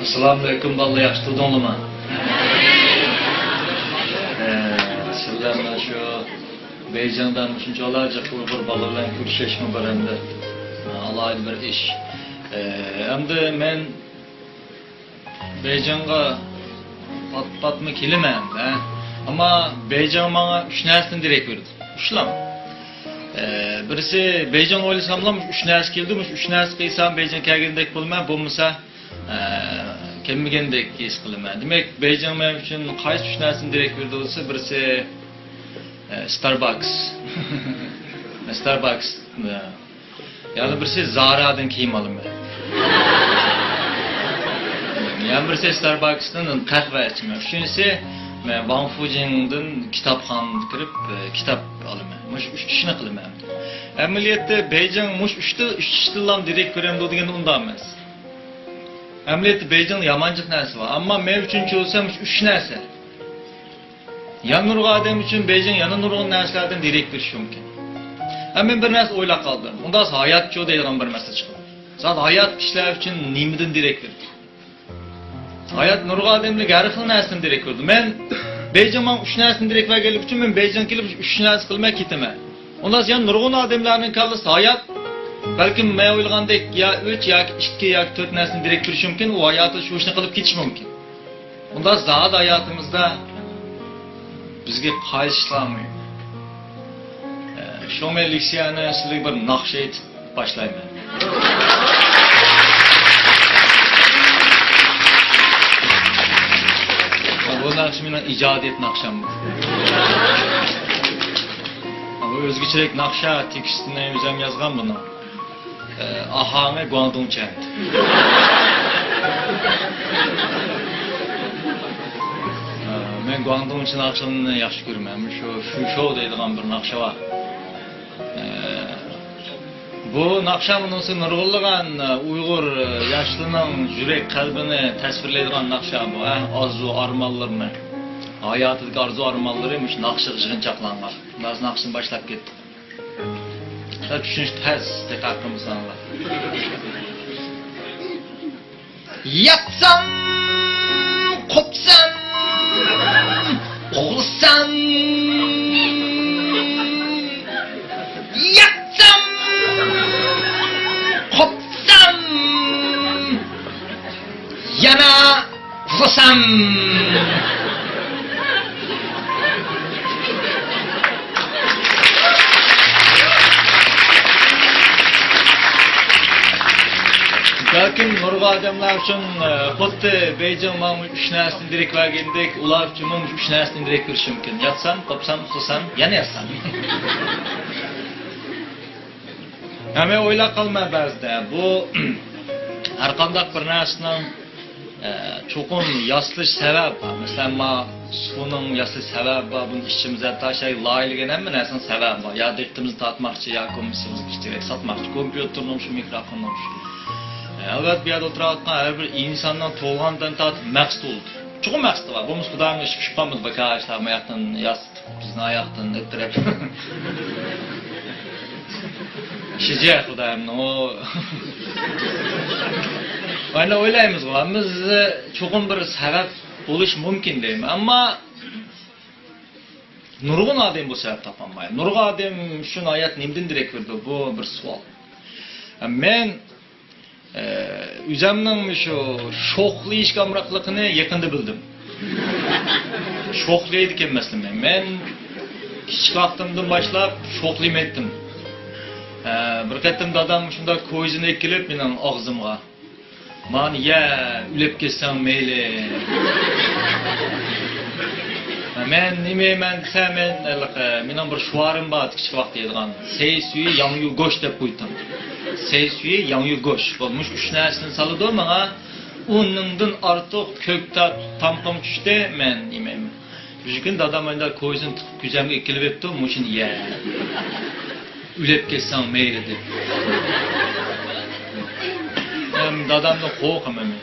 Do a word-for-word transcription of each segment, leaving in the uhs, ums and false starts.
ئەسسالامۇئەلەيكۇم بالىلار، ياخشى تۇردۇڭلارمۇ؟ ئە، سىلەر مانا شۇ بېيجىڭدا مۇشۇنچىۋالا جىق ئۇيغۇر بالىلار بىلەن كۆرۈشۈشمۇ بىر ئەمدى ئالاھىدە بىر ئىش. ئە، ئەمدى مەن بېيجىڭغا پات-پاتمۇ كېلىمەن، ھە؟ ئەمما بېيجىڭ ماڭا ئۈچ نەرسىدىن دېرەك بېرىدۇ. ئۈچلا. ئە، بىرسى، بېيجىڭ ئويلىساملا، مۇشۇ ئۈچ نەرسە كېلىدۇ، مۇشۇ ئۈچ نەرسە قىلسام بېيجىڭ كەلگەندەك بولىمەن، بولمىسا، ئە، كەلمىگەندەك ھېس قىلىمەن. دېمەك، بېيجىڭ مەن ئۈچۈن قايسى ئۈچ نەرسىدىن دېرەك بېرىدۇ دېسە، بىرسى، ئە، ستارباكس. ستارباكس. ئە. يەنە بىرسى زارادىن كىيىم ئالىمەن. يەنە بىرسى ستارباكستىن قەھۋە ئىچىمەن. ئۈچىنچىسى، مەن ۋاڭ فۇجىڭدىن كىتابخانىغا كىرىپ، ئە، كىتاب ئالىمەن. مۇشۇ ئۈچ ئىشنى قىلىمەن. ئەمەلىيەتتە بېيجىڭ مۇشۇ ئۈچتە، ئۈچ ئىشتىنلا دېرەك بېرەمدۇ دېگەندە ئۇنداق ئەمەس. ئەمەلىيەتتە بېيجىڭدا يامان جىق نەرسە بار. ئەمما مەن ئۈچۈن چۈشەنسەم شۇ ئۈچ نەرسە. يەنە نۇرغۇن ئادەم ئۈچۈن بېيجىڭ يەنە نۇرغۇن نەرسىلەردىن دېرەك بېرىشى مۇمكىن. ھە، مەن بىر نەرسە ئويلاپ قالدىم. ئۇنداق ھاياتچۇ دەيدىغان بىر مەسىلە چىقىدۇ. زادى ھايات كىشىلەر ئۈچۈن نېمىدىن دېرەك بېرىدۇ؟ ھايات نۇرغۇن ئادەملەرگە ھەر خىل نەرسىدىن دېرەك بېرىدۇ. مەن بېيجىڭ ماڭا ئۈچ نەرسىنى دېرەك بەرگەنلىكى ئۈچۈن مەن بېيجىڭغا كېلىپ ئۈچ نەرسە قىلماي كېتىمەن. ئۇنداق يەنە نۇرغۇن ئادەملەرنىڭ كاللىسىدا ھايات بەلكىم مەن ئويلىغاندەك يا ئۈچ ياكى ئىككى ياكى تۆت نەرسىنى دېرەك بېرىشى مۇمكىن. ئۇ ھاياتىدا شۇ ئىشنى قىلىپ كېتىشى مۇمكىن. ئۇنداق زادى ھاياتىمىزدا بىزگە قايسى ئىشلار مۇھىم؟ ئە، شۇڭا مەن لېكسىيەنى سىزلەرگە بىر ناخشا ئېيتىپ باشلايمەن. بۇ ناخشا مېنىڭ ئىجادىيەت ناخشام. بۇ ئۆزگىچىرەك ناخشا، تېكىستىنى ئۆزۈم يازغان بۇنىڭ. ئاھاڭى گۇاڭدۇڭچە. مەن گۇاڭدۇڭچە ناخشىلىرىنى ياخشى كۆرىمەن. شۇ شۇشو دەيدىغان بىر ناخشا بار. بۇ ناخشا مۇنۇسى نۇرغۇنلىغان ئۇيغۇر ياشلىرىنىڭ يۈرەك قەلبىنى تەسۋىرلەيدىغان ناخشا بۇ، ھە؟ ئارزۇ ئارمانلىرىنى، ھاياتىدىكى ئارزۇ ئارمانلىرى مۇشۇ ناخشىغا يىغىنچاقلانغان. ھازىر ناخشىنى باشلاپ كەتتۇق. سەل چۈشىنىش تەس، دىققەت قىلمىساڭلار. ياتسام، قوپسام، ئۇخلىسام، ياتسام، قوپسام، يەنە ئۇخلىسام. بەلكىم نۇرغۇن ئادەملەر ئۈچۈن، ئە، خۇددى بېيجىڭ ماڭا ئۈچ نەرسىنى دېرەك بەرگەندەك، ئۇلار ئۈچۈنمۇ ئۈچ نەرسىنى دېرەك بېرىشى مۇمكىن. ياتسام، قوپسام، ئۇخلىسام، يەنە ياتسام. ھە، مەن ئويلاپ قالىمەن بەزىدە، بۇ ھەرقانداق بىر نەرسىنىڭ، ئە، چوقۇم ياسىلىش سەۋەبى بار. مەسىلەن، ما سۇنىڭ ياسىلىش سەۋەبى بار، بۇنى ئىچىمىز ھەتتا شەي لايىھەلىگەن ھەممە نەرسىنىڭ سەۋەبى بار. يا دىققىتىمىزنى تارتماقچى، يا كوممېرسىيىمىزنى كۈچلۈك ساتماقچى، كومپيۇتېرنىڭ شۇ، مىكروفوننىڭ شۇ. ئە، ئەلۋەتتە، بۇ يەردە ئولتۇرۇۋاتقان ھەر بىر ئىنساننىڭ تۇغۇلغاندىن تارتىپ مەقسىتى بولىدۇ. چوقۇم مەقسىتى بار. بولمىسا خۇدايىم ئىش پۈشۈپ قالمىدى، بىكار ئىشلار ما ياقتىن ياس بىزنى ئاياقتىن ئۆتتۈرۈپ. شىجە خۇدايىمنىڭ ئۇ. ئاينا ئويلايمىزغۇ، ھەممىمىز چوقۇم بىر سەۋەب بولۇش مۇمكىن دەيمەن. ئەمما نۇرغۇن ئادەم بۇ سەۋەب تاپالمايدۇ. نۇرغۇن ئادەم ئۈچۈن ھايات نېمىدىن دېرەك بېرىدۇ؟ بۇ بىر سوئال. مەن ئە، ئۆزەمنىڭ مۇشۇ شوخلىيىشقا ئامراقلىقىنى يېقىندا بىلدىم. شوخلىيدىكەن مەسىلەن مەن. مەن كىچىك ۋاقتىمدىن باشلاپ شوخلىيمەيتتىم. ئە، بىر قېتىم دادام شۇنداق كويزىنى ئەكېلىپ مېنىڭ ئاغزىمغا، مانا يە، ئۆلۈپ كەتسەڭ مەيلى. مەن نېمە يەيمەن دېسە، مەن ھېلىقى، مېنىڭ بىر شوئارىم بار، كىچىك ۋاقىتتا يەيدىغان. سەي سۈيى ياڭيۇ گوش دەپ قويدۇم. سەي سۈيى ياڭيۇ گوش. بولمۇش ئۈچ نەرسىنى سالىدۇ ماڭا. ئۇنىڭدىن ئارتۇق كۆكتات تامىقىم چۈشتى، مەن يېمەيمەن. بىر كۈنى دادام ئايدا كويزىنى تۇتۇپ كۆزەمگە ئېكىلىۋېپتۇ، مۇشۇنى يە. ئۆلۈپ كەتسەڭ مەيلى دېدى. مەن دادامدىن قورقىمەن مەن.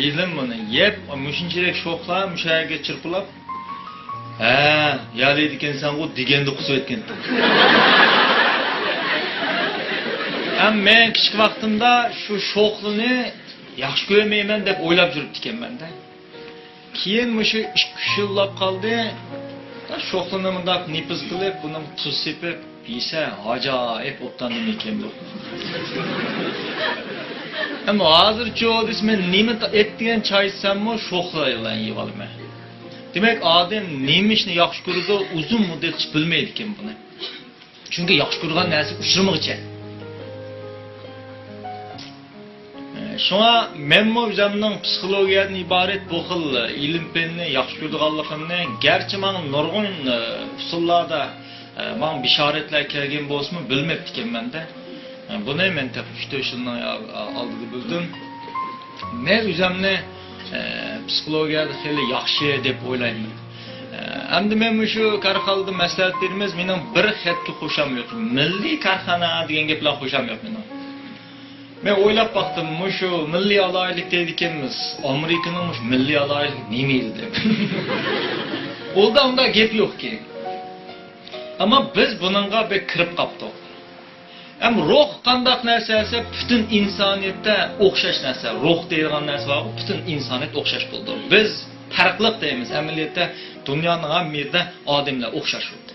يېدىم بۇنى. يەپ، مۇشۇنچىلىك شوخلا، مۇشۇ يەرگە چىرپىلاپ. ھە، يالايدىكەنسەنغۇ دېگەندە قۇسۇۋەتكەنتىم. ھەم مەن كىچىك ۋاقتىمدا شۇ شوخلىنى ياخشى كۆرمەيمەن دەپ ئويلاپ يۈرۈپتىكەنمەن-دە. كېيىن مۇشۇ ئىككى، ئۈچ يىللاپ قالدى. شوخلىنى مۇنداق نېپىز قىلىپ، بۇنىڭغا تۇز سېپىپ يېسە، ئاجايىپ ئوبدان نېمە ئىكەن بۇ. ئەمما ھازىرچۇ دېسە، مەن نېمە تا-، ئەتىگەن چاي ئىچسەممۇ شوخلا بىلەن يەۋالىمەن. دېمەك، ئادەم نېمە ئىشنى ياخشى كۆرىدۇ، ئۇزۇن مۇددەتكىچە بىلمەيدىكەن بۇنى. چۈنكى ياخشى كۆرىدىغان نەرسىگە ئۇچرىمىغۇچە. شۇڭا مەنمۇ ئۆزۈمنىڭ پسىخولوگىيەدىن ئىبارەت بۇ خىل ئىلىم-پەننى ياخشى كۆرىدىغانلىقىمنى، گەرچە ماڭا نۇرغۇن، ئە، ئۇسۇللاردا، ئە، ماڭا بېشارەتلەر كەلگەن بولسىمۇ، بىلمەپتىكەنمەن-دە. ئە، بۇنى مەن تېخى ئۈچ تۆت يىلنىڭ ئالدىدا بىلدىم. مەن ئۆزۈمنى، ئە، پسىخولوگىيەدە خېلى ياخشى دەپ ئويلايمەن. ئە، ئەمدى مەن مۇشۇ كارخانىدا مەسلىھەت بېرىمىز، مېنىڭ بىر خەتكە خۇشام يوق. مىللىي كارخانا دېگەن گەپ بىلەن خۇشام يوق مېنىڭ. مەن ئويلاپ باقتىم، مۇشۇ مىللىي ئالاھىدىلىك دەيدىكەنمىز، ئامېرىكىنىڭ مۇشۇ مىللىي ئالاھىدىلىكى نېمە ئىدى دەپ. ئۇندا ئۇنداق گەپ يوقكەن. ئەمما بىز بۇنىڭغا بەك كىرىپ قاپتۇق. ئەمما روھ قانداق نەرسە دېسە، پۈتۈن ئىنسانىيەتتە ئوخشاش نەرسە. روھ دەيدىغان نەرسە بارغۇ، پۈتۈن ئىنسانىيەت ئوخشاش بولىدۇ. بىز پەرقلىق دەيمىز، ئەمەلىيەتتە دۇنيانىڭ ھەممە يېرىدە ئادەملەر ئوخشاش بولىدۇ.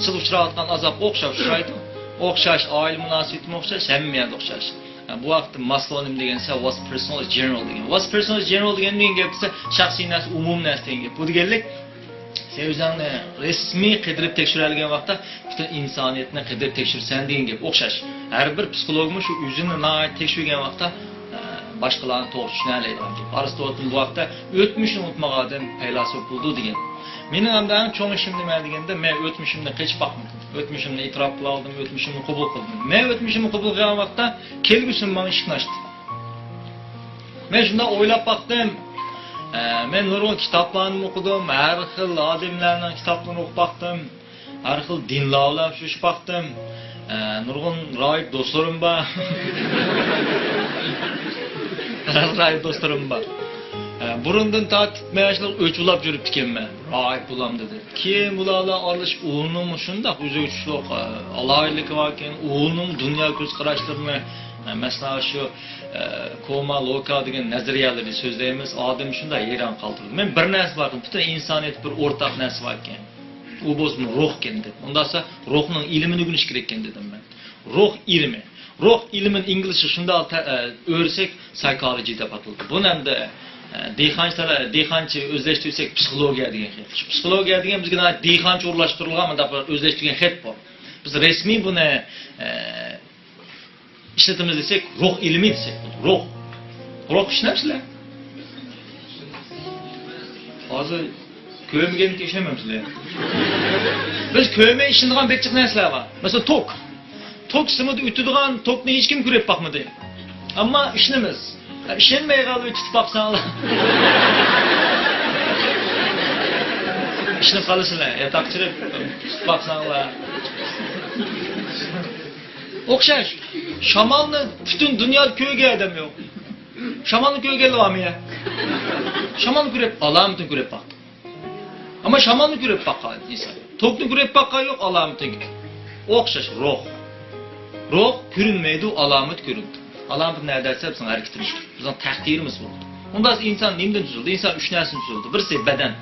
سىز ئۇچراۋاتقان ئازابقا ئوخشاش ئۇچرايدۇ. ئوخشاش، ئائىلە مۇناسىۋىتىمۇ ئوخشاش، ھەممە يەردە ئوخشاش. بۇ ۋاقىتتا ماسلو نېمە دېگەن دېسە، what's personal is general دېگەن. What's personal is general دېگەن نېمە گەپ دېسە، شەخسىي نەرسە، ئومۇمىي نەرسە دېگەن گەپ. بۇ دېگەنلىك، سەن ئۆزۈڭنى رەسمىي قىدىرىپ تەكشۈرەلىگەن ۋاقىتتا، پۈتۈن ئىنسانىيەتنى قىدىرىپ تەكشۈرىسەن دېگەن گەپ ئوخشاش. ھەر بىر پسىخولوگمۇ شۇ ئۆزىنى ناھايىتى تەكشۈرگەن ۋاقىتتا، ئە، باشقىلارنى توغرا چۈشىنەلەيدىغان گەپ. ئارستوتىل بۇ ھەقتە ئۆتمۈشىنى ئۇنتۇمىغان ئادەم پەيلاسوپ بولىدۇ دېگەن. مېنىڭ ئەمدى ئەڭ چوڭ ئىشىم نېمە دېگەندە، مەن ئۆتمۈشۈمنى قېچىپ باقمىدىم. ئۆتمۈشۈمنى ئېتىراپ قىلالىدىم، ئۆتمۈشۈمنى قوبۇل قىلدىم. مەن ئۆتمۈشۈمنى قوبۇل قىلغان ۋاقىتتا كەلگۈسىم ماڭا ئىشىكنى ئاچتى. مەن شۇنداق ئويلاپ باقتىم. ئە، مەن نۇرغۇن كىتابلارنى ئوقۇدۇم، ھەر خىل ئادەملەرنىڭ كىتابلىرىنى ئوقۇپ باقتىم. ھەر خىل دىنلار بىلەن ئۇچرىشىپ باقتىم. ئە، نۇرغۇن راھىب دوستلىرىم بار. ھەر خىل راھىب دوستلىرىم بار. ئە، بۇرۇندىن تارتىپ مەن شۇنداق ئۆچ بولاپ يۈرۈپتىكەنمەن. راھىب بولام دېدى. كېيىن بۇلار بىلەن ئارىلىشىپ، ئۇنىڭمۇ شۇنداق ئۆزىگە تۇتۇشلۇق، ئە، ئالاھىدىلىكى باركەن، ئۇنىڭ دۇنيا كۆز قاراشلىرىنى، ئە، مەسىلەن، شۇ، ئە، كوما لوكا دېگەن نەزەرىيەلىرى سۆزلەيمىز، ئادەمنى شۇنداق ھەيران قالدۇرىدۇ. مەن بىر نەرسە باركەن، پۈتۈن ئىنسانىيەتتە بىر ئورتاق نەرسە باركەن. ئۇ بولسىمۇ روھكەن دەپ. ئۇنداقسا روھنىڭ ئىلمىنى ئۆگىنىش كېرەككەن دېدىم مەن. روھ ئىلمى. روھ ئىلمىنى ئىنگلىزچە شۇنداق تە-، ئە، ئۆرسەك سايكولوجى دەپ ئاتىلىدۇ. بۇنى ئەمدى، ئە، دېھقانچىلار، دېھقانچە ئۆزلەشتۈرسەك پسىخولوگىيە دېگەن خەت. شۇ پسىخولوگىيە دېگەن بىزگە ناھايىتى دېھقانچە ئورۇنلاشتۇرۇلغان مۇنداق بىر ئۆزلەشتۈرگەن خەت بۇ. بىز رەسمىي بۇنى، ئە، ئىشلىتىمىز دېسەك، روھ ئىلمى دېسەك بولىدۇ. روھ. روھ ئىشلەمسىلەر؟ ھازىر كۆرمىگەنكە ئىشلىمەمسىلەر؟ بىز كۆرمەي ئىشلىنىدىغان بەك جىق نەرسىلەر بار. مەسىلەن، توك. توك سىمىدا ئۆتىدىغان توكنى ھېچكىم كۆرۈپ باقمىدى. ئەمما ئىشلىمىز. ئىشەنمەي قالىدۇ، تۇتۇپ باقساڭلار. ئىشلىنىپ قالىسىلەر، ياتاقچىلىق تۇتۇپ باقساڭلار. ئوخشاش. شامالنى پۈتۈن دۇنيادا كۆرگەن ئادەم يوق. شامالنى كۆرگەنلەر بارمۇ يا؟ شامالنى كۆرۈپ، ئالامىتىنى كۆرۈپ باقتى. ئەمما شامالنى كۆرۈپ باققان ئىنسان. توكنى كۆرۈپ باققان يوق، ئالامىتىنى. ئوخشاش، روھ. روھ كۆرۈنمەيدۇ، ئالامەت كۆرۈنىدۇ. ئالامەت نەدە دېسە، بىزنىڭ ھەرىكىتىمىز، بىزنىڭ تەقدىرىمىز بولىدۇ. ئۇنداق ئىنسان نېمىدىن تۈزۈلدى؟ ئىنسان ئۈچ نەرسىدىن تۈزۈلدى. بىرسى بەدەن.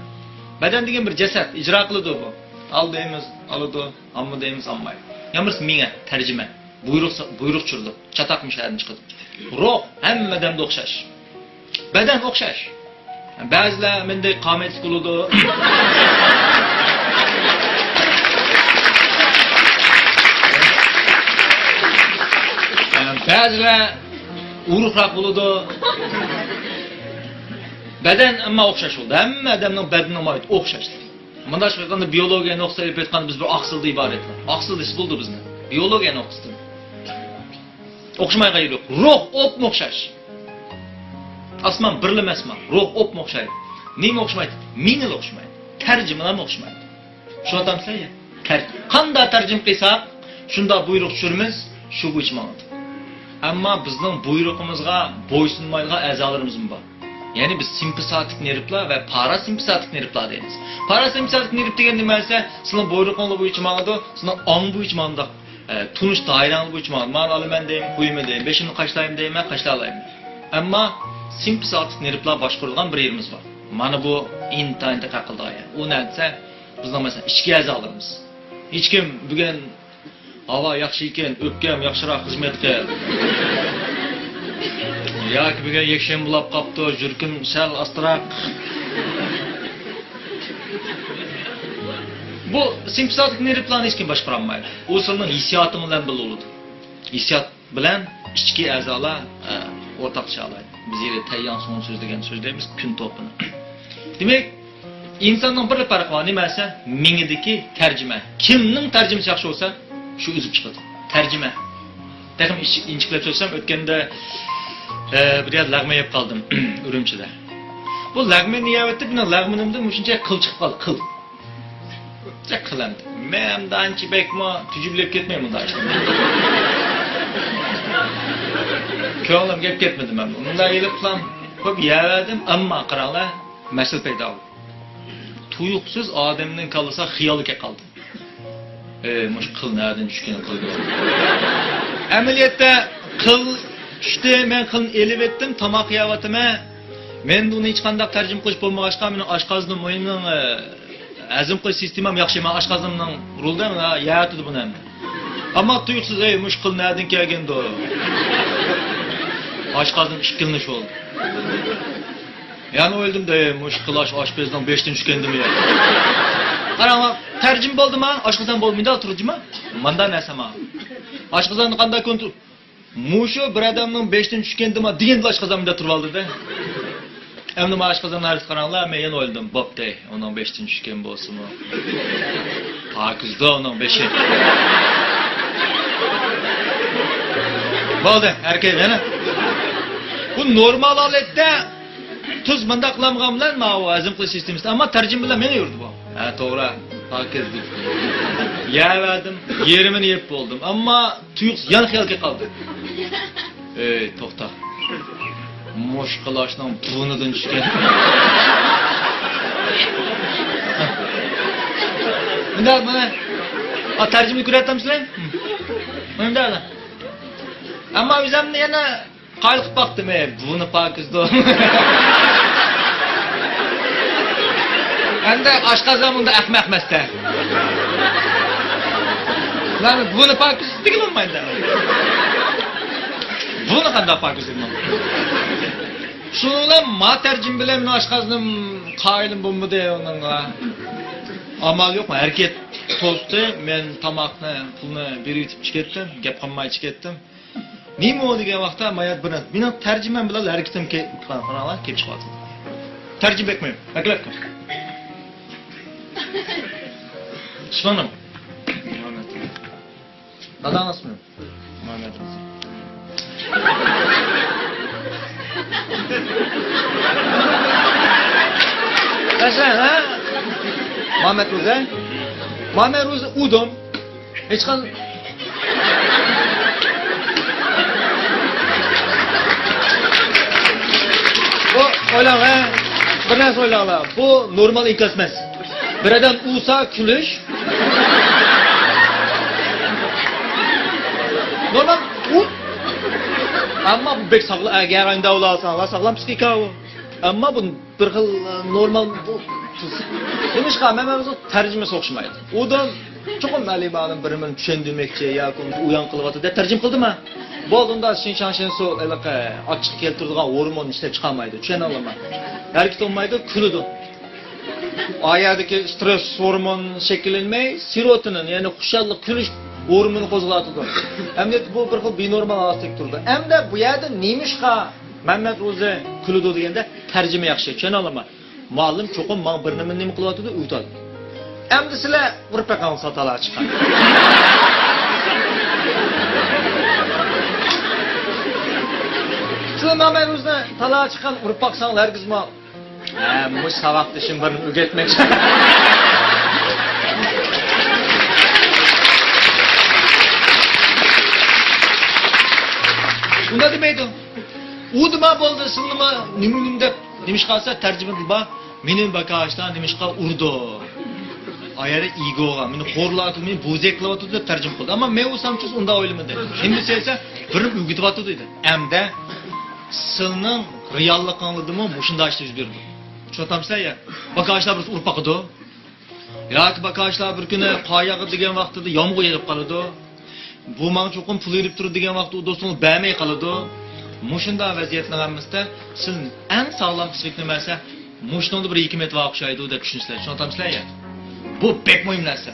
بەدەن دېگەن بىر جەسەت، ئىجرا قىلىدۇ بۇ. ئال دەيمىز، ئالىدۇ، ئالما دەيمىز، ئالمايدۇ. يەنە بىرسى مىڭە، تەرجىمە. بۇيرۇق، بۇيرۇق چۈشۈرىدۇ. چاتاق مۇشۇ يەردىن چىقىدۇ. روھ ھەممە ئادەمدە ئوخشاش. بەدەن ئوخشاش. بەزىلەر مەندەك قامەتلىك بولىدۇ. بەزىلەر ئورۇقراق بولىدۇ. بەدەن ئەمما ئوخشاش بولىدۇ. ھەممە ئادەمنىڭ بەدىنى ماھىيىتى ئوخشاش. مۇنداق قىلغاندا، بىيولوگىيە نۇقتىسىدا ئېلىپ ئېيتقاندا، بىز بىر ئاقسىل دېيىش ئىبارەت. ئاقسىل دېسە بولدى بىزنى. بىيولوگىيە نۇقتىسىدىن. ئوخشىمايدىغان يېرى يوق. روھ ئوپمۇ ئوخشاش. ئاسمان بىرلا ئەمەسما؟ روھ ئوپمۇ ئوخشايدۇ. نېمە ئوخشىمايدۇ؟ مېڭىلا ئوخشىمايدۇ. تەرجىمىلەرمۇ ئوخشىمايدۇ. چۈشىنىۋاتامسىلەر يا؟ تەر-، قانداق تەرجىمە قىلساق، شۇنداق بۇيرۇق چۈشۈرىمىز، شۇ بويىچە ماڭىدۇ. ئەمما بىزنىڭ بۇيرۇقىمىزغا بويسۇنمايدىغان ئەزالىرىمىزمۇ بار. يەنى بىز سىمپاتىك نېرۋلار ۋە پاراسىمپاتىك نېرۋلار دەيمىز. پاراسىمپاتىك نېرۋ دېگەن نېمە دېسە، سىلىنىڭ بۇيرۇقۇڭلار بويىچە ماڭىدۇ، سىلىنىڭ ئاڭ بويىچە ماڭىدۇ. ئە، تونۇش دائىرەڭلار بويىچە ماڭىدۇ. مانا ئالىمەن دەيمەن، قويىمەن دەيمەن، بېشىمنى قاشلايمەن دەيمەن، قاشلالايمەن. ئەمما سىمپىساتىك نېرۋلار باشقۇرىدىغان بىر يېرىمىز بار. مانا بۇ ئىنتايىن دىققەت قىلىدىغان يەر. ئۇ نەدىسە، بىزنىڭ مەسىلەن ئىچكى ئەزالىرىمىز. ھېچكىم بۈگۈن ھاۋا ياخشى ئىكەن، ئۆپكەم ياخشىراق خىزمەت قىل. ياكى بۈگۈن يەكشەنبە بولاپ قاپتۇ، يۈرىكىم سەل ئاستىراق. بۇ سىمپىساتىك نېرۋلارنى ھېچكىم باشقۇرالمايدۇ. ئۇ سىلىنىڭ ھېسسىياتىڭ بىلەن بىللە بولىدۇ. ھېسسىيات بىلەن ئىچكى ئەزالار، ئە، ئورتاقلىشالايدۇ. بىز يەنە تەيياڭ سوڭ سۆزلىگەن سۆزلەيمىز، كۈن توپىنى. دېمەك، ئىنساننىڭ بىر پەرقى بار، نېمە دېسە، مېڭىدىكى تەرجىمە. كىمنىڭ تەرجىمىسى ياخشى بولسا، شۇ ئۈزۈپ چىقىدۇ. تەرجىمە. تېخىمۇ ئىچ-، ئىنچىكىلەپ سۆزلىسەم، ئۆتكەندە، ئە، بىر يەردە لەغمەن يەپ قالدىم، ئۈرۈمچىدە. بۇ لەغمەننى يەۋېتىپ، مېنىڭ لەغمىنىمدىن مۇشۇنچە قىل چىقىپ قالدى، قىل. جاق قىلىندى. مەن ئەمدى ئانچە بەكمۇ تۈجۈبلەپ كەتمەي مۇنداق ئىشلارنى. كۆڭلۈم گەپ كەتمىدى مەن. مۇنداق ئېلىپلا قويۇپ يەۋەردىم، ئەمما قاراڭلار، مەسىلە پەيدا بولدى. تۇيۇقسىز ئادەمنىڭ كاللىسىغا خىيال كەپ قالدى. ئەي، مۇشۇ قىل نەدىن چۈشكەن قىلدى؟ ئەمەلىيەتتە قىل چۈشتى، مەن قىلنى ئېلىۋەتتىم، تاماق يەۋاتىمەن. مەن بۇنى ھېچقانداق تەرجىمە قىلىش بولمىغاچقا، مېنىڭ ئاشقازىنىم، مېنىڭ، ئە، ھەزىم قىلىش سىستېمام ياخشى، مانا ئاشقازىنىمنىڭ رولىدا مانا يەۋاتىدۇ بۇنى ئەمدى. ئەمما تۇيۇقسىز، ئەي، مۇشۇ قىل نەدىن كەلگەندۇ؟ ئاشقازىنىم ئىككىلىنىش بولدى. يەنە ئويلىدىم-دە، ئەي، مۇشۇ قىل ئاشۇ ئاشپەزنىڭ بېشىدىن چۈشكەندىمۇ يا؟ قاراڭ، تەرجىمە بولدىما؟ ئاشقازان بولمىدى، تۇرجىما. ماندا نەرسە ما. ئاشقازاننى قانداق كونترول؟ مۇشۇ بىر ئادەمنىڭ بېشىدىن چۈشكەندىما دېگەندىلا ئاشقازان مۇنداق تۇرۇۋالدى-دە. ئەمدى ما ئاشقازان ھارىسى قاراڭلار، مەن يەنە ئويلىدىم، بوپتۇ، ئۇنىڭ بېشىدىن چۈشكەن بولسىمۇ، پاكىزدۇ ئۇنىڭ بېشى. بولدى، ھەرىكەت يەنە. بۇ نورمال ھالەتتە تۇز مۇنداق قىلامغان بىلەن ماۋۇ ھەزىم قىلىش سىستېمىسى، ئەمما تەرجىمە بىلەن مېڭە يۈرىدۇ بۇ. ھە، توغرا، پاكىز دېدى. يەۋەردىم، يېرىمىنى يەپ بولدۇم. ئەمما تۇيۇقسىز يەنە خىيال كېلىپ قالدى. ئەي، توختا. مۇشۇ قىل ئاشنىڭ بۇرنىدىن چۈشكەن. مۇنداق، مانا. ئا، تەرجىمىنى كۆرۈۋاتامسىلەر؟ مۇنداق. ئەمما ئۆزۈمنى يەنە قايىل قىلىپ باقتىم، ئەي، بۇنى پاكىزدۇ. ئەمدى ئاشقازان ئۇنداق ئەخمەق ئەمەستە. مانا بۇنى پاكىز دېگىلى بولمايدۇ. بۇنى قانداق پاكىز دېگىلى؟ شۇنىڭ بىلەن ما تەرجىمە بىلەن مېنىڭ ئاشقازىنىم قايىلىم بولمىدى ئۇنىڭغا. ئامال يوق، ھەرىكەت توستى. مەن تاماقنى، پۇلنى بېرىۋېتىپ چىقىپ كەتتىم، گەپ قىلماي چىقىپ كەتتىم. نېمە ئۇ دېگەن ۋاقىتتا، مايا بىر مېنىڭ تەرجىمەم بىلەن ھەرىكىتىم كە-، قاراڭلار، كېلىپ چىقىۋاتىدۇ. تەرجىمە بەك مۇھىم. ئەكېلەتتىم. ئىسمىڭ نېمە؟ داداڭ ئىسمى نېمە؟ مەسىلەن، ھە؟ مامەت روزى. مامەت روزى ئۇدۇم. ھېچقان-، بۇ، ئويلاڭ، ھە؟ بىر نەرسە ئويلاڭلار. بۇ نورمال ئىنكاس ئەمەس. بىر ئادەم ئۇرسا كۈلۈش. نورمال ئۇ. ئەمما بۇ بەك ساغلام، ئەگەر ئانداق ئۇلارساڭلار ساغلام پسىخىكا ئۇ. ئەمما بۇ بىر خىل، ئە، نورمال بۇ. نېمىشقا؟ مەن، مەن بۇ تەرجىمىسى ئوخشىمايدۇ. ئۇدۇم چوقۇم ئەلىم ئالىم بىر نېمىنى چۈشەندۈرمەكچى ياكى ئۇنى ئۇيان قىلىۋاتىدۇ دەپ تەرجىمە قىلدىما؟ بولدى، ئۇندا شىنشاڭ شىنسۇ ھېلىقى ئاچچىق كەلتۈرىدىغان ھورموننى ئىشلەپ چىقارمايدۇ. چۈشەنەلەيمەن. ھەرىكىتى بولمايدۇ، كۈلىدۇ. ئا يەردىكى سترېس ھورمون شەكىللەنمەي، سېروتونىن، يەنى خۇشاللىق، كۈلۈش ھورمونى قوزغىلىۋاتىدۇ. ئەمدى بۇ بىر خىل بىنورمال ھالەتتە تۇرىدۇ. ئەمدى بۇ يەردە نېمىشقا مەمەت روزى كۈلىدۇ دېگەندە، تەرجىمە ياخشى، چۈشىنەلەيمەن. مۇئەللىم چوقۇم ماڭا بىر نېمە، نېمە قىلىۋاتىدۇ، ئۆگىتىۋاتىدۇ. ئەمدى سىلەر ئۇرۇپ بېقىڭ، سىلەر تالا چىققان. سىلەر مەمەت روزىنى تالا چىققان ئۇرۇپ باقساڭلار ھەرگىزمۇ ھە، مۇشۇ ساۋاقدىشىم بىرنى ئۆگەتمەكچى. ئۇنداق دېمەيدۇ. ئۇ دېما بولدى، سىلنىمۇ نېمە، نېمە دەپ، نېمىشقا دېسە، تەرجىمىدە بار، مېنى باكاشتا نېمىشقا ئۇردى؟ ئايەردە ئىگوغا، مېنى خورلاۋاتىدۇ، مېنى بوزەك قىلىۋاتىدۇ دەپ تەرجىمە قىلدى. ئەمما مەن بولسام چۇس ئۇنداق ئويلىمىدىم. نېمە دېسە، بىرنى ئۆگىتىۋاتىدۇ دېدى. ئەمدى سىلنىڭ رېئاللىقىڭلاردىمۇ مۇشۇنداق ئىشلار يۈز بېرىدۇ. چۈشىنىتامسىلەر يا؟ باكاشلار بىرسى ئۇرۇپ باقىدۇ. ياكى باكاشلار بىر كۈنى قار ياغىدۇ دېگەن ۋاقتىدا يامغۇر يېغىپ قالىدۇ. بۇ ماڭا چوقۇم پۇل بېرىپ تۇرىدۇ دېگەن ۋاقىتتا ئۇ دوستۇڭلار بەرمەي قالىدۇ. مۇشۇنداق ۋەزىيەتنىڭ ھەممىسىدە سىلەر ئەڭ ساغلام قىسمىكىنى بەرسە، مۇشۇنىڭدا بىر ھېكمەت بار ئوخشايدۇ دەپ چۈشىنىسىلەر. چۈشىنىۋاتامسىلەر يا؟ بۇ بەك مۇھىم نەرسە.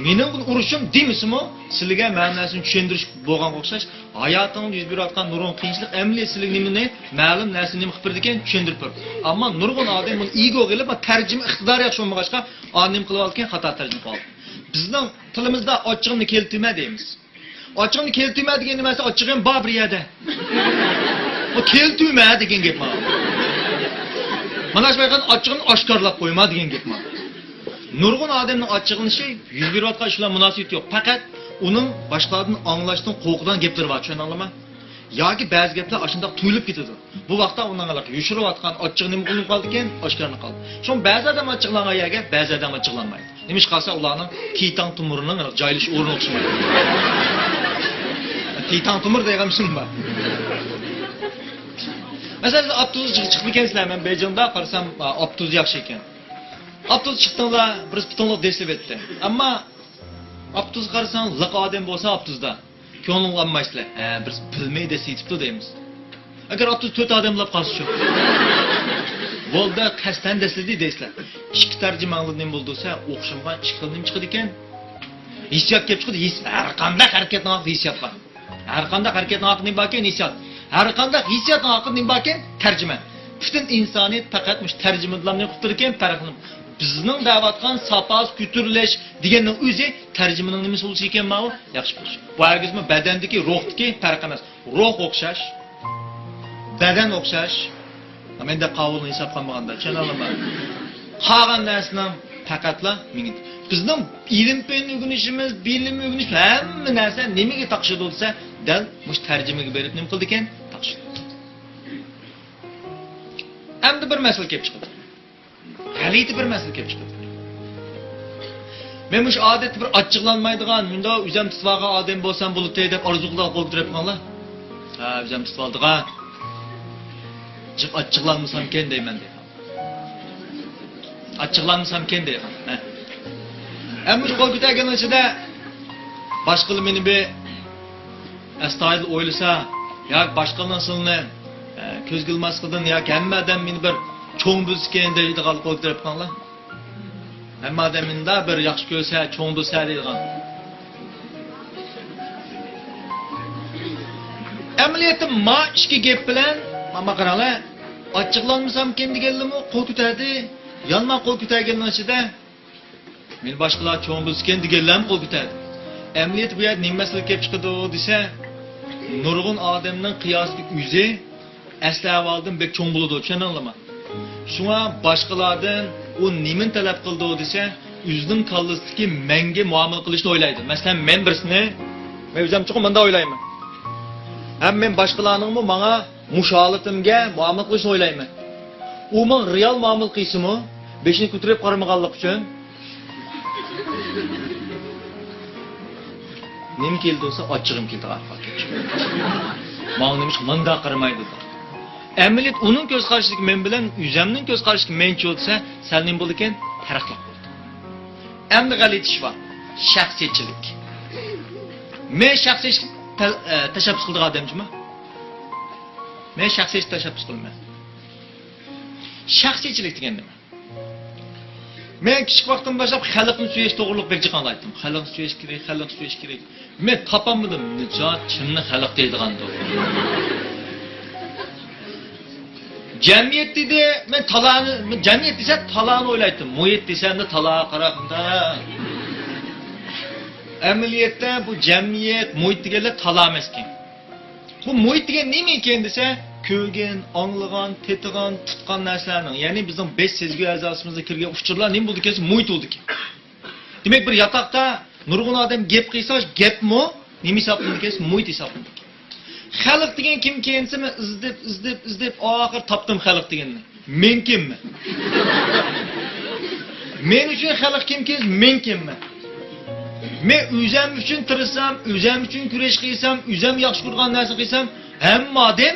مېنىڭ بۇنى ئۇرۇشۇم دېمىسىمۇ، سىلىگە مەن نەرسىنى چۈشەندۈرۈش بولغانغا ئوخشاش، ھاياتىڭدا يۈز بېرىۋاتقان نۇرغۇن قىيىنچىلىق ئەمەلىي سىلىگە نېمىنى، مەلۇم نەرسىنى نېمە قىلىپ بېرىدىكەن، چۈشەندۈرۈپ بېرىدۇ. ئەمما نۇرغۇن ئادەم بۇنى ئىگە قىلىپ، تەرجىمە ئىقتىدارى ياخشى بولمىغاچقا، ئاندىن نېمە قىلىۋالىدىكەن، خاتا تەرجىمە قىلىۋالىدۇ. بىزنىڭ تىلىمىزدا ئاچچىقىمنى كېلتۈرمە دەيمىز. ئاچچىقىمنى كېلتۈرمە دېگەن نېمە دېسە، ئاچچىقىم بار بىر يەردە. ئۇ كېلتۈرمە دېگەن گەپ مانا. مانا شۇ ئاچچىقىمنى ئاشكارىلاپ قويما دېگەن گەپ مانا. نۇرغۇن ئادەمنىڭ ئاچچىقلىنىشى يۈز بېرىۋاتقان ئىش بىلەن مۇناسىۋىتى يوق. پەقەت ئۇنىڭ باشقىلاردىن ئاڭلاشتىن قورقىدىغان گەپلىرى بار، چۈشەندىڭلارمۇ؟ ياكى بەزى گەپلەر ئاشۇنداق تۇيۇلۇپ كېتىدۇ. بۇ ۋاقىتتا ئۇنىڭ ھېلىقى يوشۇرۇۋاتقان ئاچچىقى نېمە بولۇپ قالىدىكەن؟ ئاشكارىلىنىپ قالىدۇ. شۇڭا بەزى ئادەم ئاچچىقلانغان يەرگە بەزى ئادەم ئاچچىقلانمايدۇ. نېمىشقا دېسە، ئۇلارنىڭ كېيىتاڭ تومۇرىنىڭ ھېلىقى جايلىشىش ئورنى ئوخشىمايدۇ. كېيىتاڭ تومۇر دەيدىغان شۇ بار. مەسىلەن، سىز ئاپتوبۇستا چىق-، چىقىپتىكەنسىلەر، مەن بېيجىڭدا قارىسام، ئاپتوبۇس ياخشى ئىكەن. ئاپتوبۇس چىقتىڭلار، بىرسى پۇتۇڭلۇق دەسسىۋەتتى. ئەمما ئاپتوبۇسقا قارىساڭ، لىق ئادەم بولسا ئاپتوبۇستا، كۆڭلۈڭلارنى ئالمايسىلەر. ھە، بىرسى پىلمى دەسسىۋېتىپتۇ دەيمىز. ئەگەر ئاپتوبۇس تۆت ئادەم بولۇپ قالسىچۇ؟ بولدى، قەستەن دەسسىدى دەيسىلەر. ئىككى تەرجىمەڭلار نېمە بولىدۇ دېسە، ئوخشىمىغان ئىككى خىل نېمە چىقىدىكەن؟ ھېسسىيات كېلىپ چىقىدۇ. ھېس-، ھەر قانداق ھەرىكەتنىڭ ھېسسىيات بار. ھەر قانداق ھەرىكەتنىڭ ئارقىدا نېمە باركەن؟ ھېسسىيات. ھەر قانداق ھېسسىياتنىڭ ئارقىدا نېمە باركەن؟ تەرجىمە. پۈتۈن ئىنسانىيەت پەقەت مۇشۇ تەرجىمە بىلەن نېمە قىلىپ تۇرىدىكەن؟ پەرقلىنىپ. بىزنىڭ دەۋاتقان ساپاسى كۆتۈرۈلۈش دېگەننىڭ ئۆزى تەرجىمىنىڭ نېمىسى بولۇشى ئىكەن ماۋۇ؟ ياخشى بولۇش. بۇ ھەرگىزمۇ بەدەندىكى، روھتىكى پەرق ئەمەس. روھ ئوخشاش، بەدەن ئوخشاش. مەن دەپ قاۋۇلنى ھېساب قىلمىغاندا، چۈشەنەلەمدىمۇ؟ قالغان نەرسىنىڭ پەقەتلا مېڭىدە. بىزنىڭ ئىلىم پەن ئۆگىنىشىمىز، بىلىم ئۆگىنىش، ھەممە نەرسە نېمىگە تاقىشىدۇ دېسە، دەل مۇشۇ تەرجىمىگە بېرىپ نېمە قىلىدىكەن؟ تاقىشىدۇ. ئەمدى بىر مەسىلە كېلىپ چىقىدۇ. غەلىتە بىر مەسىلە كېلىپ چىقىدۇ. مەن مۇشۇ ئادەتتە بىر ئاچچىقلانمايدىغان، مۇنداق ئۆزۈم تۇتۇۋالغان ئادەم بولسام بولىدى دەپ ئارزۇ قىلىدىغان قول كۆتۈرۈپ قويۇڭلار. ھە، ئۆزۈم تۇتۇۋالىدىغان. جىق ئاچچىقلانمىسامكەن دەيمەن دەيدۇ. ئاچچىقلانمىسامكەن دەيدۇ. ھە. ئەمما مۇشۇ قول كۆتەرگەننىڭ ئىچىدە باشقىلار مېنى بىر ئەستايىدىل ئويلىسا، ياكى باشقىلارنىڭ سىلىنى، ئە، كۆزگە ئىلماسلىقىدىن ياكى ھەممە ئادەم مېنى بىر چوڭ بىلسىكەن دەيدىغان قول كۆتۈرۈپ قويۇڭلار. ھەممە ئادەم مېنى بىر ياخشى كۆرسە، چوڭ بىلسە دەيدىغان. ئەمەلىيەتتە ما ئىككى گەپ بىلەن، ما، ما قاراڭلار، ئاچچىقلانمىسامكەن دېگەنلىرىمۇ قول كۆتەردى، يانما قول كۆتەرگەننىڭ ئىچىدە مېنى باشقىلار چوڭ بىلسىكەن دېگەنلەرمۇ قول كۆتەردى. ئەمەلىيەتتە بۇ يەردە نېمە مەسىلە كېلىپ چىقىدۇ دېسە، نۇرغۇن ئادەمنىڭ قىياسىدىكى ئۆزى ئەسلى ئەھۋالىدىن بەك چوڭ بولىدۇ، چۈشەندىڭلارمۇ؟ شۇڭا باشقىلاردىن ئۇ نېمىنى تەلەپ قىلىدۇ دېسە، ئۆزىنىڭ كاللىسىدىكى مەنگە مۇئامىلە قىلىشنى ئويلايدۇ. مەسىلەن، مەن بىرسىنى، مەن ئۆزۈم چوقۇم مۇنداق ئويلايمەن. ھەم مەن باشقىلارنىڭمۇ ماڭا مۇشۇ ھالىتىمگە مۇئامىلە قىلىشنى ئويلايمەن. ئۇ ماڭا رېئال مۇئامىلە قىلسىمۇ، بېشىنى كۆتۈرۈپ قارىمىغانلىقى ئۈچۈن، نېمە كېلىدۇ دېسە، ئاچچىقىم كېلىدۇ ئارقىغا. ماڭا نېمىشقا مۇنداق قارىمايدۇ دەپ. ئەمەلىيەت ئۇنىڭ كۆز قارىشىدىكى مەن بىلەن ئۆزەمنىڭ كۆز قارىشىدىكى مەنچۇ دېسە، سەل نېمە بولىدىكەن؟ پەرقلىق بولىدۇ. ئەمدى غەلىتە ئىش بار. شەخسىيەتچىلىك. مەن شەخسىيەتچىلىك تە-، ئە، تەشەببۇس قىلىدىغان ئادەم جۇما. مەن شەخسىيەتچىلىك تەشەببۇس قىلىمەن. شەخسىيەتچىلىك دېگەن نېمە؟ مەن كىچىك ۋاقتىمدىن باشلاپ خەلقنى سۆيۈش توغرۇلۇق بەك جىق ئاڭلايتتىم. خەلقنى سۆيۈش كېرەك، خەلقنى سۆيۈش كېرەك. مەن تاپالمىدىم، نىجات كىمنى خەلق دەيدىغاندۇ؟ جەمئىيەت دېدى، مەن تالانى، مەن جەمئىيەت دېسە تالانى ئويلايتتىم. مۇھىت دېسەمدە تالاغا قاراپ، مۇنداق. ئەمەلىيەتتە بۇ جەمئىيەت، مۇھىت دېگەنلەر تالا ئەمەسكەن. بۇ مۇھىت دېگەن نېمە ئىكەن دېسە، كۆرگەن، ئاڭلىغان، تېتىغان، تۇتقان نەرسىلەرنىڭ، يەنى بىزنىڭ بەش سەزگۈ ئەزاسىمىزغا كىرگەن ئۇچۇرلار نېمە بولىدىكەن دېسە، مۇھىت بولىدىكەن. دېمەك، بىر ياتاقتا نۇرغۇن ئادەم گەپ قىلسا، گەپمۇ نېمە ھېسابلىنىدىكەن دېسە، مۇھىت ھېسابلىنىدىكەن. خەلق دېگەن كىمكەن دېسە، مەن ئىزدەپ، ئىزدەپ، ئىزدەپ، ئاخىر تاپتىم خەلق دېگەننى. مەن كىممەن؟ مەن ئۈچۈن خەلق كىمكەن؟ مەن كىممەن؟ مەن ئۆزۈم ئۈچۈن تىرىشسام، ئۆزۈم ئۈچۈن كۈرەش قىلسام، ئۆزۈم ياخشى كۆرىدىغان نەرسە قىلسام، ھەممە ئادەم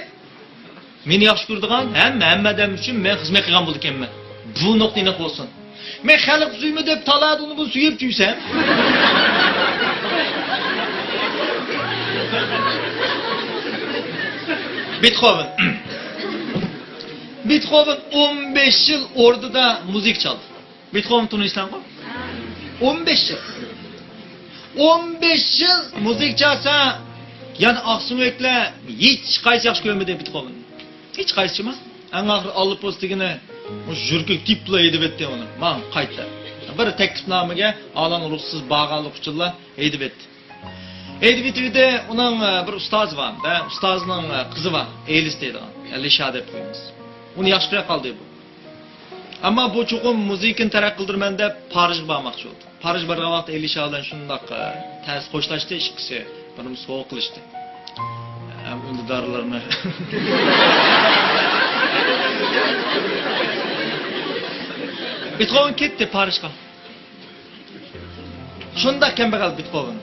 مېنى ياخشى كۆرىدىغان ھەممە، ھەممە ئادەم ئۈچۈن مەن خىزمەت قىلغان بولىدىكەنمەن. بۇ نۇقتا ئېنىق بولسۇن. مەن خەلق سۆيىمەن دەپ تالادا ئۇنى بۇنى سۆيۈپ يۈرسەم. بېتخوۋېن. بېتخوۋېن ئون بەش يىل ئوردىدا مۇزىكا چالدى. بېتخوۋېن تونۇيسىلەرغۇ؟ ئون بەش يىل. ئون بەش يىل مۇزىكا چالسا، يەنە ئاقسۆڭەكلەر ھېچقايسى ياخشى كۆرمىدى بېتخوۋېننى. ھېچقايسىچىمۇ. ئەڭ ئاخىرى ئاللا پوست دېگىنى مۇشۇ يۈرىكىگە تېپىپلا ھەيدىۋەتتى ئۇنى. ماڭ، قايت دەپ. بىر تەكلىپنامىگە ئالان رۇخسىتسىز بارغانلىقى ئۈچۈنلا ھەيدىۋەتتى. ھەيدىۋېتىۋىدى، ئۇنىڭ، ئە، بىر ئۇستازى بار. ۋە ئۇستازىنىڭ، ئە، قىزى بار. ئېلىس دەيدىغان. يا لىشا دەپ قويىمىز. ئۇنى ياخشى كۆرۈپ قالدى بۇ. ئەمما بۇ چوقۇم مۇزىكىنى تەرەققىي قىلدۇرىمەن دەپ پارىژغا بارماقچى بولدى. پارىژغا بارغان ۋاقىتتا ئېلىشا بىلەن شۇنداق، ئە، تەس خوشلاشتى، ئىككىسى بىر سوۋغا قىلىشتى. ھەم ئۈندىدارلىرىنى. بېتخوۋېن كەتتى پارىژغا. شۇنداق كەمبەغەل بېتخوۋېن.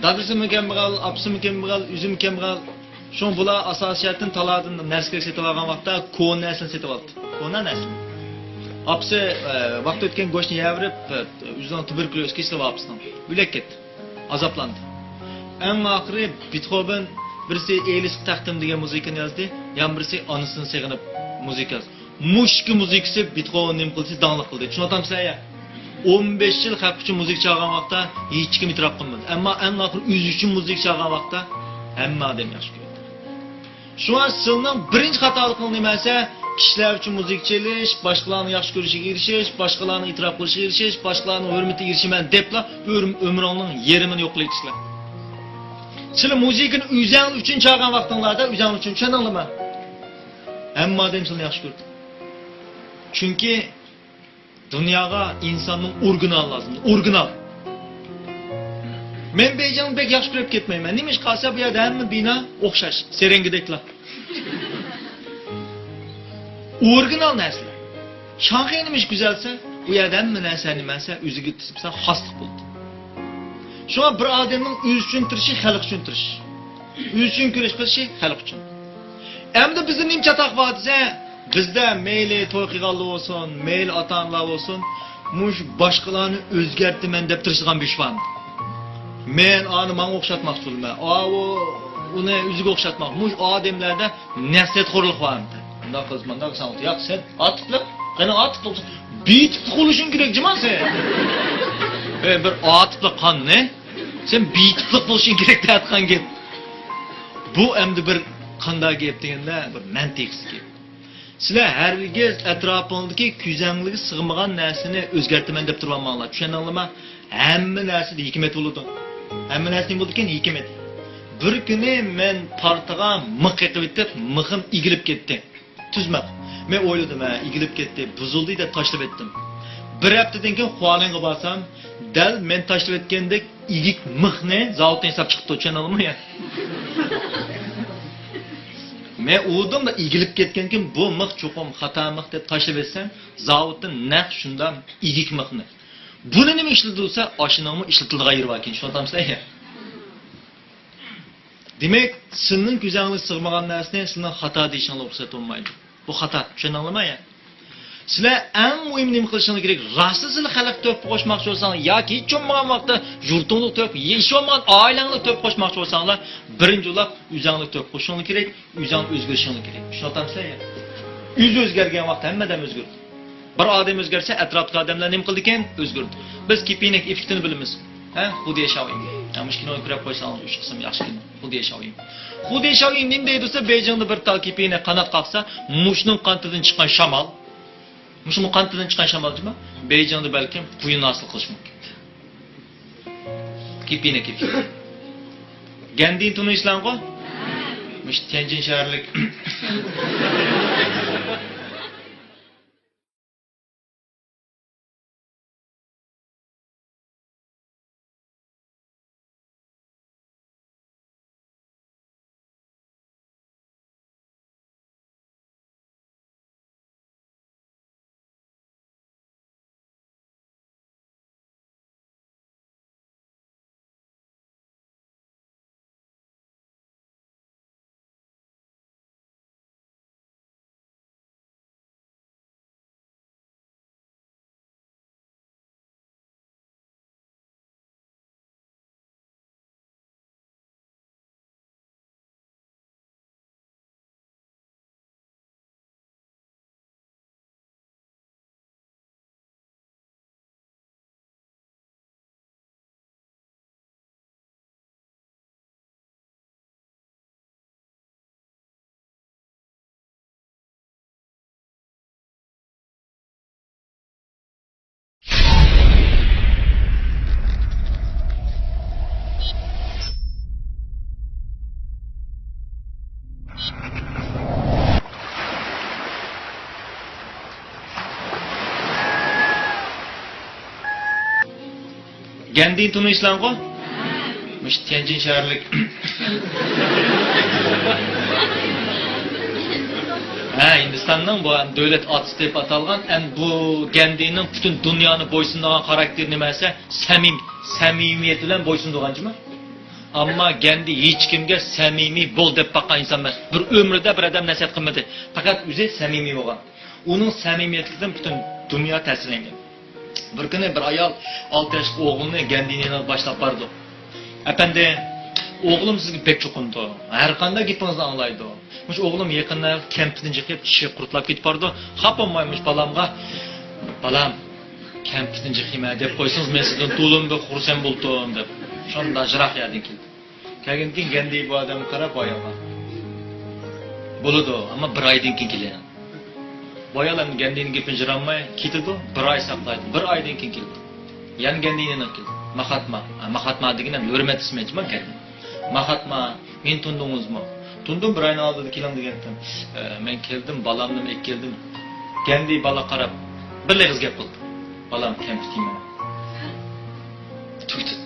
دادىسىمۇ كەمبەغەل، ئاپىسىمۇ كەمبەغەل، ئۆزىمۇ كەمبەغەل. شۇڭا بۇلار ئاساسىي جەھەتتىن تالادىن نەرسە كېرەك سېتىۋالغان ۋاقىتتا كونا نەرسىنى سېتىۋالدى. كونا نەرسىنى. ئاپىسى، ئە، ۋاقتى ئۆتكەن گۆشنى يەۋېرىپ، ئە، ئۆزىنىڭ تۇبېركۇليوز كېسىلى بار ئاپىسىنىڭ. ئۆلۈپ كەتتى. ئازابلاندى. ئەڭ ئاخىرى بېتخوۋېن بىرسى ئېلىسقا تەقدىم دېگەن مۇزىكىنى يازدى، يەنە بىرسى ئانىسىنى سېغىنىپ مۇزىكا يازدى. مۇشۇ ئىككى مۇزىكىسى بېتخوۋېننى نېمە قىلدى، داڭلىق قىلدى. چۈشىنىۋاتامسىلەر يا؟ ئون بەش يىل خەلق ئۈچۈن مۇزىكا چالغان ۋاقىتتا ھېچكىم ئېتىراپ قىلمىدى. ئەمما ئەڭ ئاخىرى ئۆزى ئۈچۈن مۇزىكا چالغان ۋاقىتتا ھەممە ئادەم ياخشى كۆردى. شۇڭا سىلنىڭ بىرىنچى خاتالىقىڭ نېمە دېسە، كىشىلەر ئۈچۈن مۇزىكا چېلىش، باشقىلارنىڭ ياخشى كۆرۈشىگە ئېرىشىش، باشقىلارنىڭ ئېتىراپ قىلىشىغا ئېرىشىش، باشقىلارنىڭ ھۆرمىتىگە ئېرىشىمەن دەپلا ئۆر-، ئۆمرۈڭنىڭ يېرىمىنى يوقلايسىلەر. سىلەر مۇزىكىنى ئۆزەڭلار ئۈچۈن چالغان ۋاقتىڭلاردا، ئۆزەڭلار ئۈچۈن، چۈشەندىڭلارمۇ؟ ھەممە ئادەم سىلىنى ياخشى كۆردى. چۈنكى دۇنياغا ئىنساننىڭ ئورىگىنالى لازىم. ئورىگىنال. مەن بېيجىڭنى بەك ياخشى كۆرۈپ كەتمەيمەن. نېمىشقا دېسە، بۇ يەردە ھەممە بىنا ئوخشاش. سەرەڭگىدەكلا. ئورىگىنال نەرسىلەر. شاڭخەي نېمىشقا گۈزەلسە، ئۇ يەردە ھەممە نەرسە نېمە دېسە، ئۆزىگە دېسە خاسلىق بولىدۇ. شۇڭا بىر ئادەمنىڭ ئۆزى ئۈچۈن تىرىشىشى، خەلق ئۈچۈن تىرىشىش. ئۆزى ئۈچۈن كۈرەش قىلىشى، خەلق ئۈچۈن. ئەمدى بىزدە نېمە چاتاق بار دېسە، بىزدە مەيلى توي قىلغانلار بولسۇن، مەيلى ئاتا-ئانىلار بولسۇن، مۇشۇ باشقىلارنى ئۆزگەرتىمەن دەپ تىرىشىدىغان بىر ئىش بار. مەن ئانى ماڭا ئوخشاتماقچى بولىمەن. ئاۋۇ ئۇنى ئۆزىگە ئوخشاتماق. مۇشۇ ئادەملەردە نەسىھەتخورلۇق بار. مۇنداق قىلسا، مۇنداق قىلساڭ، ياق، سەن ئا تىپلىق، قېنى ئا تىپلىق، بى تىپلىق بولۇشۇڭ كېرەك جۇما سەن. ئەي، بىر ئا تىپلىق قاننى، سەن بى تىپلىق بولۇشۇڭ كېرەك دەيدىغان گەپ. بۇ ئەمدى بىر قانداق گەپ دېگەندە، بىر مەنتىقسىز گەپ. سىلەر ھەرگىز ئەتراپىڭدىكى كۆزەڭلىگە سىغمىغان نەرسىنى ئۆزگەرتىمەن دەپ تۇرۇۋالماڭلار. چۈشەندىڭلارمۇ؟ ھەممە نەرسىدە ھېكمەت بولىدۇ. ھەممە نەرسە نېمە بولىدىكەن؟ ھېكمەت. بىر كۈنى مەن پارتىغا مىخ قېقىۋېتىپ، مىخىم ئېگىلىپ كەتتى. تۈز مىخ. مەن ئويلىدىم، ھە، ئېگىلىپ كەتتى، بۇزۇلدى دەپ تاشلىۋەتتىم. بىر ھەپتىدىن كېيىن خۇالىنغا بارسام، دەل مەن تاشلىۋەتكەندەك ئېگىك مىخنى زاۋۇتتىن ياساپ چىقىپتۇ، چۈشەندىڭلارمۇ يا؟ مەن ئۇدۇم ئېگىلىپ كەتكەنكىن، بۇ مىخ چوقۇم خاتا مىخ دەپ تاشلىۋەتسەم، زاۋۇتتىن نەق شۇنداق ئېگىك مىخنى. بۇنى نېمە ئىشلىتىدۇ دېسە، ئاشۇنىڭمۇ ئىشلىتىلىدىغان يېرى باركەن، چۈشىنىۋاتامسىلەر يا؟ دېمەك، سىلىنىڭ كۆزەڭلىك سىغمىغان نەرسىنى سىلىنىڭ خاتا دېيىشىڭلار رۇخسەت بولمايدۇ. بۇ خاتا، چۈشەندىڭلارمۇ يا؟ سىلەر ئەڭ مۇھىم نېمە قىلىشىڭلار كېرەك؟ راستلا سىلەر خەلققە تۆھپە قوشماقچى بولساڭلار ياكى ھېچ بولمىغان ۋاقىتتا يۇرتۇڭلۇق تۆھپە، ھېچ بولمىغان ئائىلەڭلىك تۆھپە قوشماقچى بولساڭلار، بىرىنچى بولۇپ ئۆزەڭلىك تۆھپە قوشۇشۇڭلار كېرەك، ئۆزەڭ ئۆزگىرىشىڭلار كېرەك. چۈشىنىۋاتامسىلەر يا؟ ئۆزى ئۆزگەرگەن ۋاقىتتا ھەممە ئادەم ئۆزگىرىدۇ. بىر ئادەم ئۆزگەرسە، ئەتراپتىكى ئادەملەر نېمە قىلىدىكەن؟ ئۆزگىرىدۇ. بىز كېپىنەك ئېففېكتىنى بىلىمىز. ھە؟ خۇديې شاۋيىڭ. ھە، مۇشۇ كىنونى كۆرۈپ قويساڭلار، ئۈچ قىسىم ياخشى كىنو. خۇديې شاۋيىڭ. خۇديې شاۋيىڭ نېمە دەيدۇ دېسە، بېيجىڭدا بىر تال كېپىنەك قانات قاقسا، مۇشۇنىڭ قانىتىدىن چىققان شامال، مۇشۇنىڭ قانىتىدىن چىققان شامال جۇما، بېيجىڭدا بەلكىم قۇيۇن ھاسىل قىلىشى مۇمكىن. كېپىنەك، كېپىنەك. گەندىنى تونۇيسىلەرغۇ؟ مۇشۇ تيەنجىن شەھەرلىك. گەندىنى تونۇيسىلەرغۇ؟ مۇشۇ تيەنجىن شەھەرلىك. ھە، ھىندىستاننىڭ بۇ دۆلەت ئاتىسى دەپ ئاتالغان، ئەن بۇ گەندىنىڭ پۈتۈن دۇنيانى بويسۇندۇرغان خاراكتېرى نېمە دېسە، سەمىم-، سەمىمىيەت بىلەن بويسۇندۇرغان جۇمۇ. ئەمما گەندى ھېچكىمگە سەمىمىي بول دەپ باققان ئىنسان ئەمەس. بىر ئۆمرىدە بىر ئادەم نەسىھەت قىلمىدى. پەقەت ئۆزى سەمىمىي بولغان. ئۇنىڭ سەمىمىيەتلىكىدىن پۈتۈن دۇنيا تەسىرلەنگەن. بىر كۈنى بىر ئايال ئالتە ياشلىق ئوغلىنى گەندىنىڭ يېنىغا باشلاپ بارىدۇ. ئەپەندى، ئوغلۇم سىزگە بەك چوقۇنىدۇ. ھەر قانداق گېپىڭىزنى ئاڭلايدۇ. مۇشۇ ئوغلۇم يېقىندا كەمپۈتىنى جىقىپ، چىشى قۇرتلاپ كېتىپ بارىدۇ. خاپا بولماي مۇشۇ بالامغا، بالام، كەمپۈتنى جىقىيمەن دەپ قويسىڭىز، مەن سىزدىن تولىمۇ بەك خۇرسەن بولاتتىم دەپ، شۇنداق يىراق يەردىن كېلىدۇ. كەلگەندىن كېيىن گەندى بۇ ئادەمگە قاراپ، بۇ ئايالغا، بولىدۇ، ئەمما بىر ئايدىن كېيىن كېلىڭ. بۇ ئايال ئەمدى گەندىنىڭ گېپىنى جىرالماي كېتىدۇ، بىر ئاي ساقلايدۇ، بىر ئايدىن كېيىن كېلىدۇ. يەنە گەندىنىڭ يېنىغا كېلىدۇ. ماھاتما، ھە، ماھاتما دېگىنى ھەم ھۆرمەت ئىسمى، گەندى. ماھاتما، مېنى تونۇدۇڭىزمۇ؟ تونۇدۇم، بىر ئاينىڭ ئالدىدا كېلىڭ دېگەنتىم. ئە، مەن كەلدىم، بالامنىمۇ ئېلىپ كەلدىم. گەندى بالىغا قاراپ، بىرلا ئېغىز گەپ قىلدى. بالام، كەمپۈت يېمە. تۈگىدى.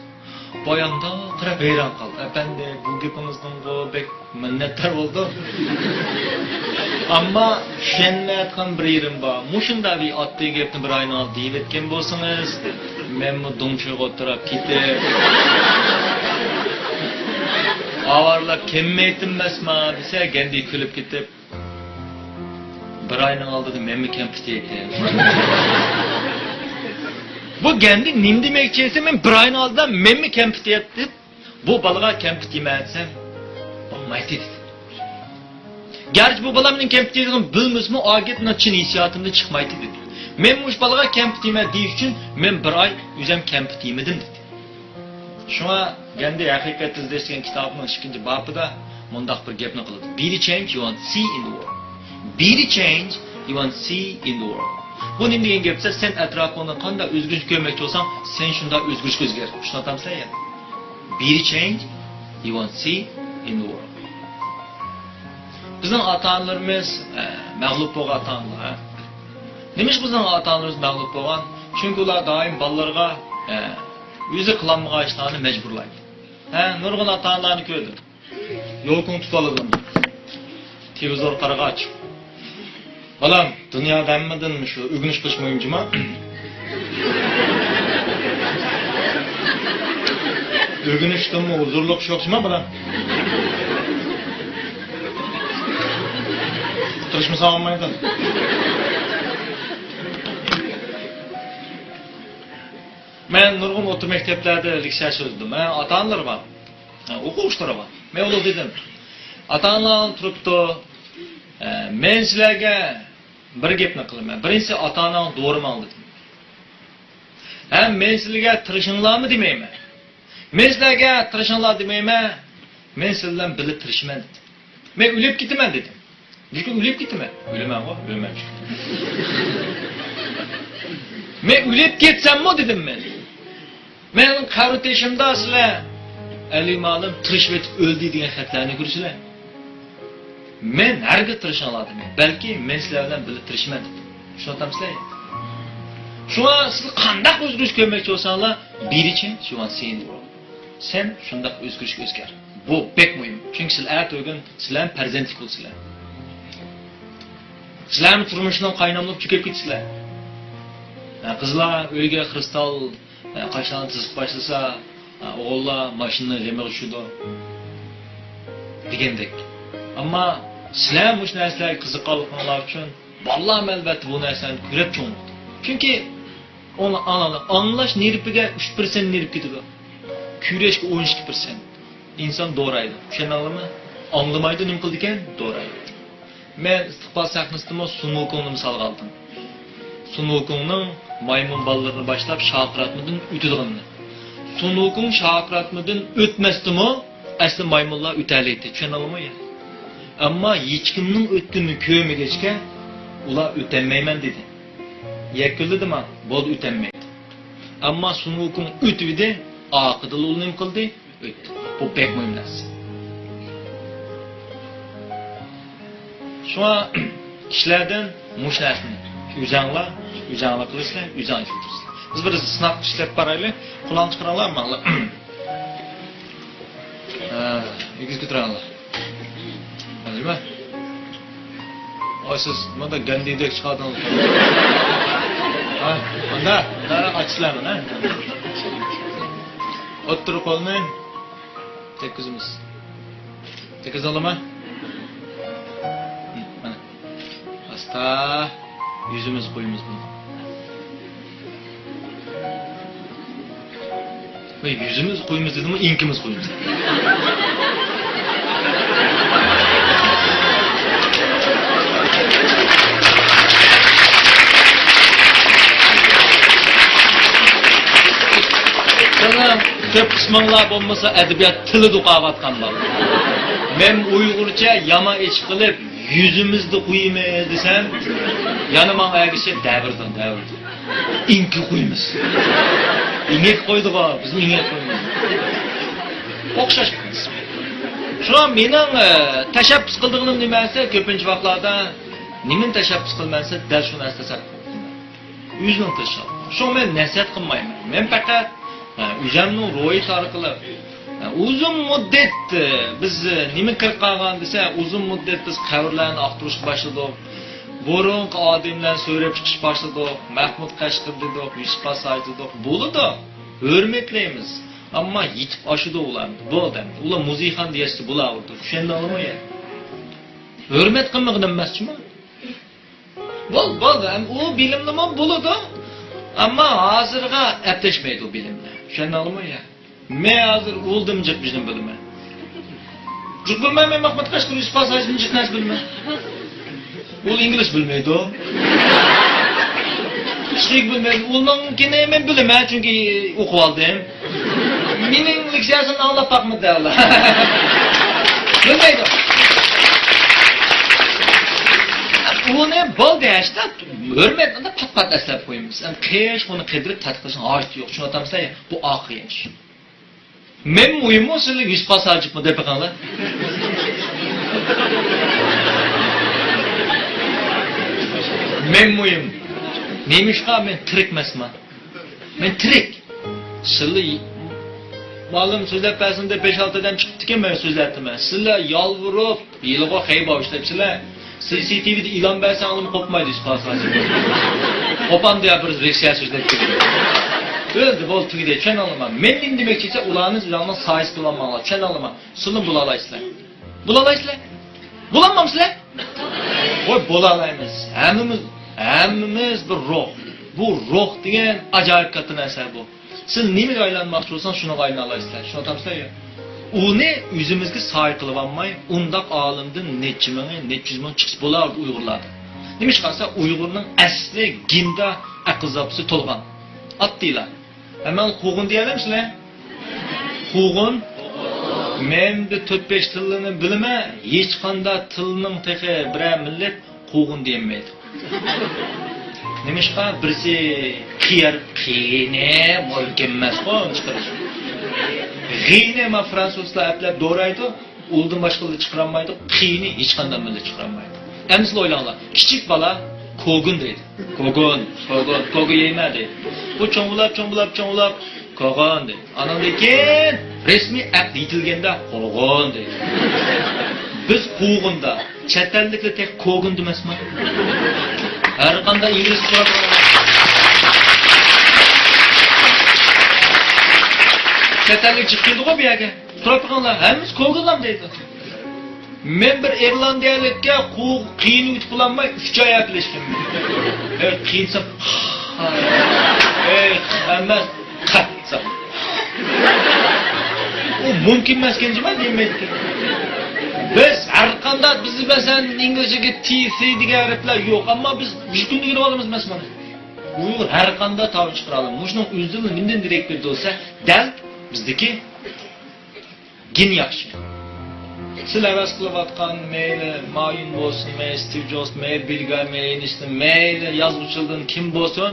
بۇ ئايال مۇنداق قاراپ ھەيران قالدى. ئەپەندى، بۇ گېپىڭىزدىنغۇ بەك مىننەتدار بولدۇم. ئەمما چۈشەنمەيۋاتقان بىر يېرىم بار. مۇشۇنداق بىر ئاددىي گەپنى بىر ئاينىڭ ئالدىدا دېيىۋەتكەن بولسىڭىز، مەنمۇ دۇڭچۇيغا ئولتۇراپ كېتىپ، ئاۋارىلەپ كەممەيتتىم ئەمەسما دېسە، گەندى كۈلۈپ كېتىپ، بىر ئاينىڭ ئالدىدا مەنمۇ كەمپۈت يەيتتىم. بۇ گەندى نېمە دېمەكچى دېسە، مەن بىر ئاينىڭ ئالدىدا مەنمۇ كەمپۈت يەيتتىم. بۇ بالىغا كەمپۈت يېمە دېسەم، بولمايتتى دېدى. گەرچە بۇ بالامنىڭ كەمپۈت يەيدىغىنىنى بىلمىسىمۇ، ئا گەپ مېنىڭ چىن ھېسسىياتىمدىن چىقمايتتى دېدى. مەن مۇشۇ بالىغا كەمپۈت يېمە دېيىش ئۈچۈن مەن بىر ئاي ئۆزۈم كەمپۈت يېمىدىم دېدى. شۇڭا گەندى ھەقىقەت ئىزدەش دېگەن كىتابىنىڭ ئىككىنچى بابىدا مۇنداق بىر گەپنى قىلىدۇ. Be the change you want to see in the world. Be the change you want to see in the world. بۇ نېمە دېگەن گەپ دېسە، سەن ئەتراپىڭدا قانداق ئۆزگىرىش كۆرمەكچى بولساڭ، سەن شۇنداق ئۆزگىرىشكە ئۆزگەر. چۈشىنىۋاتامسەن يا؟ Be the change you want to see in the world. بىزنىڭ ئاتا-ئانىلىرىمىز، ئە، مەغلۇپ بولغان ئاتا-ئانىلار، ھە؟ نېمىشقا بىزنىڭ ئاتا-ئانىلىرىمىز مەغلۇپ بولغان؟ چۈنكى ئۇلار دائىم بالىلىرىغا، ئە، ئۆزى قىلالمىغان ئىشلارنى مەجبۇرلايدۇ. ھە، نۇرغۇن ئاتا-ئانىلارنى كۆردۈم. يولكىنى تۇتۇۋالىدۇ. تېلېۋىزور قارىغاچ. بالام، دۇنيادا ھەممىدىن شۇ ئۆگىنىش قىلىش مۇھىم جۇما. ئۆگىنىشتىنمۇ ھۇزۇرلۇق ئىش يوق جۇما، بالام. تىرىشمىساڭ بولمايدۇ. مەن نۇرغۇن ئوتتۇرا مەكتەپلەردە لېكسىيە سۆزلىدىم. ھە، ئاتا-ئانىلىرىغا، ھە، ئوقۇغۇچىلىرىغا. مەن ئۇلارغا دېدىم، ئاتا-ئانىلار تۇرۇپتۇ، ھە، مەن سىلەرگە بىر گەپنى قىلىمەن. بىرىنچىسى، ئاتا-ئاناڭنى دورىماڭ دېدىم. ھەم مەن سىلەرگە تىرىشىڭلارمۇ دېمەيمەن. مەن سىلەرگە تىرىشىڭلار دېمەيمەن. مەن سىلەر بىلەن بىللە تىرىشىمەن دېدىم. مەن ئۆلۈپ كېتىمەن دېدىم. لېكىن ئۆلۈپ كېتىمەن. ئۆلىمەنغۇ، ئۆلىمەن. مەن ئۆلۈپ كەتسەممۇ دېدىم مەن. مەن قەبرە تېشىمدا سىلەر ئەلى مالىم تىرىشىۋېتىپ ئۆلدى دېگەن خەتلەرنى كۆرىسىلەر. مەن ھەرگىز تىرىشىڭلار دېمەي، بەلكى مەن سىلەر بىلەن بىللە تىرىشىمەن دېدىم. چۈشىنىۋاتامسىلەر؟ شۇڭا سىز قانداق ئۆزگىرىش كۆرمەكچى بولساڭلار، be the change you want to see in the world. سەن شۇنداق ئۆزگىرىشكە ئۆزگەر. بۇ بەك مۇھىم. چۈنكى سىلەر ئەتە-ئۆگۈن سىلەر پەرزەنتلىك بولىسىلەر. سىلەرمۇ تۇرمۇشنىڭ قايناملىق چۆكۈپ كېتىسىلەر. ھە، قىزلار ئۆيگە خرۇستال، ھە، قاشلارنى تىزىپ باشلىسا، ھە، ئوغۇللار ماشىنىنىڭ غېمىغا چۈشىدۇ دېگەندەك. ئەمما سىلەر مۇشۇ نەرسىلەرگە قىزىققانلىقىڭلار ئۈچۈن بالىلارمۇ ئەلۋەتتە بۇ نەرسىلەرنى كۆرۈپ چوڭ بولىدۇ. چۈنكى ئاڭ-، ئاڭ-، ئاڭلاش نېرۋىگە ئۈچ پىرسەنت نېرۋا كېتىدۇ. كۈرەشكە ئون ئىككى پىرسەنت. ئىنسان دورايدۇ. چۈشەندىڭلارمۇ؟ ئاڭلىمايدۇ، نېمە قىلىدىكەن؟ دورايدۇ. مەن ئىستىقبال سەھنىسىدىمۇ سۇن ۋۇكۇڭنى مىسالغا ئالدىم. سۇن ۋۇكۇڭنىڭ مايمۇن بالىلىرىنى باشلاپ شاقىراتمىدىن ئۆتىدىغىنىنى. سۇن ۋۇكۇڭ شاقىراتمىدىن ئۆتمەستىمۇ ئەسلى مايمۇنلار ئۆتەلەيتتى. چۈشەندىڭلارمۇ يا؟ ئەمما ھېچكىمنىڭ ئۆتكىنىنى كۆرمىگەچكە ئۇلار ئۆتەلمەيمەن دېدى. يەكۈنلىدىما؟ بولدى، ئۆتەلمەيدۇ. ئەمما سۇن ۋۇكۇڭ ئۆتۈۋىدى، ئارقىدىنلا ئۇ نېمە قىلدى؟ ئۆتتى. بۇ بەك مۇھىم نەرسە. شۇڭا كىشىلەردىن مۇشۇ نەرسىنى ئۆزەڭلار، ئۆزەڭلار قىلىسىلەر، ئۆزەڭ ئىزدەيسىلەر. بىز بىر سىناق ئىشلەپ بارايلى. قولۇڭلارنى چىقىرىڭلار، ماڭىلا. ھە، ئېگىز كۆتۈرۈڭلار. نېمە؟ ۋاي، سىز مۇنداق گەندىدەك چىقاردىڭىز. ھە، مۇنداق، مۇنداق ئاچىسىلەر مانا. ئوتتۇرا قولنى تەگكۈزىمىز. تەگكۈزدىڭلارمۇ؟ ھە، مانا. ئاستا يۈزىمىز قويىمىز بۇنى. ۋاي، يۈزىمىز قويىمىز دېدىمۇ، ئېڭىكىمىز قويىمىز. سىلەر كۆپ قىسمىڭلار بولمىسا ئەدەبىيات تىلىدا ئوقۇۋاتقان بار. مەن ئۇيغۇرچە يامان ئېچىق قىلىپ، يۈزىمىزدە قويىمىز دېسەم، يەنە ماڭا ئەگىشىپ دەۋردىڭ، دەۋردىڭ. ئېڭىككە قويىمىز. ئېڭىككە قويدىغۇ، بىزمۇ ئېڭىككە قويىمىز. ئوخشاش. شۇڭا مېنىڭ، ئە، تەشەببۇس قىلىدىغىنىم نېمە دېسە، كۆپىنچە ۋاقىتلاردا نېمىنى تەشەببۇس قىلىمەن دېسە، دەل شۇ نەرسە تەشەببۇس قىلىمەن. ئۆزىنىڭ تىرىشچانلىقى. شۇڭا مەن نەسىھەت قىلمايمەن. مەن پەقەت، ھە، ئۆزۈمنىڭ روھىيىتى ئارقىلىق، ھە، ئۇزۇن مۇددەت، ھە، بىز، ھە، نېمە كىرىپ قالغان دېسە، ئۇزۇن مۇددەت بىز قەبرىلەرنى ئاختۇرۇشقا باشلىدۇق. بۇرۇنقى ئادەملەرنى سۆرەپ چىقىشقا باشلىدۇق. مەھمۇد قەشقىرى دېدۇق، يۈسۈپ خاس ھاجى دېدۇق. بولىدۇ. ھۆرمەتلەيمىز. ئەمما يېتىپ ئاشىدۇ ئۇلار. بولدى ئەمدى. ئۇلار مۇزېيخان دېيەشسە بولاۋېرىدۇ. چۈشەندىڭلارمۇ يا؟ ھۆرمەت قىلمىغىنىم ئەمەس جۇمۇ. بول، بولدى. ئەم-، ئۇ بىلىملىمۇ بولىدۇ. ئەمما ھازىرغا ئەپلەشمەيدۇ ئۇ بىلىملەر. چۈشەندىڭلارمۇ يا؟ مەن ھازىر ئۇلدىم جىق بىلىم بىلىمەن. جىق بىلمەن، مەن مەھمۇد قەشقىرى يۈسۈپ خاس ھاجىدىن جىق نەرسە بىلىمەن. ئۇ ئىنگلىز بىلمەيدۇ. چىخىك بىلمەيدۇ. ئۇنىڭكىنى مەن بىلىمەن، چۈنكى ئوقۇۋالدىم. مېنىڭ لېكسىيەمنى ئاڭلاپ باقمىدى ئۇلار. بىلمەيدۇ. ئۇنى بولدى، ھەشتە ھۆرمەت، ئۇندا پات-پات ئەسلەپ قويىمىز. قىش ئۇنى قىدىرىپ تەتقىق قىلىشنىڭ ھاجىتى يوق. چۈشىنىۋاتامسىلەر؟ بۇ ئاخىرقى ئىش. مەن مۇھىممۇ، سىلەر يۈسۈپ خاس ھاجىپمۇ دەپ بېقىڭلار. مەن مۇھىم. نېمىشقا مەن تىرىك ئەمەسمەن؟ مەن تىرىك. سىلى مالىم سۆزلەپ بەرسۇن دەپ بەش-ئالتە ئادەم چىقىپتىكەن، مەن سۆزلەپتىمەن. سىلەر يالۋۇرۇپ، ھېلىغۇ خەيبا ئىشلەپسىلەر. سىسىتىۋىدە ئېلان بەرسەڭلارمۇ قوپمايدۇ، ئىسپاسىلار. قوپامدۇ يا بىر رېسىيە سۆزلەپ كېلىپ. ئۆلدى، بولدى، تۈگىدى. چۈشەنەلمەن. مەن نېمە دېمەكچى دېسە، ئۇلارنى ئۆزۈڭنىڭ سايىسىدا بولالماڭلار. چۈشەنەلمەن. سىلىمۇ بولالايسىلەر. بولالايسىلەر. بولالمامسىلەر؟ ۋاي، بولالايمىز. ھەممىمىز، ھەممىمىز بىر روھ. بۇ روھ دېگەن ئاجايىپ كاتتا نەرسە بۇ. سىز نېمىگە ئايلانماقچى بولسىڭىز، شۇنىڭغا ئايلىنالايسىلەر. چۈشىنىۋاتامسىلەر يا؟ ئۇنى ئۆزىمىزگە سايە قىلىۋالماي، ئۇنداق ئالىمدىن نەچچە مىڭى، نەچچە يۈز مىڭ چىقسا بولاۋېرىدۇ ئۇيغۇرلاردا. نېمىشقا دېسە، ئۇيغۇرنىڭ ئەسلى گېندا ئەقىل زاپىسى تولغان. ئاددىيلا. ھەممىڭلار قوغۇن دېيەلەمسىلەر؟ قوغۇن. مەن بۇ تۆت-بەش تىلنى بىلىمەن، ھېچقانداق تىلنىڭ تېخى بىرەر مىللەت قوغۇن دېيەلمەيدۇ. نېمىشقا؟ بىرسى قىيار، قىينى مۇمكىن ئەمەسقۇ ئۇنى چىقىرىش. غىنى ما فرانسۇزلار ئەپلەپ دورايدۇ، ئۇلدىن باشقىلار چىقىرالمايدۇ، قىينى ھېچقانداق مىللەت چىقىرالمايدۇ. ئەمدى سىلەر ئويلاڭلار، كىچىك بالا كوگۇن دەيدۇ. كوگۇن، كوگۇن، كوگۇن يەيمەن دەيدۇ. بۇ چوڭ بولاپ، چوڭ بولاپ، چوڭ بولاپ، كوغۇن دەيدۇ. ئانىڭدىن كېيىن رەسمىي ئەقىل يېتىلگەندە قوغۇن دەيدۇ. بىز قوغۇندا، چەت ئەللىكلەر تېخى كوگۇن دېمەسمۇ؟ ھەر قانداق ئىنگلىز سورىسا، چەت ئەللىك چىقىپ كېلىدىغۇ بۇ يەرگە. سوراپ بېقىڭلار، ھەممىسى كوگۇنلام دەيدۇ. مەن بىر ئىرلاندىيەلىككە قو-، قىينى يۇتۇپ بولالماي ئۈچ ئاي ئەپلەشكەن. ئەي، قىينىسام، ئەي، ئەمەس، قاتسام. ئۇ مۇمكىن ئەمەسكەن جۇما دېمەيتتى. بىز ھەر قانداق، بىز مەسىلەن ئىنگلىزچىگە تى سى دېگەن ھەرپلەر يوق، ئەمما بىز ھېچ كۈندە ئۆگىنىۋالىمىز مەسىلەن. ئۇيغۇر ھەر قانداق تاۋۇش چىقىرالايدۇ. مۇشۇنىڭ ئۆزىدىن نېمىدىن دېرەك بېرىدۇ دېسە، دەل بىزدىكى گېن ياخشى. سىلەر ھەۋەس قىلىۋاتقان مەيلى ما يۈن بولسۇن، مەيلى ستىۋ جوبس، مەيلى بىل گېيتس، مەيلى ئېينشتىن، مەيلى يازغۇچىلاردىن كىم بولسۇن،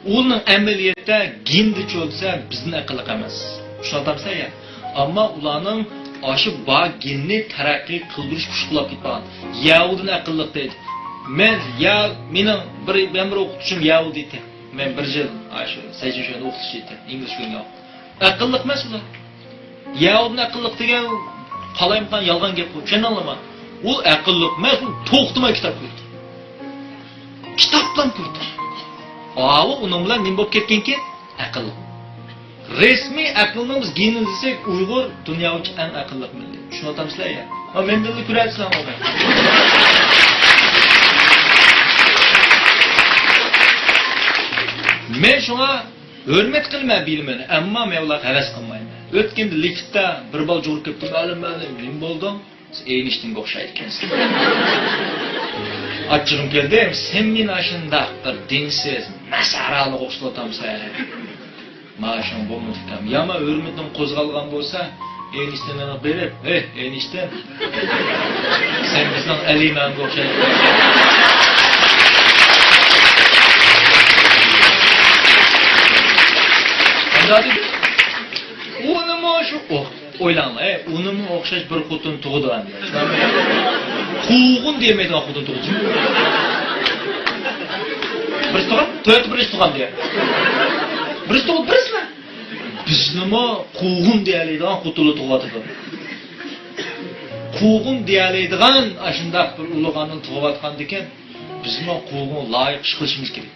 ئۇنىڭ ئەمەلىيەتتە گېندا چۆلسە بىزدىن ئەقىللىق ئەمەس. چۈشىنىۋاتامسىلەر يا؟ ئەمما ئۇلارنىڭ ئاشۇ بار گېننى تەرەققىي قىلدۇرۇش كۈچ قۇلاپ كېتىپ قالغان. يەھۇدىينى ئەقىللىق دەيدۇ. مەن يا، مېنىڭ بىر، مەن بىر ئوقۇتقۇچىم يەھۇدىي ئىدى. مەن بىر يىل ئاشۇ سەيجىنشۈەندە ئوقۇتۇش ئىدى، ئىنگلىز كۆرگەن. ئەقىللىق ئەمەس ئۇلار. يەھۇدىن ئەقىللىق دېگەن قالايمىقان يالغان گەپ بۇ، چۈشەندىڭلارمۇ؟ ئۇ ئەقىللىق ئەمەس، ئۇ توختىماي كىتاب كۆردى. كىتابلام كۆردى. ئاۋۇ ئۇنىڭ بىلەن نېمە بولۇپ كەتكەنكىن؟ ئەقىللىق. رەسمىي ئەقىلنىڭ بىز گېنى دېسەك، ئۇيغۇر دۇنيا بويىچە ئەڭ ئەقىللىق مىللەت. چۈشىنىۋاتامسىلەر يا؟ ھە، مەندىنلا كۆرەتسىلەر ئۇنى. مەن شۇڭا ھۆرمەت قىلىمەن بىلىمەن، ئەمما مەن ئۇلارغا ھەۋەس قىلمايمەن. ئۆتكەندە لىفتتا بىر بالا جۇغۇرۇپ كەپتۇ، مۇئەللىم، مۇئەللىم، نېمە بولدۇڭ؟ سىز ئەينىشتىنغا ئوخشايدىكەنسىز. ئاچچىقىم كەلدى، سەن مېنى ئاشۇنداق بىر دىنسىز، ناسارالىققا ئوخشىتىۋاتامسەن. مانا شۇڭا بولمىدىكەن. يامان ھۆرمىتىڭ قوزغالغان بولسا، ئەينىشتىنغا بېرىپ، ھەي، ئەينىشتىن، سەن بىزنىڭ ئەلىمانغا ئوخشايدىكەنسەن. ئۇنىمۇ شۇ ئوق. ئويلاڭلار، ئەي، ئۇنىمۇ ئوخشاش بىر خوتۇن تۇغىدۇ ئەمدى. قوغۇن دېيەلمەيدىغان خوتۇن تۇغىدۇ. بىرسى تۇغان، تۆتى بىرسى تۇغان دېگەن. بىرسى تۇغۇپ بىرسىلا. بىزنىمۇ قوغۇن دېيەلەيدىغان خوتۇنلا تۇغۇۋاتىدۇ. قوغۇن دېيەلەيدىغان ئاشۇنداق بىر ئۇلۇغ ئانىنى تۇغۇۋاتقاندىكىن، بىزمۇ قوغۇنغا لايىق ئىش قىلىشىمىز كېرەك.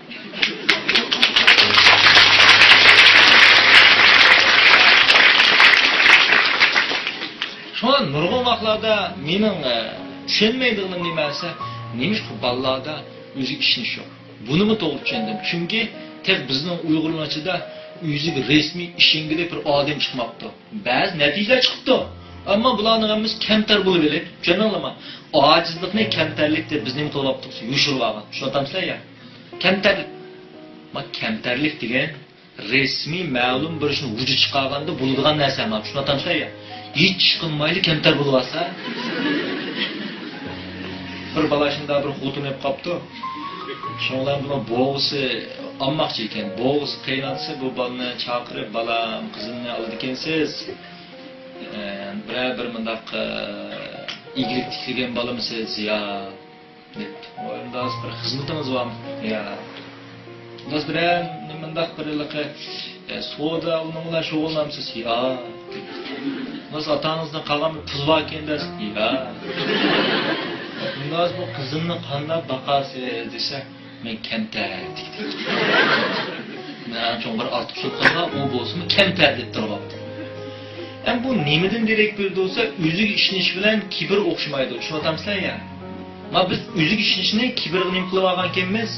شۇڭا نۇرغۇن ۋاقىتلاردا مېنىڭ، ئە، چۈشەنمەيدىغىنىم نېمە دېسە، نېمىشقا بالىلاردا ئۆزىگە ئىشىنىش يوق؟ بۇنىمۇ توغرا چۈشەندىم. چۈنكى تېخى بىزنىڭ ئۇيغۇرلار ئىچىدە ئۆزىگە رەسمىي ئىشەنگۈدەك بىر ئادەم چىقماپتۇ. بەزى نەتىجىلەر چىقىپتۇ. ئەمما بۇلارنىڭ ھەممىسى كەمتەر بولۇۋېلىپ، چۈشەندىڭلارمۇ؟ ئاجىزلىقنى كەمتەرلىك دەپ بىز نېمە قىلىۋاپتۇق؟ يوشۇرۇۋالغان. چۈشىنىۋاتامسىلەر يا؟ كەمتەرلىك. ما، كەمتەرلىك دېگەن رەسمىي مەلۇم بىر ئىشنى ۋۇجۇد چىقارغاندا بولىدىغان نەرسە ئەمەس. چۈشىنىۋاتامسىلەر يا؟ ھېچ ئىش قىلمايلا كەمتەر بولۇۋالسا. بىر بالا شۇنداق بىر خوتۇن ئېلىپ قاپتۇ. شۇنىڭ بىلەن بۇنىڭ بوۋىسى ئالماقچى ئىكەن. بوۋىسى، قېيىنئاتىسى بۇ بالىنى چاقىرىپ، بالام، قىزىمنى ئالىدىكەنسىز. ئە، بىرەر بىر مۇنداق، ئە، ئىگىلىك تىكلىگەن بالىمسىز؟ ياق. دەپتۇ. ئۇنداق بىر خىزمىتىڭىز بارمۇ؟ ياق. ئۇنداق بىرەر مۇنداق بىر ھېلىقى، ئە، سودا ئۇنىڭ بىلەن شۇغۇللانمسىز؟ ياق. ئۇنداق ئاتا-ئانىڭىزدىن قالغان بىر پۇل باركەن دەسە؟ ياق. ئۇنداق بۇ قىزىمنى قانداق باقارسىز دېسە، مەن كەمتەر دېدى. مەن چوڭ بىر ئارتۇقچىلىق قىلغان، ئۇ بولسىمۇ كەمتەر دەپ تۇرۇۋاپتۇ. ئەمما بۇ نېمىدىن دېرەك بېرىدۇ دېسە، ئۆزىگە ئىشىنىش بىلەن كىبىر ئوخشىمايدۇ. چۈشىنىۋاتامسىلەر يا؟ ما بىز ئۆزىگە ئىشىنىشنى كىبىرغا نېمە قىلىۋالغانكەنمىز؟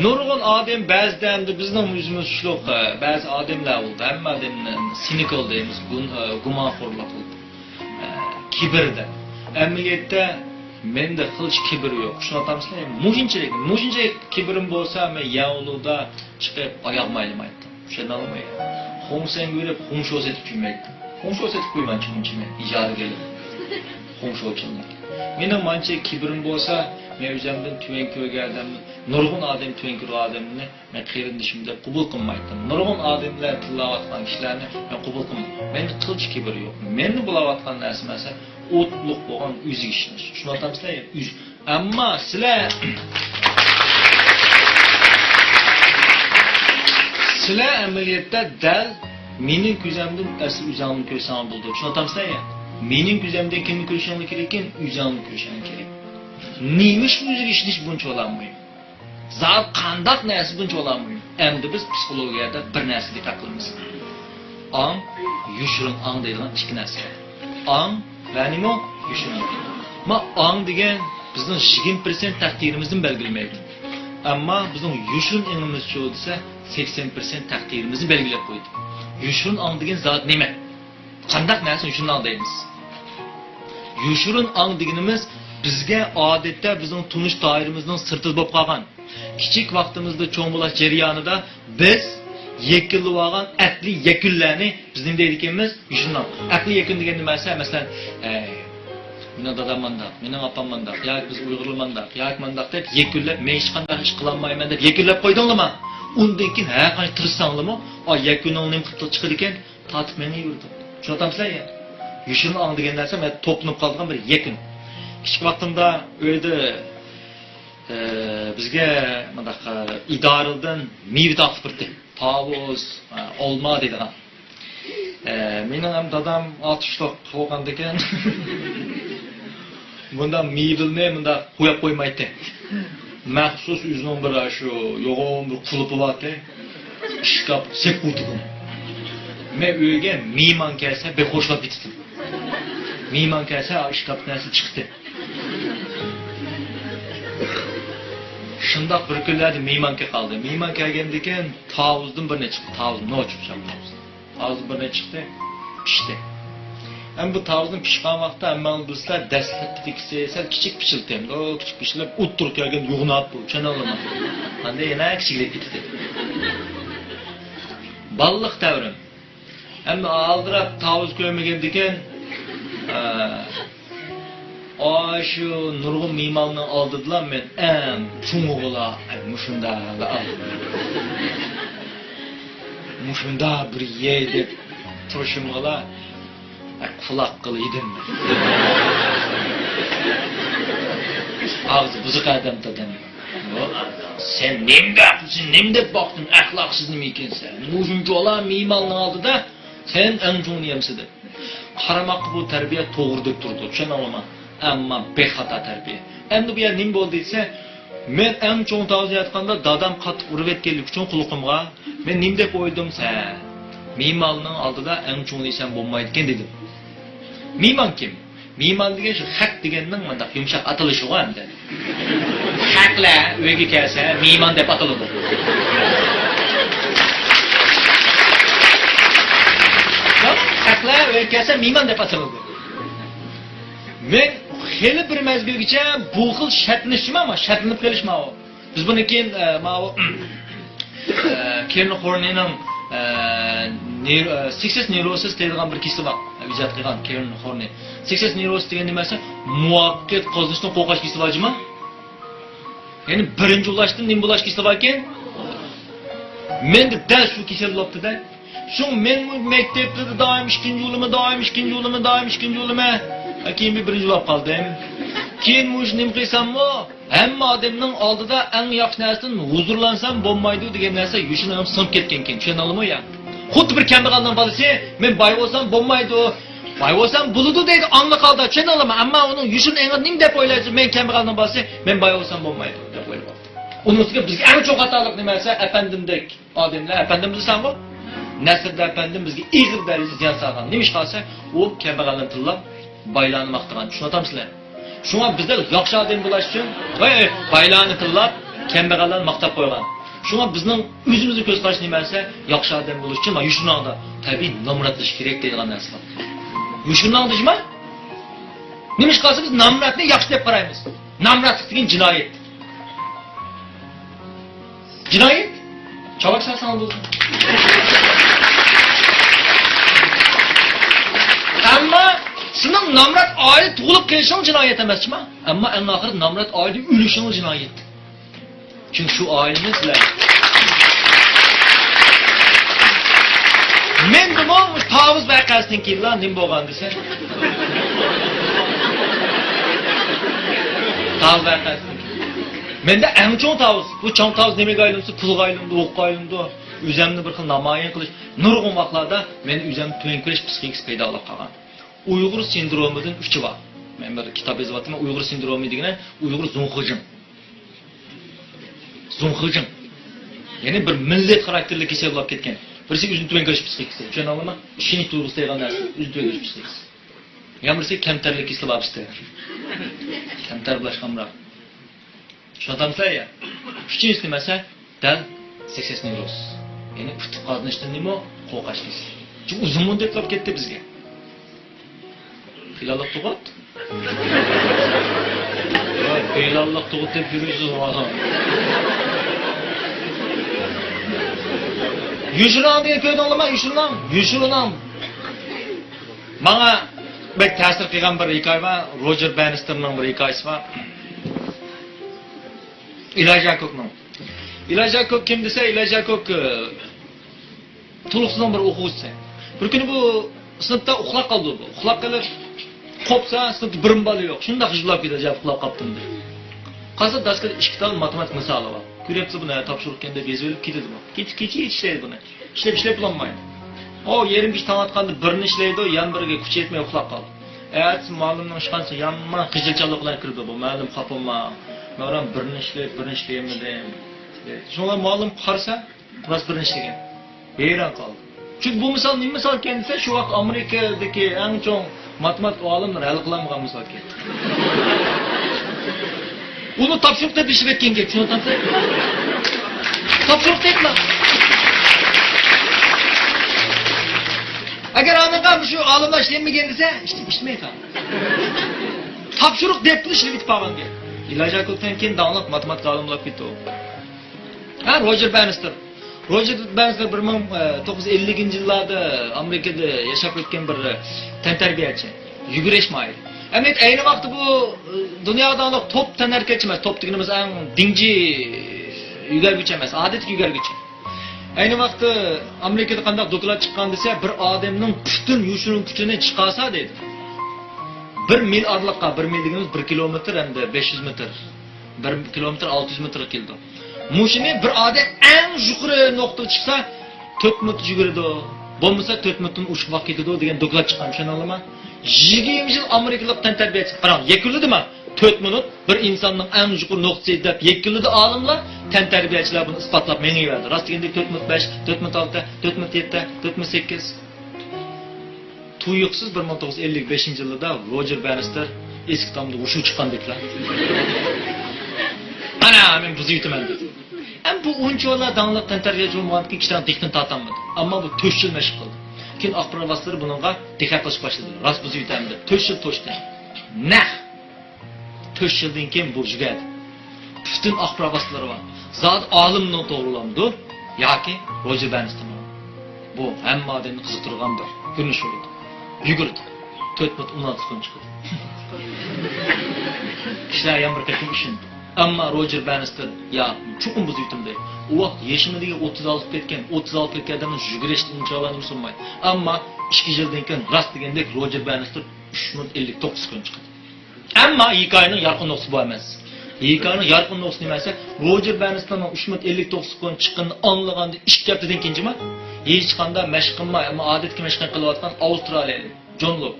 نۇرغۇن ئادەم بەزىدە ئەمدى بىزنىڭ ئۆزىمىز ئۇچلۇق، ئە، بەزى ئادەملەر بولىدۇ. ھەممە ئادەمنى سىنىكال دەيمىز، گۇن-، ئە، گۇمانخورلۇق قىلىدۇ. ئە، كىبىر دەپ. ئەمەلىيەتتە مەندە قىلچە كىبىر يوق. چۈشىنىۋاتامسىلەر؟ مۇشۇنچىلىك، مۇشۇنچىلىك كىبىرىم بولسا، مەن يەڭ ئۇلۇدا چىقىپ ئاياغمۇ ئايلىمايتتىم. چۈشەندىڭلارمۇ؟ خۇڭسەنگە بېرىپ خۇڭشو سېتىپ كۈلمەيتتىم. خۇڭشو سېتىپ قويمايمەن چىمىنچىمەن، ئىجارىگە ئېلىپ. خۇڭشوچىلىق. مېنىڭ مانچە كىبىرىم بولسا، مەن ئۆزۈمدىن تۆۋەن كۆرگەن ئادەمنى، نۇرغۇن ئادەم تۆۋەن كۆرگەن ئادەمنى مەن قېرىندىشىم دەپ قوبۇل قىلمايتتىم. نۇرغۇن ئادەملەر تىللاۋاتقان كىشىلەرنى مەن قوبۇل قىلمايمەن. مەندە قىلچە كىبىر يوق. مەندە بولاۋاتقان نەرسە مەسىلەن ئوتلۇق بولغان ئۆزىگە ئىشىنىش. چۈشىنىۋاتامسىلەر؟ ئۆز-، ئەمما سىلەر، سىلەر ئەمەلىيەتتە دەل مېنىڭ كۆزەمدىن ئەسلى ئۆزۈڭلارنى كۆرسەڭلار بولىدۇ. چۈشىنىۋاتامسىلەر يا؟ مېنىڭ كۆزەمدىن كىمنى كۆرۈشۈڭلار كېرەككىن؟ ئۆزۈڭلارنى كۆرۈشۈڭلار كېرەك. نېمە ئۈچۈن ئۆزىگە ئىشىنىش بۇنچىۋالا مۇھىم؟ زادى قانداق نەرسە بۇنچىۋالا مۇھىم؟ ئەمدى بىز پسىخولوگىيەدە بىر نەرسە دىققەت قىلىمىز. ئاڭ، يوشۇرۇن ئاڭ دەيدىغان ئىككى نەرسە بار. ئاڭ ۋە نېمە؟ يوشۇرۇن. ما ئاڭ دېگەن بىزنىڭ يىگىرمە پىرسەنت تەقدىرىمىزنى بەلگىلىمەيدۇ. ئەمما بىزنىڭ يوشۇرۇن ئېڭىمىزچۇ دېسە، سەكسەن پىرسەنت تەقدىرىمىزنى بەلگىلەپ قويدى. يوشۇرۇن ئاڭ دېگەن زادى نېمە؟ قانداق نەرسىنى يوشۇرۇن ئاڭ دەيمىز؟ يوشۇرۇن ئاڭ دېگىنىمىز بىزگە ئادەتتە بىزنىڭ تونۇش دائىرىمىزنىڭ سىرتىدا بولۇپ قالغان، كىچىك ۋاقتىمىزدا چوڭ بولۇش جەريانىدا بىز يەكۈنلىۋالغان ئەقلىي يەكۈنلەرنى بىز نېمە دەيدىكەنمىز؟ يوشۇرۇن ئاڭ. ئەقلىي يەكۈن دېگەن نېمە دېسە، مەسىلەن، ئەي، مېنىڭ دادام مانداق، مېنىڭ ئاپام مانداق، ياكى بىز ئۇيغۇرلار مانداق، ياكى مانداق دەپ يەكۈنلەپ، مەن ھېچقانداق ئىش قىلالمايمەن دەپ يەكۈنلەپ قويدۇڭلىما؟ ئۇندىن كېيىن ھەر قانچە تىرىشساڭلىمۇ، ئا، يەكۈنۈڭ نېمە قىلىپ چىقىدىكەن؟ تارتىپ مېڭىۋېرىدۇ. چۈشىنىۋاتامسىلەر يا؟ يوشۇرۇن ئاڭ دېگەن نەرسە مانا توپلىنىپ قالىدىغان بىر يەكۈن. كىچىك ۋاقتىمدا ئۆيدە ئە، بىزگە مۇنداق، ئە، ئىدارىدىن مېۋە تارقىتىپ بېرىتتى. تاۋۇز، ئە، ئالما دەيدىغان. ئە، مېنىڭ ھەم دادام ئاتۇشلۇق بولغاندىكىن، بۇنداق مېۋىلەرنى مۇنداق قويۇپ قويمايتتى. مەخسۇس ئۆزىنىڭ بىر شۇ يوغان بىر قۇلۇپى بارتى. ئىشكاپ سېپىۋېتىدۇ. مەن ئۆيگە مېھمان كەلسە بەك خۇشلاپ كېتىتتىم. مېھمان كەلسە ئىشكاپتىن نەرسە چىقتى. شۇنداق بىر كۈنلەردە مېھمان كېلىپ قالدى. مېھمان كەلگەندىكىن تاۋۇزدىن بىرنى چىقتى. تاۋۇز نوچ پىشاق تاۋۇز. تاۋۇزدىن بىرنى چىقتى، پىشتى. ئەمما بۇ تاۋۇزنىڭ پىشقان ۋاقتىدا ھەممىڭلار بىلىسىلەر، دەسلەپكىدىكىسى سەل كىچىك پىشىلتى. ئۇ كىچىك پىشىلىپ، ئوتتۇرىغا كەلگەندە يوغىناپ بولۇپ، چۈشەنەلەيمەن. ئاندىن يەنە كىچىكلەپ كېتىدۇ. بالىلىق دەۋرىم. ئەمدى ئالدىراپ تاۋۇز كۆرمىگەندىكىن، ئە، ئاشۇ نۇرغۇن مېھماننىڭ ئالدىدىلا مەن ئەڭ چوڭىغىلا، ئە، مۇشۇنداقلا ئالدىم. مۇشۇنداق بىر يەي دەپ تۇرۇشۇمغىلا، ئە، قۇلاق قىلىدىم. ئاغزى بۇزۇق ئادەم دادام. سەن نېمە دەپ، سەن نېمە دەپ باقتىڭ؟ ئەخلاقسىز نېمە ئىكەنسەن؟ مۇشۇنچىۋالا مېھماننىڭ ئالدىدا سەن ئەڭ چوڭ نېمىسى دەپ. قارىماققا بۇ تەربىيە توغرا دەپ تۇرىدۇ، چۈشەندىڭلارمۇ؟ ئەمما بەك خاتا تەربىيە. ئەمدى بۇ يەر نېمە بولدى دېسە، مەن ئەڭ چوڭ تاۋۇزدا ياتقاندا دادام قاتتىق ئۇرۇۋەتكەنلىكى ئۈچۈن قۇلىقىمغا، مەن نېمە دەپ ئويلىدىم دېسە، مېھماننىڭ ئالدىدا ئەڭ چوڭ دېسەم بولمايدىكەن دېدىم. مېھمان كىم؟ مېھمان دېگەن شۇ خەق دېگەننىڭ مۇنداق يۇمشاق ئاتىلىشىغۇ ئەمدى. خەقلەر ئۆيگە كەلسە مېھمان دەپ ئاتىلىدۇ. خەقلەر ئۆيگە كەلسە مېھمان دەپ ئاتىلىدۇ. مەن خېلى بىر مەزگىلگىچە بۇ خىل شەرتلىنىش، ماۋۇ شەرتلىنىپ قېلىش ماۋۇ. بىز بۇنى كېيىن، ئە، ماۋۇ، ئە، كېرن خورنىنىڭ، ئە، نېر-، ئە، سېكسىس نېروسىس دەيدىغان بىر كېسىلى بار. ئىجاد قىلغان كېرن خورنى. سېكسىس نېروسىس دېگەن نېمە دېسە، مۇۋەپپەقىيەت قازىنىشتىن قورقاش كېسىلى بار جۇما. يەنى بىرىنچى بولۇشتىن نېمە بولاش كېسىلى باركەن؟ مەندە دەل شۇ كېسەل بوپتۇ-دە. شۇڭا مەنمۇ مەكتەپلەردە دائىم ئىككىنچى بولىمەن، دائىم ئىككىنچى بولىمەن، دائىم ئىككىنچى بولىمەن. ھە، كېيىن بىر بىرىنچى بولۇپ قالدىم. كېيىن مۇشۇ نېمە قىلساممۇ، ھەممە ئادەمنىڭ ئالدىدا ئەڭ ياخشى نەرسىدىن ھۇزۇرلانسام بولمايدۇ دېگەن نەرسە يوشۇرۇن سىڭىپ كەتكەنكەن. چۈشەندىڭلارمۇ يا؟ خۇددى بىر كەمبەغەلنىڭ بالىسى، مەن باي بولسام بولمايدۇ، باي بولسام بولىدۇ دەيدۇ ئاڭلىق ھالدا. چۈشەندىڭلارمۇ؟ ئەمما ئۇنىڭ يوشۇرۇن ئېڭىدا نېمە دەپ ئويلايسىز؟ مەن كەمبەغەلنىڭ بالىسى، مەن باي بولسام بولمايدۇ دەپ ئويلاپ. ئۇنىڭ ئۈستىگە بىزگە ئەڭ چوڭ خاتالىق نېمە دېسە، ئەپەندىمدەك ئادەملەر، ئەپەندىم دېسەڭغۇ، نەسىردىن ئەپەندىم بىزگە ئېغىر دەرىجىدە زىيان سالغان. نېمىشقا دېسە، ئۇ كەمبەغەلنى تىللاپ، بايلارنى ماختىغان. چۈشىنىۋاتامسىلەر؟ شۇڭا بىزلەر ياخشى ئادەم بولاش ئۈچۈن، ۋاي، بايلارنى تىللاپ، كەمبەغەللەرنى ماختاپ قويغان. شۇڭا بىزنىڭ ئۆزىمىزنىڭ كۆز قارىشى نېمە دېسە، ياخشى ئادەم بولۇش ئۈچۈن، مانا، يوشۇرۇناڭدا تەبىئىي نامراتلىشىش كېرەك دەيدىغان نەرسە بار. يوشۇرۇناڭدا جۇما؟ نېمىشقا دېسە، بىز نامراتنى ياخشى دەپ قارايمىز. نامراتلىق دېگەن جىنايەت. جىنايەت؟ چاۋاك سالساڭ بولدى. ئەمما سېنىڭ نامرات ئائىلە تۇغۇلۇپ قېلىشىڭ جىنايەت ئەمەس جۇما. ئەمما ئەڭ ئاخىرى نامرات ئائىلىدە ئۆلۈشۈڭ جىنايەت. چۈنكى شۇ ئائىلىنى سىلەر. مەندىمۇ مۇشۇ تاۋۇز ۋەقەسىدىن كېيىنلا نېمە بولغان دېسە. تاۋۇز ۋەقەسىدىن كېيىن. مەندە ئەڭ چوڭ تاۋۇز. بۇ چوڭ تاۋۇز نېمىگە ئايلىنسا، پۇلغا ئايلىنىدۇ، ئوققا ئايلىنىدۇ. ئۆزەمنى بىر خىل نامايان قىلىش. نۇرغۇن ۋاقىتلاردا مەن ئۆزەمنى تۆۋەن كۆرۈش پسىخىكىسى پەيدا بولۇپ قالغان. ئۇيغۇر سىندرومىدىن ئۈچى بار. مەن بىر كىتاب يېزىۋاتىمەن، ئۇيغۇر سىندرومى دېگىنى ئۇيغۇر زۇڭخېجىڭ. زۇڭخېجىڭ. يەنى بىر مىللەت خاراكتېرلىك كېسەل بولۇپ كەتكەن. بىرسى ئۆزىنى تۆۋەن كۆرۈش پسىخىكىسى. چۈشەندىڭلارمۇ؟ ئىشىنىش تۇيغۇسى دەيدىغان نەرسە، ئۆزىنى تۆۋەن كۆرۈش پسىخىكىسى. يەنە بىرسى كەمتەرلىك كېسىلى بار بىزدە. كەمتەر بولۇش ئامراق. چۈشىنىۋاتامسىلەر يا؟ ئۈچىنچىسى نېمە دېسە، دەل سېكسىس نېروسىس. يەنى ئۇتۇق قازىنىشتىن نېمە؟ قورقاش كېسىلى. چۈنكى ئۇزۇن مۇددەتلەپ كەتتى بىزگە. پىلانلىق تۇغۇت. پىلانلىق تۇغۇت دەپ يۈرۈشسىز ۋاھا. يوشۇرۇناڭ دېگەن كۆردۈڭلارمۇ؟ يوشۇرۇناڭ. يوشۇرۇناڭ. ماڭا بەك تەسىر قىلغان بىر ھېكايە بار. روجېر بەننىستېرنىڭ بىر ھېكايىسى بار. ئېلايجا كوكنىڭ. ئېلايجا كوك كىم دېسە، ئېلايجا كوك، ئى، تولۇقسىزنىڭ بىر ئوقۇغۇچىسى. بىر كۈنى بۇ سىنىپتا ئۇخلاپ قالدى بۇ. ئۇخلاپ قېلىپ، قوپسا، سىنىپتا بىرمۇ بالا يوق. شۇنداق يىغلاپ كېتىدۇ، ئەجەب ئۇخلاپ قاپتىمدۇ. قالسا داسكىدا ئىككى تال ماتېماتىك مىسالى بار. كۆرۈپسىز بۇنى، ھە، تاپشۇرۇق ئىكەن دەپ يېزىۋېلىپ كېتىدىمۇ؟ كېچە، كېچە ئىشلەيدۇ بۇنى. ئىشلەپ، ئىشلەپ بولالمايدۇ. ئۇ يېرىم كېچە تاڭ ئاتقاندا بىرنى ئىشلەيدۇ، يەنە بىرىگە كۈچ يەتمەي ئۇخلاپ قالدى. ئەتىسى مۇئەللىمنىڭ ئىشخانىسىغا يامان خىجىلچانلىق بىلەن كىردى بۇ. مۇئەللىم، خاپا بولما. مەن بىرنى ئىشلەپ، بىرنى ئىشلىيەلمىدىم. شۇڭا مۇئەللىم قارىسا، راست بىرنى ئىشلىگەن. ھەيران قالدى. چۈنكى بۇ مىسال نېمە مىسال ئىكەن دېسە، شۇ ۋاقىت ئامېرىكىدىكى ئەڭ چوڭ ماتېماتىك ئالىملار ھەل قىلالمىغان مىسال ئىكەن. ئۇنى تاپشۇرۇق دەپ ئىشلەتكەن گەپ، چۈشىنىۋاتامسىز؟ تاپشۇرۇق دەيدىلا. ئەگەر ئانىڭغا مۇشۇ ئالىملار ئىشلەنمىگەن دېسە، ئىش-، ئىشلىمەيدۇ. تاپشۇرۇق دەپلا ئىشلىۋېتىپ قالغان گەپ. ئىلاجا كۆپتىن كېيىن داڭلىق ماتېماتىك ئالىم بولۇپ كېتىدۇ. ھە، روجېر بەننىستېر. روجېر بەننىستېر بىر مىڭ توققۇز يۈز ئەللىكىنچى يىللاردا ئامېرىكىدا ياشاپ ئۆتكەن بىر تەنتەربىيەچى. يۈگۈرۈش ماھىرى. ئەمدى ئەينى ۋاقىتتا بۇ، ئە، دۇنياغا داڭلىق توپ تەنھەرىكەتچى ئەمەس، توپ دېگىنىمىز ئەڭ دىڭجى يۈگۈرگۈچى ئەمەس، ئادەتتىكى يۈگۈرگۈچى. ئەينى ۋاقىتتا ئامېرىكىدا قانداق دوكلات چىققان دېسە، بىر ئادەمنىڭ پۈتۈن يوشۇرۇن كۈچىنى چىقارسا دەيدۇ. بىر مىل ئارىلىققا، بىر مىل دېگىنىمىز بىر كىلومېتىر ھەمدە بەش يۈز مېتىر. بىر كىلومېتىر ئالتە يۈز مېتىرغا كېلىدۇ. مۇشۇنى بىر ئادەم ئەڭ يۇقىرى نۇقتىغا چىقسا، تۆت مىنۇت يۈگۈرىدۇ. بولمىسا تۆت مىنۇتتىن ئوشۇپ ۋاقىت كېتىدۇ دېگەن دوكلات چىققان، چۈشەندىڭلارمۇ؟ يىگىرمە يىل ئامېرىكىلىق تەنتەربىيەچى، قاراڭ، يەكۈنلىدىما؟ تۆت مىنۇت بىر ئىنساننىڭ ئەڭ يۇقىرى نۇقتىسى دەپ يەكۈنلىدى ئالىملار، تەنتەربىيەچىلەر بۇنى ئىسپاتلاپ مېڭىۋەردى. راست دېگەندەك تۆت مىنۇت بەش، تۆت مىنۇت ئالتە، تۆت مىنۇت يەتتە، تۆت مىنۇت سەككىز. تۇيۇقسىز بىر مىڭ توققۇز يۈز ئەللىك بەشىنچى يىلىدا روجېر بەننىستېر ئېسىك تامدا ھوشى چىققاندەكلا، «ئانا، مەن بۇزۇۋېتىمەن» دېدى. ئەمما بۇ ئۇنچىۋالا داڭلىق تەنتەربىيەچى بولمىغاندىكىن كىشىلەرنىڭ دىققىتىنى تارتالمىدى. ئەمما بۇ تۆت يىل مەشىق قىلدى. كېيىن ئاخبارات ۋاسىتىلىرى بۇنىڭغا دىققەت قىلىشقا باشلىدى. راست بۇزۇۋېتەمدى دەپ. تۆت يىل توشتى. نەق تۆت يىلدىن كېيىن بۇ يۈگەردى. پۈتۈن ئاخبارات ۋاسىتىلىرى بار. زادى ئالىمنى توغرىلامدۇ ياكى روجېر بەننىستېرنى؟ بۇ ھەممە ئادەمنى قىزىقتۇرىدىغان بىر كۆرۈنۈش بولدى. يۈگۈردى. تۆت مىنۇت ئون ئالتە سېكۇنت چىقىدۇ. كىشىلەر يەنە بىر قېتىم ئىشىندى. ئەمما روجېر بەننىستېر، يا، چوقۇم بۇزۇۋېتىمدۇ. ئۇ ۋاقىت يېشىمۇ دېگەن ئوتتۇز ئالتە كەتكەن، ئوتتۇز ئالتە كەتكەن ئادەمنىڭ يۈگۈرۈشتىن ئۇنچىۋالا نېمىسى بولمايدۇ. ئەمما ئىككى يىلدىن كېيىن راست دېگەندەك روجېر بەننىستېر ئۈچ مىنۇت ئەللىك توققۇز سېكۇنت چىقىدۇ. ئەمما ھېكايىنىڭ يارقىن نۇقتىسى بۇ ئەمەس. ھېكايىنىڭ يارقىن نۇقتىسى نېمە دېسە، روجېر بەننىستېرنىڭ ئۈچ مىنۇت ئەللىك توققۇز سېكۇنت چىققىنىنى ئاڭلىغاندا ئىككى ھەپتىدىن كېيىن جىما، ھېچقانداق مەشىق قىلماي، ئەمما ئادەتتىكى مەشىقنى قىلىۋاتقان ئاۋسترالىيەلىك جون لوك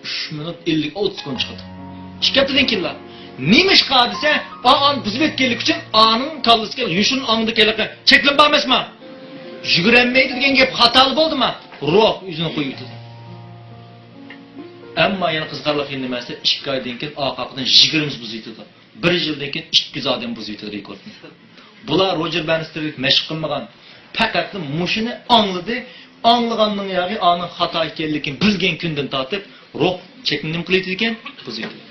ئۈچ مىنۇت ئەللىك ئالتە سېكۇنت چىقىدۇ. ئىككى ھەپتىدىن كېيىنلا. نېمىشقا دېسە، ئا-، ئانى بۇزۇپ يەتكەنلىكى ئۈچۈن ئانىڭ كاللىسىغا يوشۇرۇن ئاڭدىكى ھېلىقى چەكلىمە بار ئەمەسما؟ يۈگۈرەلمەيدۇ دېگەن گەپ خاتالىق بولدىما؟ روھ ئۆزىنى قويۇۋېتىدۇ. ئەمما يەنە قىزىقارلىق يېرى نېمە دېسە، ئىككى ئايدىن كېيىن ئارقا-ئارقىدىن يىگىرمىسى بۇزۇۋېتىدۇ. بىر يىلدىن كېيىن ئىككى يۈز ئادەم بۇزۇۋېتىدۇ رېكورتنى. بۇلار روجېر بەننىستېردەك مەشىق قىلمىغان، پەقەتلا مۇشۇنى ئاڭلىدى. ئاڭلىغاننىڭ ياغى ئانىڭ خاتا ئىكەنلىكىنى بىلگەن كۈندىن تارتىپ، روھ چەكنى نېمە قىلىۋېتىدىكەن؟ بۇزۇۋېتىدۇ.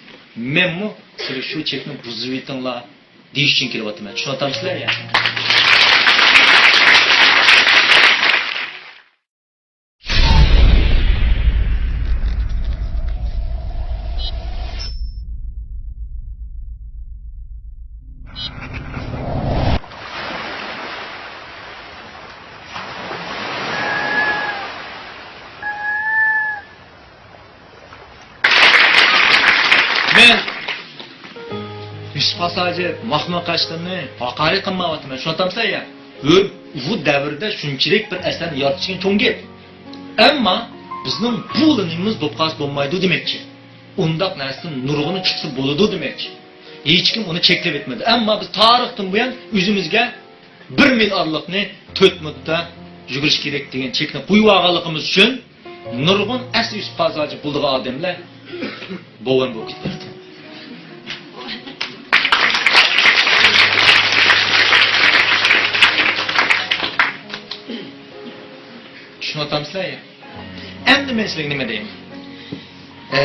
مەنمۇ سىلەر شۇ چەكنى بۇزۇۋېتىڭلار دېيىش ئۈچۈن كېلىۋاتىمەن. چۈشىنىۋاتامسىلەر يا؟ مەن يۈسۈپ خاس ھاجى ماخمۇ قاشلىرىنى ھاقارەت قىلمايۋاتىمەن، چۈشىنىۋاتامسىلەر يا؟ ئۇ، ئۇ دەۋردە شۇنچىلىك بىر ئەسەرنى يارىتىشكە چوڭ گەپ. ئەمما بىزنىڭ بۇلا نېمىمىز بولۇپ قالسا بولمايدۇ دېمەكچى. ئۇنداق نەرسىدىن نۇرغۇنى چىقسا بولىدۇ دېمەكچى. ھېچكىم ئۇنى چەكلەپ ئۆتمىدى. ئەمما بىز تارىختىن بۇيان ئۆزىمىزگە بىر مىل ئارىلىقنى تۆت مىنۇتتا يۈگۈرۈش كېرەك دېگەن چەكنى قويۇۋالغانلىقىمىز ئۈچۈن نۇرغۇن ئەسلى يۈسۈپ خاس ھاجى بولىدىغان ئادەملەر بوۋان بولۇپ كېتىپتۇ. چۈشىنىۋاتامسىلەر يا؟ ئەمدى مەن سىلەرگە نېمە دەيمەن؟ ئە،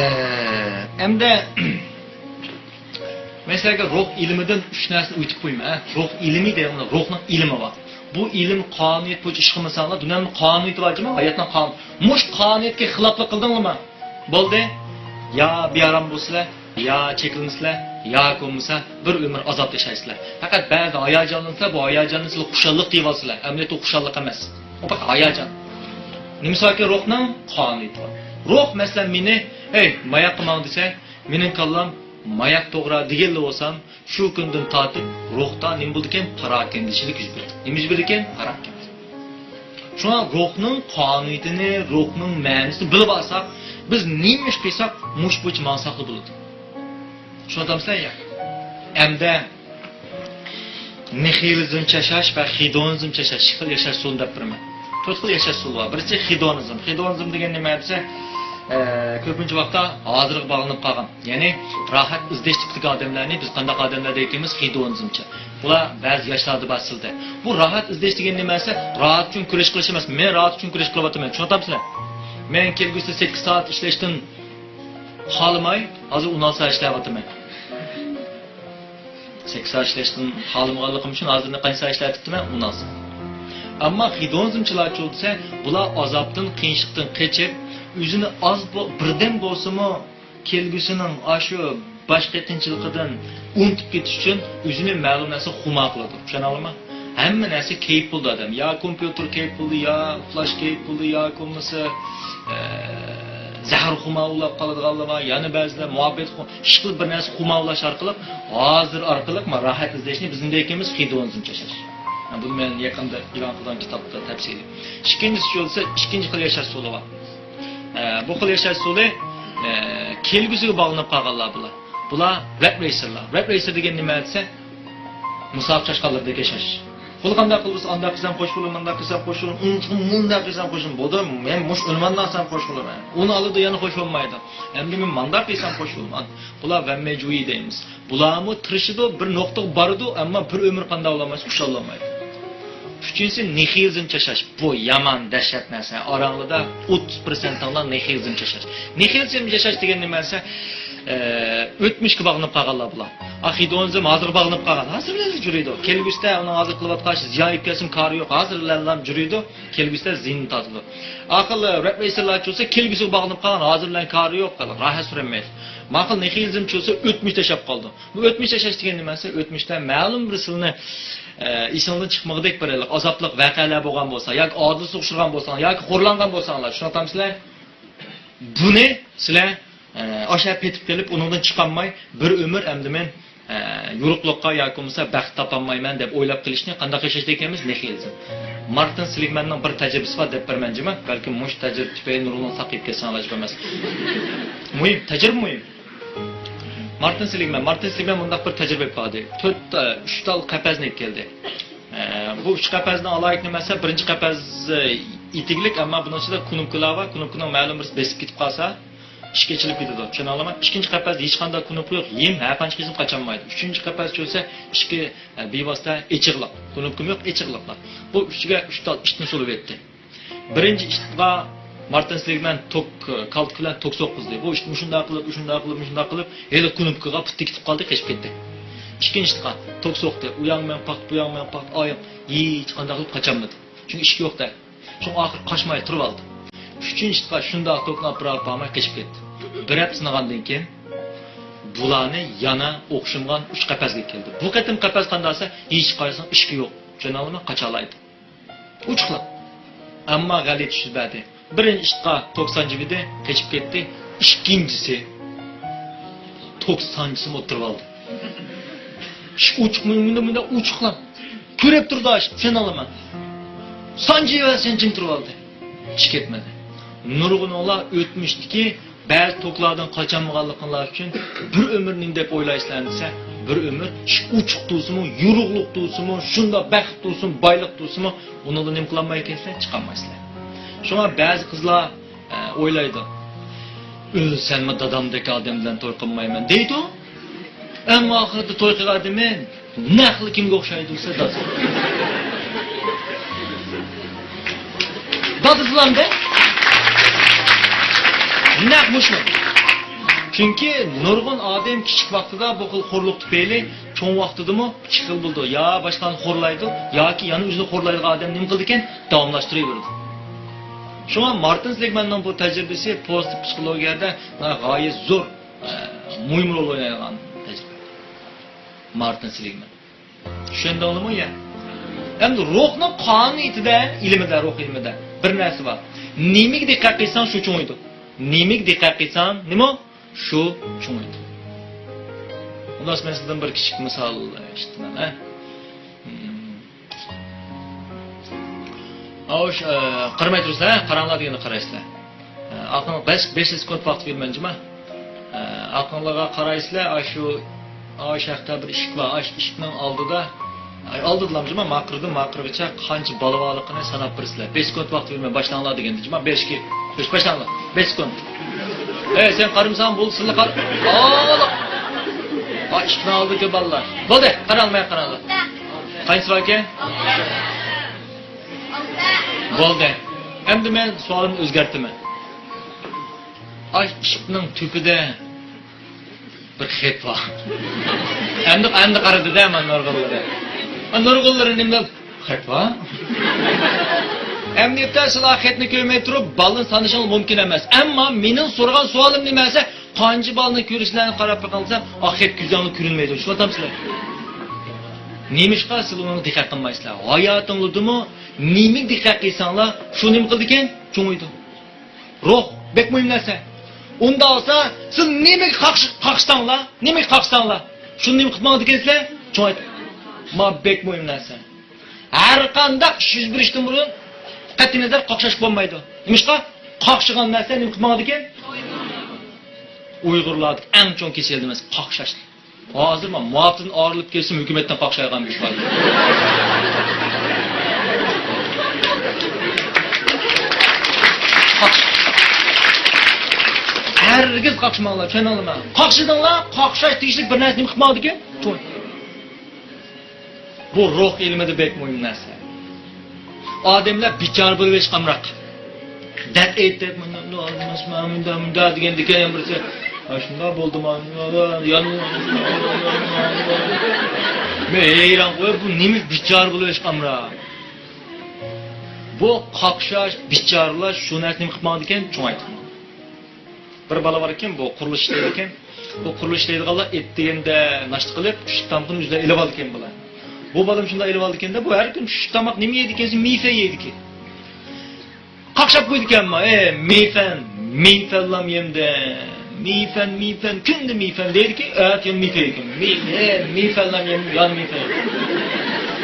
ئەمدى مەن سىلەرگە روھ ئىلمىدىن ئۈچ نەرسىنى ئۆگىتىپ قويىمەن، ھە؟ روھ ئىلمى دەيدىغان روھنىڭ ئىلمى بار. بۇ ئىلىم قانۇنىيەت بويىچە ئىش قىلمىساڭلار، دۇنيانىڭ قانۇنىيىتى بار جۇمۇ، ھاياتنىڭ قانۇنى. مۇشۇ قانۇنىيەتكە خىلاپلىق قىلدىڭلارمۇ؟ بولدى. يا بىئارام بولىسىلەر، يا چېكىلىنىسىلەر، ياكى بولمىسا بىر ئۆمۈر ئازاب ياشايسىلەر. پەقەت بەزىدە ھاياجانلىنىسىلەر، بۇ ھاياجاننى سىلەر خۇشاللىق دەيۋالىسىلەر. ئەمەلىيەتتە ئۇ خۇشاللىق ئەمەس. ئۇ پەقەت ھاياجان. نېمىسى باركى، روھنىڭ قانۇنىيىتى بار. روھ، مەسىلەن، مېنى، «ھەي، ماياققا ماڭ» دېسە، مېنىڭ كاللام ماياق توغرا دېگەنلا بولسام، شۇ كۈندىن تارتىپ روھتا نېمە بولىدىكەن؟ پاراكەندىچىلىك يۈز بېرىدۇ. نېمە يۈز بېرىدىكەن؟ پاراكەندە. شۇڭا روھنىڭ قانۇنىيىتىنى، روھنىڭ مەنىسىنى بىلىپ ئالساق، بىز نېمە ئىش قىلساق، مۇشۇ بويىچە ماڭساقلا بولىدۇ. چۈشىنىۋاتامسىلەر يا؟ ئەمدى نىھىلىزمچە ياشاش ۋە خېدونىزمچە ياشاش، ئىككى خىل ياشاش ئۇسۇلىنى دەپ بېرىمەن. تۆت خىل ياشاش ئۇسۇلى بار. بىرسى خېدونىزم. خېدونىزم دېگەن نېمە دېسە، ئە، كۆپىنچە ۋاقىتتا ھازىرغا باغلىنىپ قالغان. يەنى راھەت ئىزدەش تىپىدىكى ئادەملەرنى بىز قانداق ئادەملەر دەيدىكەنمىز؟ خېدونىزمچە. بۇلار بەزى ياشلاردا بار سىلدە. بۇ راھەت ئىزدەش دېگەن نېمە دېسە، راھەت ئۈچۈن كۈرەش قىلىش ئەمەس. مەن راھەت ئۈچۈن كۈرەش قىلىۋاتىمەن. چۈشىنىۋاتامسىلەر؟ مەن كەلگۈسىدە سەككىز سائەت ئىشلەشتىن خالىماي، ھازىر ئون ئالتە سائەت ئىشلەۋاتىمەن. سەككىز سائەت ئىشلەشتىن خالىمىغانلىقىم ئۈچۈن ھازىر قانچە سائەت ئىشلەۋېتىپتىمەن؟ ئون ئالتە سائەت. ئەمما خېدونىزمچىلار چۈشىنسە، بۇلار ئازابتىن، قىيىنچىلىقتىن قېچىپ، ئۆزىنى ئاز بو-، بىردەم بولسىمۇ كەلگۈسىنىڭ ئاشۇ باش قېتىنچىلىقىدىن ئۇنتۇپ كېتىش ئۈچۈن ئۆزىنى مەلۇم نەرسە خۇمار قىلىدۇ. چۈشىنەلىمەن؟ ھەممە نەرسە كەيپ بولىدۇ ئادەم. يا كومپيۇتېر كەيپ بولىدۇ، يا فلاش كەيپ بولىدۇ، ياكى بولمىسا، ئە، زەھەر خۇمار ئۇلاپ قالىدىغانلار بار. يەنە بەزىلەر مۇھەببەت خۇ-، ئىشقىلىپ بىر نەرسە خۇمار ئۇلاش ئارقىلىق، ھازىر ئارقىلىق ما راھەت ئىزدەشنى بىزنىڭ دېيىكىمىز خېدونىزمچە ياشاش. بۇنى مەن يېقىندا ئېلان قىلغان كىتابتا تەپسىلىي. ئىككىنچىسى بولسا، ئىككىنچى خىل ياشاش ئۇسۇلى بار. ئە، بۇ خىل ياشاش ئۇسۇلى، ئە، كەلگۈسىگە باغلىنىپ قالغانلار بۇلار. بۇلار رەت رەيسىرلار. رەت رەيسىر دېگەن نېمە دېسە، مۇساپە چاشقانلىرىدەك ياشاش. بۇلار قانداق قىلسا، ئانداق قىلسام خوش بولىمەن، مۇنداق قىلسام خوش بولىمەن، ئۇنداق قىلسام خوش بولىمەن. بولدى، مەن مۇشۇ ئۆلىمەن دېسەم خوش بولىمەن. ئۇنى ئالىدۇ، يەنە خوش بولمايدۇ. ئەمدى مەن مۇنداق قىلسام خوش بولىمەن. بۇلار ۋەممەجۇيى دەيمىز. بۇلارمۇ تىرىشىدۇ، بىر نۇقتىغا بارىدۇ، ئەمما بىر ئۆمۈر قانداق بولالمايدۇ، ئۇششالالمايدۇ. ئۈچىنچىسى، نىھىلىزمچە ياشاش. بۇ يامان، دەھشەت نەرسە. ئاراڭلىدا ئوتتۇز پىرسەنتىڭلار نىھىلىزمچە ياشاش. نىھىلىزمچە ياشاش دېگەن نېمە دېسە، ئە، ئۆتمۈشكە باغلىنىپ قالغانلار بۇلار. ئا، خېدونىزم ھازىرغا باغلىنىپ قالغان. ھازىرلا جۈرىدۇ. كەلگۈسىدە ئۇنىڭ ھازىر قىلىۋاتقان ئىشى زىيان يەتكەزسىمۇ كارى يوق. ھازىرلا جۈرىدۇ. كەلگۈسىدە زىيىنىنى تارتىدۇ. ئاخىرى رەت رەيسىرلار چۈشىسە، كەلگۈسىگە باغلىنىپ قالغان، ھازىر بىلەن كارى يوق، راھەت سۈرەلمەيدۇ. ماقۇل نىھىلىزم چۈشىسە، ئۆتمۈشتە ياشاپ قالىدۇ. بۇ ئۆتمۈشتە ياشاش دېگەن نېمە دېسە، ئۆتمۈشتە مەلۇم بىر سىلىنى، ئە، ئېسىڭدىن چىقمىغۇدەك بىر ئازابلىق ۋەقەلەر بولغان بولسا، ياكى ئاجىزلىققا ئۇچرىغان بولساڭ، ياكى خورلانغان بولساڭلار، چۈشىنىۋاتامسىلەر؟ بۇنى سىلەر، ئە، ئاشۇ پېتىپ قېلىپ، ئۇنىڭدىن چىقالماي، بىر ئۆمۈر ئەمدى مەن، ئە، يورۇقلۇققا ياكى بولمىسا بەخت تاپالمايمەن دەپ ئويلاپ قېلىشنى قانداق ياشاش دېگەنمىز؟ نىھىلىزم. مارتىن سېلىگماننىڭ بىر تەجرىبىسى بار دەپ بېرىمەن جۇمۇ. بەلكىم مۇشۇ تەجرىبە تۈپەيلى نۇرغۇنلىرىڭ ساقىيىپ كەتسەڭلار ھېچ بولماس. مۇھىم، تەجرىبە مۇھىم. مارتىن سېلىگمان، مارتىن سېلىگمان مۇنداق بىر تەجرىبە ئېلىپ باردى. تۆت، ئە، ئۈچ تال قەپەسنى ئېلىپ كەلدى. ئە، بۇ ئۈچ قەپەسنىڭ ئالاھىدىلىكى نېمە دېسە، بىرىنچى قەپەس، ئە، ئېتىكلىك، ئەمما بۇنىڭ ئىچىدە كۇنۇپكىلار بار. كۇنۇپكىنىڭ مەلۇم بىرسى بېسىپ كېتىپ قالسا، ئىشىك ئېچىلىپ كېتىدۇ. چۈشىنەلەيمەن؟ ئىككىنچى قەپەستە ھېچقانداق كۇنۇپكا يوق، ھىم ھەر قانچە قىلسىمۇ قاچالمايدۇ. ئۈچىنچى قەپەس چۈشىسە، ئىشىكى، ئە، بىۋاسىتە ئېچىقلىق. كۇنۇپكىمۇ يوق، ئېچىقلىقلا. بۇ ئۈستىگە ئۈچ تال ئىتنى سولىۋەتتى. بىرىنچى ئىتقا مارتىن سېلىگمان توك، كالتا بىلەن توك سوققۇزدى. بۇ ئىت مۇشۇنداق قىلىپ، مۇشۇنداق قىلىپ، مۇشۇنداق قىلىپ، ھېلى كۇنۇپكىغا پۇتى كېتىپ قالدى، قېچىپ كەتتى. ئىككىنچى ئىتقا توك سوقتى. ئۇ ياق مەن قاقتى، بۇ ياق مەن قاقتى، ئاياق ھېچقانداق قىلىپ قاچالمىدى. چۈنكى ئىشىك يوق-دە. شۇڭا ئاخىرى قاچماي تۇرۇۋالدى. ئۈچىنچى ئىتقا شۇنداق توكنى ئاپىرىپ بارماي قېچىپ كەتتى. بىر ھەپتە سىنىغاندىن كېيىن بۇلارنى يەنە ئوخشىمىغان ئۈچ قەپەسكە كەلدى. بۇ قېتىم قەپەس قانداق دېسە، ھېچ قايسىنىڭ ئىشىكى يوق. چۈشىنەلەيمەن؟ قاچالايدۇ. ئوچۇقلا. ئەمما غەلىتە چۈش بەردى. بىرىنچى ئىتقا توك سانجىۋىدى، قېچىپ كەتتى. ئىككىنچىسى توك سانجىسىمۇ ئولتۇرۇۋالدى. ئىشىك ئوچۇقمۇ، مۇنداق، مۇنداق ئوچۇقلا. كۆرۈپ تۇرىدۇ ئىشىك، چۈشىنەلەيمەن. سانجىۋەرسە سەنچىم تۇرۇۋالدى. ئىشىك كەتمىدى. نۇرغۇنۇڭلار ئۆتمۈشتىكى بەزى توكلاردىن قاچالمىغانلىقىڭلار ئۈچۈن بىر ئۆمۈر نېمە دەپ ئويلايسىلەر دېسە، بىر ئۆمۈر ئىشىك ئوچۇق تۇرسىمۇ، يورۇقلۇق تۇرسىمۇ، شۇنداق بەخت تۇرسۇن، بايلىق تۇرسىمۇ، ئۇنىڭدىن نېمە قىلالمايدىكەنسىلەر؟ چىقالمايسىلەر. شۇڭا بەزى قىزلار، ئە، ئويلايدۇ، ئۆلسەممۇ دادامدەك ئادەم بىلەن توي قىلمايمەن دەيدۇ. ئەمما ئاخىرىدا توي قىلغان ئادىمى نەقلى كىمگە ئوخشايدۇ دېسە، دادىسى. دادىسىلامدە؟ نەق مۇشۇ. چۈنكى نۇرغۇن ئادەم كىچىك ۋاقتىدا بۇ خىل خورلۇق تۈپەيلى چوڭ ۋاقتىدىمۇ ئىككى خىل بولىدۇ. يا باشقىلارنى خورلايدۇ، ياكى يەنە ئۆزىنى خورلايدىغان ئادەم نېمە قىلىدىكەن؟ داۋاملاشتۇرۇۋېرىدۇ. شۇڭا مارتىن سېلىگماننىڭ بۇ تەجرىبىسى پوزىتىپ پسىخولوگىيەدە غايەت زور، ئە، مۇھىم رول ئوينايدىغان تەجرىبە. مارتىن سېلىگمان. چۈشەندىڭلارمۇ يا؟ ئەمدى روھنىڭ قانۇنىيىتىدە، ئىلمىدە، روھ ئىلمىدە بىر نەرسە بار. نېمىگە دىققەت قىلساڭ، شۇ چوڭىيىدۇ. نېمىگە دىققەت قىلساڭ، نېمە؟ شۇ چوڭىيىدۇ. خۇلاسە، مەن سىزدىن بىر كىچىك مىسال ئىشلىتىمەن، ھە؟ مم. ئاۋۇ، ئە، قارىماي تۇرسىلەر، ھە؟ قاراڭلار دېگەندە قارايسىلەر. ئە، ئاقىڭ بەش، بەش سېكۇنت ۋاقىت بېرىمەن جۇما. ئە، ئاقىڭلارغا قارايسىلەر، ئاشۇ، ئاشۇ ھەقتە بىر ئىشىك بار، ئاشۇ ئىشىكنىڭ ئالدىدا، ئاي، ئالدىدىلا جۇما، ماقىردىن ماقىرغىچە قانچە بالا بارلىقىنى ساناپ بېرىسىلەر. بەش سېكۇنت ۋاقىت بېرىمەن، باشلاڭلار دېگەندە جۇما، بەش، ئىككى، ئۈچ، باشلاڭلار. بەش سېكۇنت. ئەي، سەن قارىمىساڭ بولدى، سىلە قار-، ئالا! ئا، ئىشىكنىڭ ئالدىدىكى بالىلار. بولدى، قاراڭ، مايا قاراڭلار. قانچىسى باركەن؟ بولدى. ئەمدى مەن سوئالىمنى ئۆزگەرتىمەن. ئاش ئىشىكنىڭ تۈپىدە بىر خەت بار. ئەمدى، ئەمدى قارىدى-دە، مانا نۇرغۇنلىرى. مانا نۇرغۇنلىرى نېمە دەپ؟ خەت بار. ئەمدى سىلەر خەتنى كۆرمەي تۇرۇپ، بالىنى سانىشىڭىز مۇمكىن ئەمەس. ئەمما مېنىڭ سورىغان سوئالىم نېمە دېسە، قانچە بالىنى كۆرۈشلەرنى قاراپ بېقىڭلار، ئا، خەت كۆزۈڭلارغا كۆرۈنمەيدۇ. چۈشىنىۋاتامسىلەر؟ نېمىشقا سىلەر ئۇنىڭغا دىققەت قىلمايسىلەر؟ ھاياتىڭلاردىمۇ نېمىگە دىققەت قىلساڭلار، شۇ نېمە قىلىدىكەن؟ چوڭىيىدۇ. روھ بەك مۇھىم نەرسە. ئۇنداق بولسا، سىز نېمىگە قاقش-، قاقشىساڭلار، نېمىگە قاقشىساڭلار، شۇنى نېمە قىلىپ ماڭىدىكەنسىلەر؟ چوڭايتىپ. ما بەك مۇھىم نەرسە. ھەر قانداق ئىش يۈز بېرىشتىن بۇرۇن قەتئىينەزەر قاقشاشقا بولمايدۇ. نېمىشقا؟ قاقشىغان نەرسە نېمە قىلىپ ماڭىدىكەن؟ ئۇيغۇرلاردىكى ئەڭ چوڭ كېسەل نېمىسى؟ قاقشاش. ھازىر مەن مۇئاپىتىدىن ئايرىلىپ كەتسەم، ھۆكۈمەتتىن قاقشايدىغان بىر ئىش بار. ھەرگىز قاقشىماڭلار، چۈشەندىڭلارمۇ؟ قاقشىدىڭلار، قاقشاش تېگىشلىك بىر نەرسە نېمە قىلىپ ماڭىدىكەن؟ توي. بۇ روھ ئىلمىدا بەك مۇھىم نەرسە. ئادەملەر بىچارە بولۇۋېرىشقا ئامراق. دەرد ئېيتىپ، مۇنداق، مۇنداق، مۇنداق، مۇنداق دېگەندىكىن يەنە بىرسى، «ئاشۇنداق بولدىما؟ يان-، مەن ھەيران قويۇپ، بۇ نېمە بىچارە بولۇۋېرىشقا ئامراق؟» بۇ قاقشاش، بىچارىلاش شۇ نەرسە نېمە قىلىپ ماڭىدىكەن؟ چوڭايتىپ ماڭىدۇ. بىر بالا بار ئىكەن، بۇ قۇرۇلۇش ئىشلەيدىكەن. بۇ قۇرۇلۇش ئىشلەيدىغانلار ئېتىگەندە ناشتا قىلىپ، چۈشلۈك تامىقىنى ئۆزلەر ئېلىۋالىدىكەن بۇلار. بۇ بالام شۇنداق ئېلىۋالىدىكەندە، بۇ ھەر كۈنى چۈشلۈك تاماق نېمە يەيدىكەن دېسە، مېيفەن يەيدىكەن. قاقشاپ قويىدىكەنمۇ، ئەي، مېيفەن، مېيفەنلام يەمدە. مېيفەن، مېيفەن، كۈندە مېيفەن دەيدىكەن، ئەتە يەنە مېيفەن يەيدىكەن. مېي-، ئەي، مېيفەنلام يەم-، يەنە مېيفەن يەيدىكەن.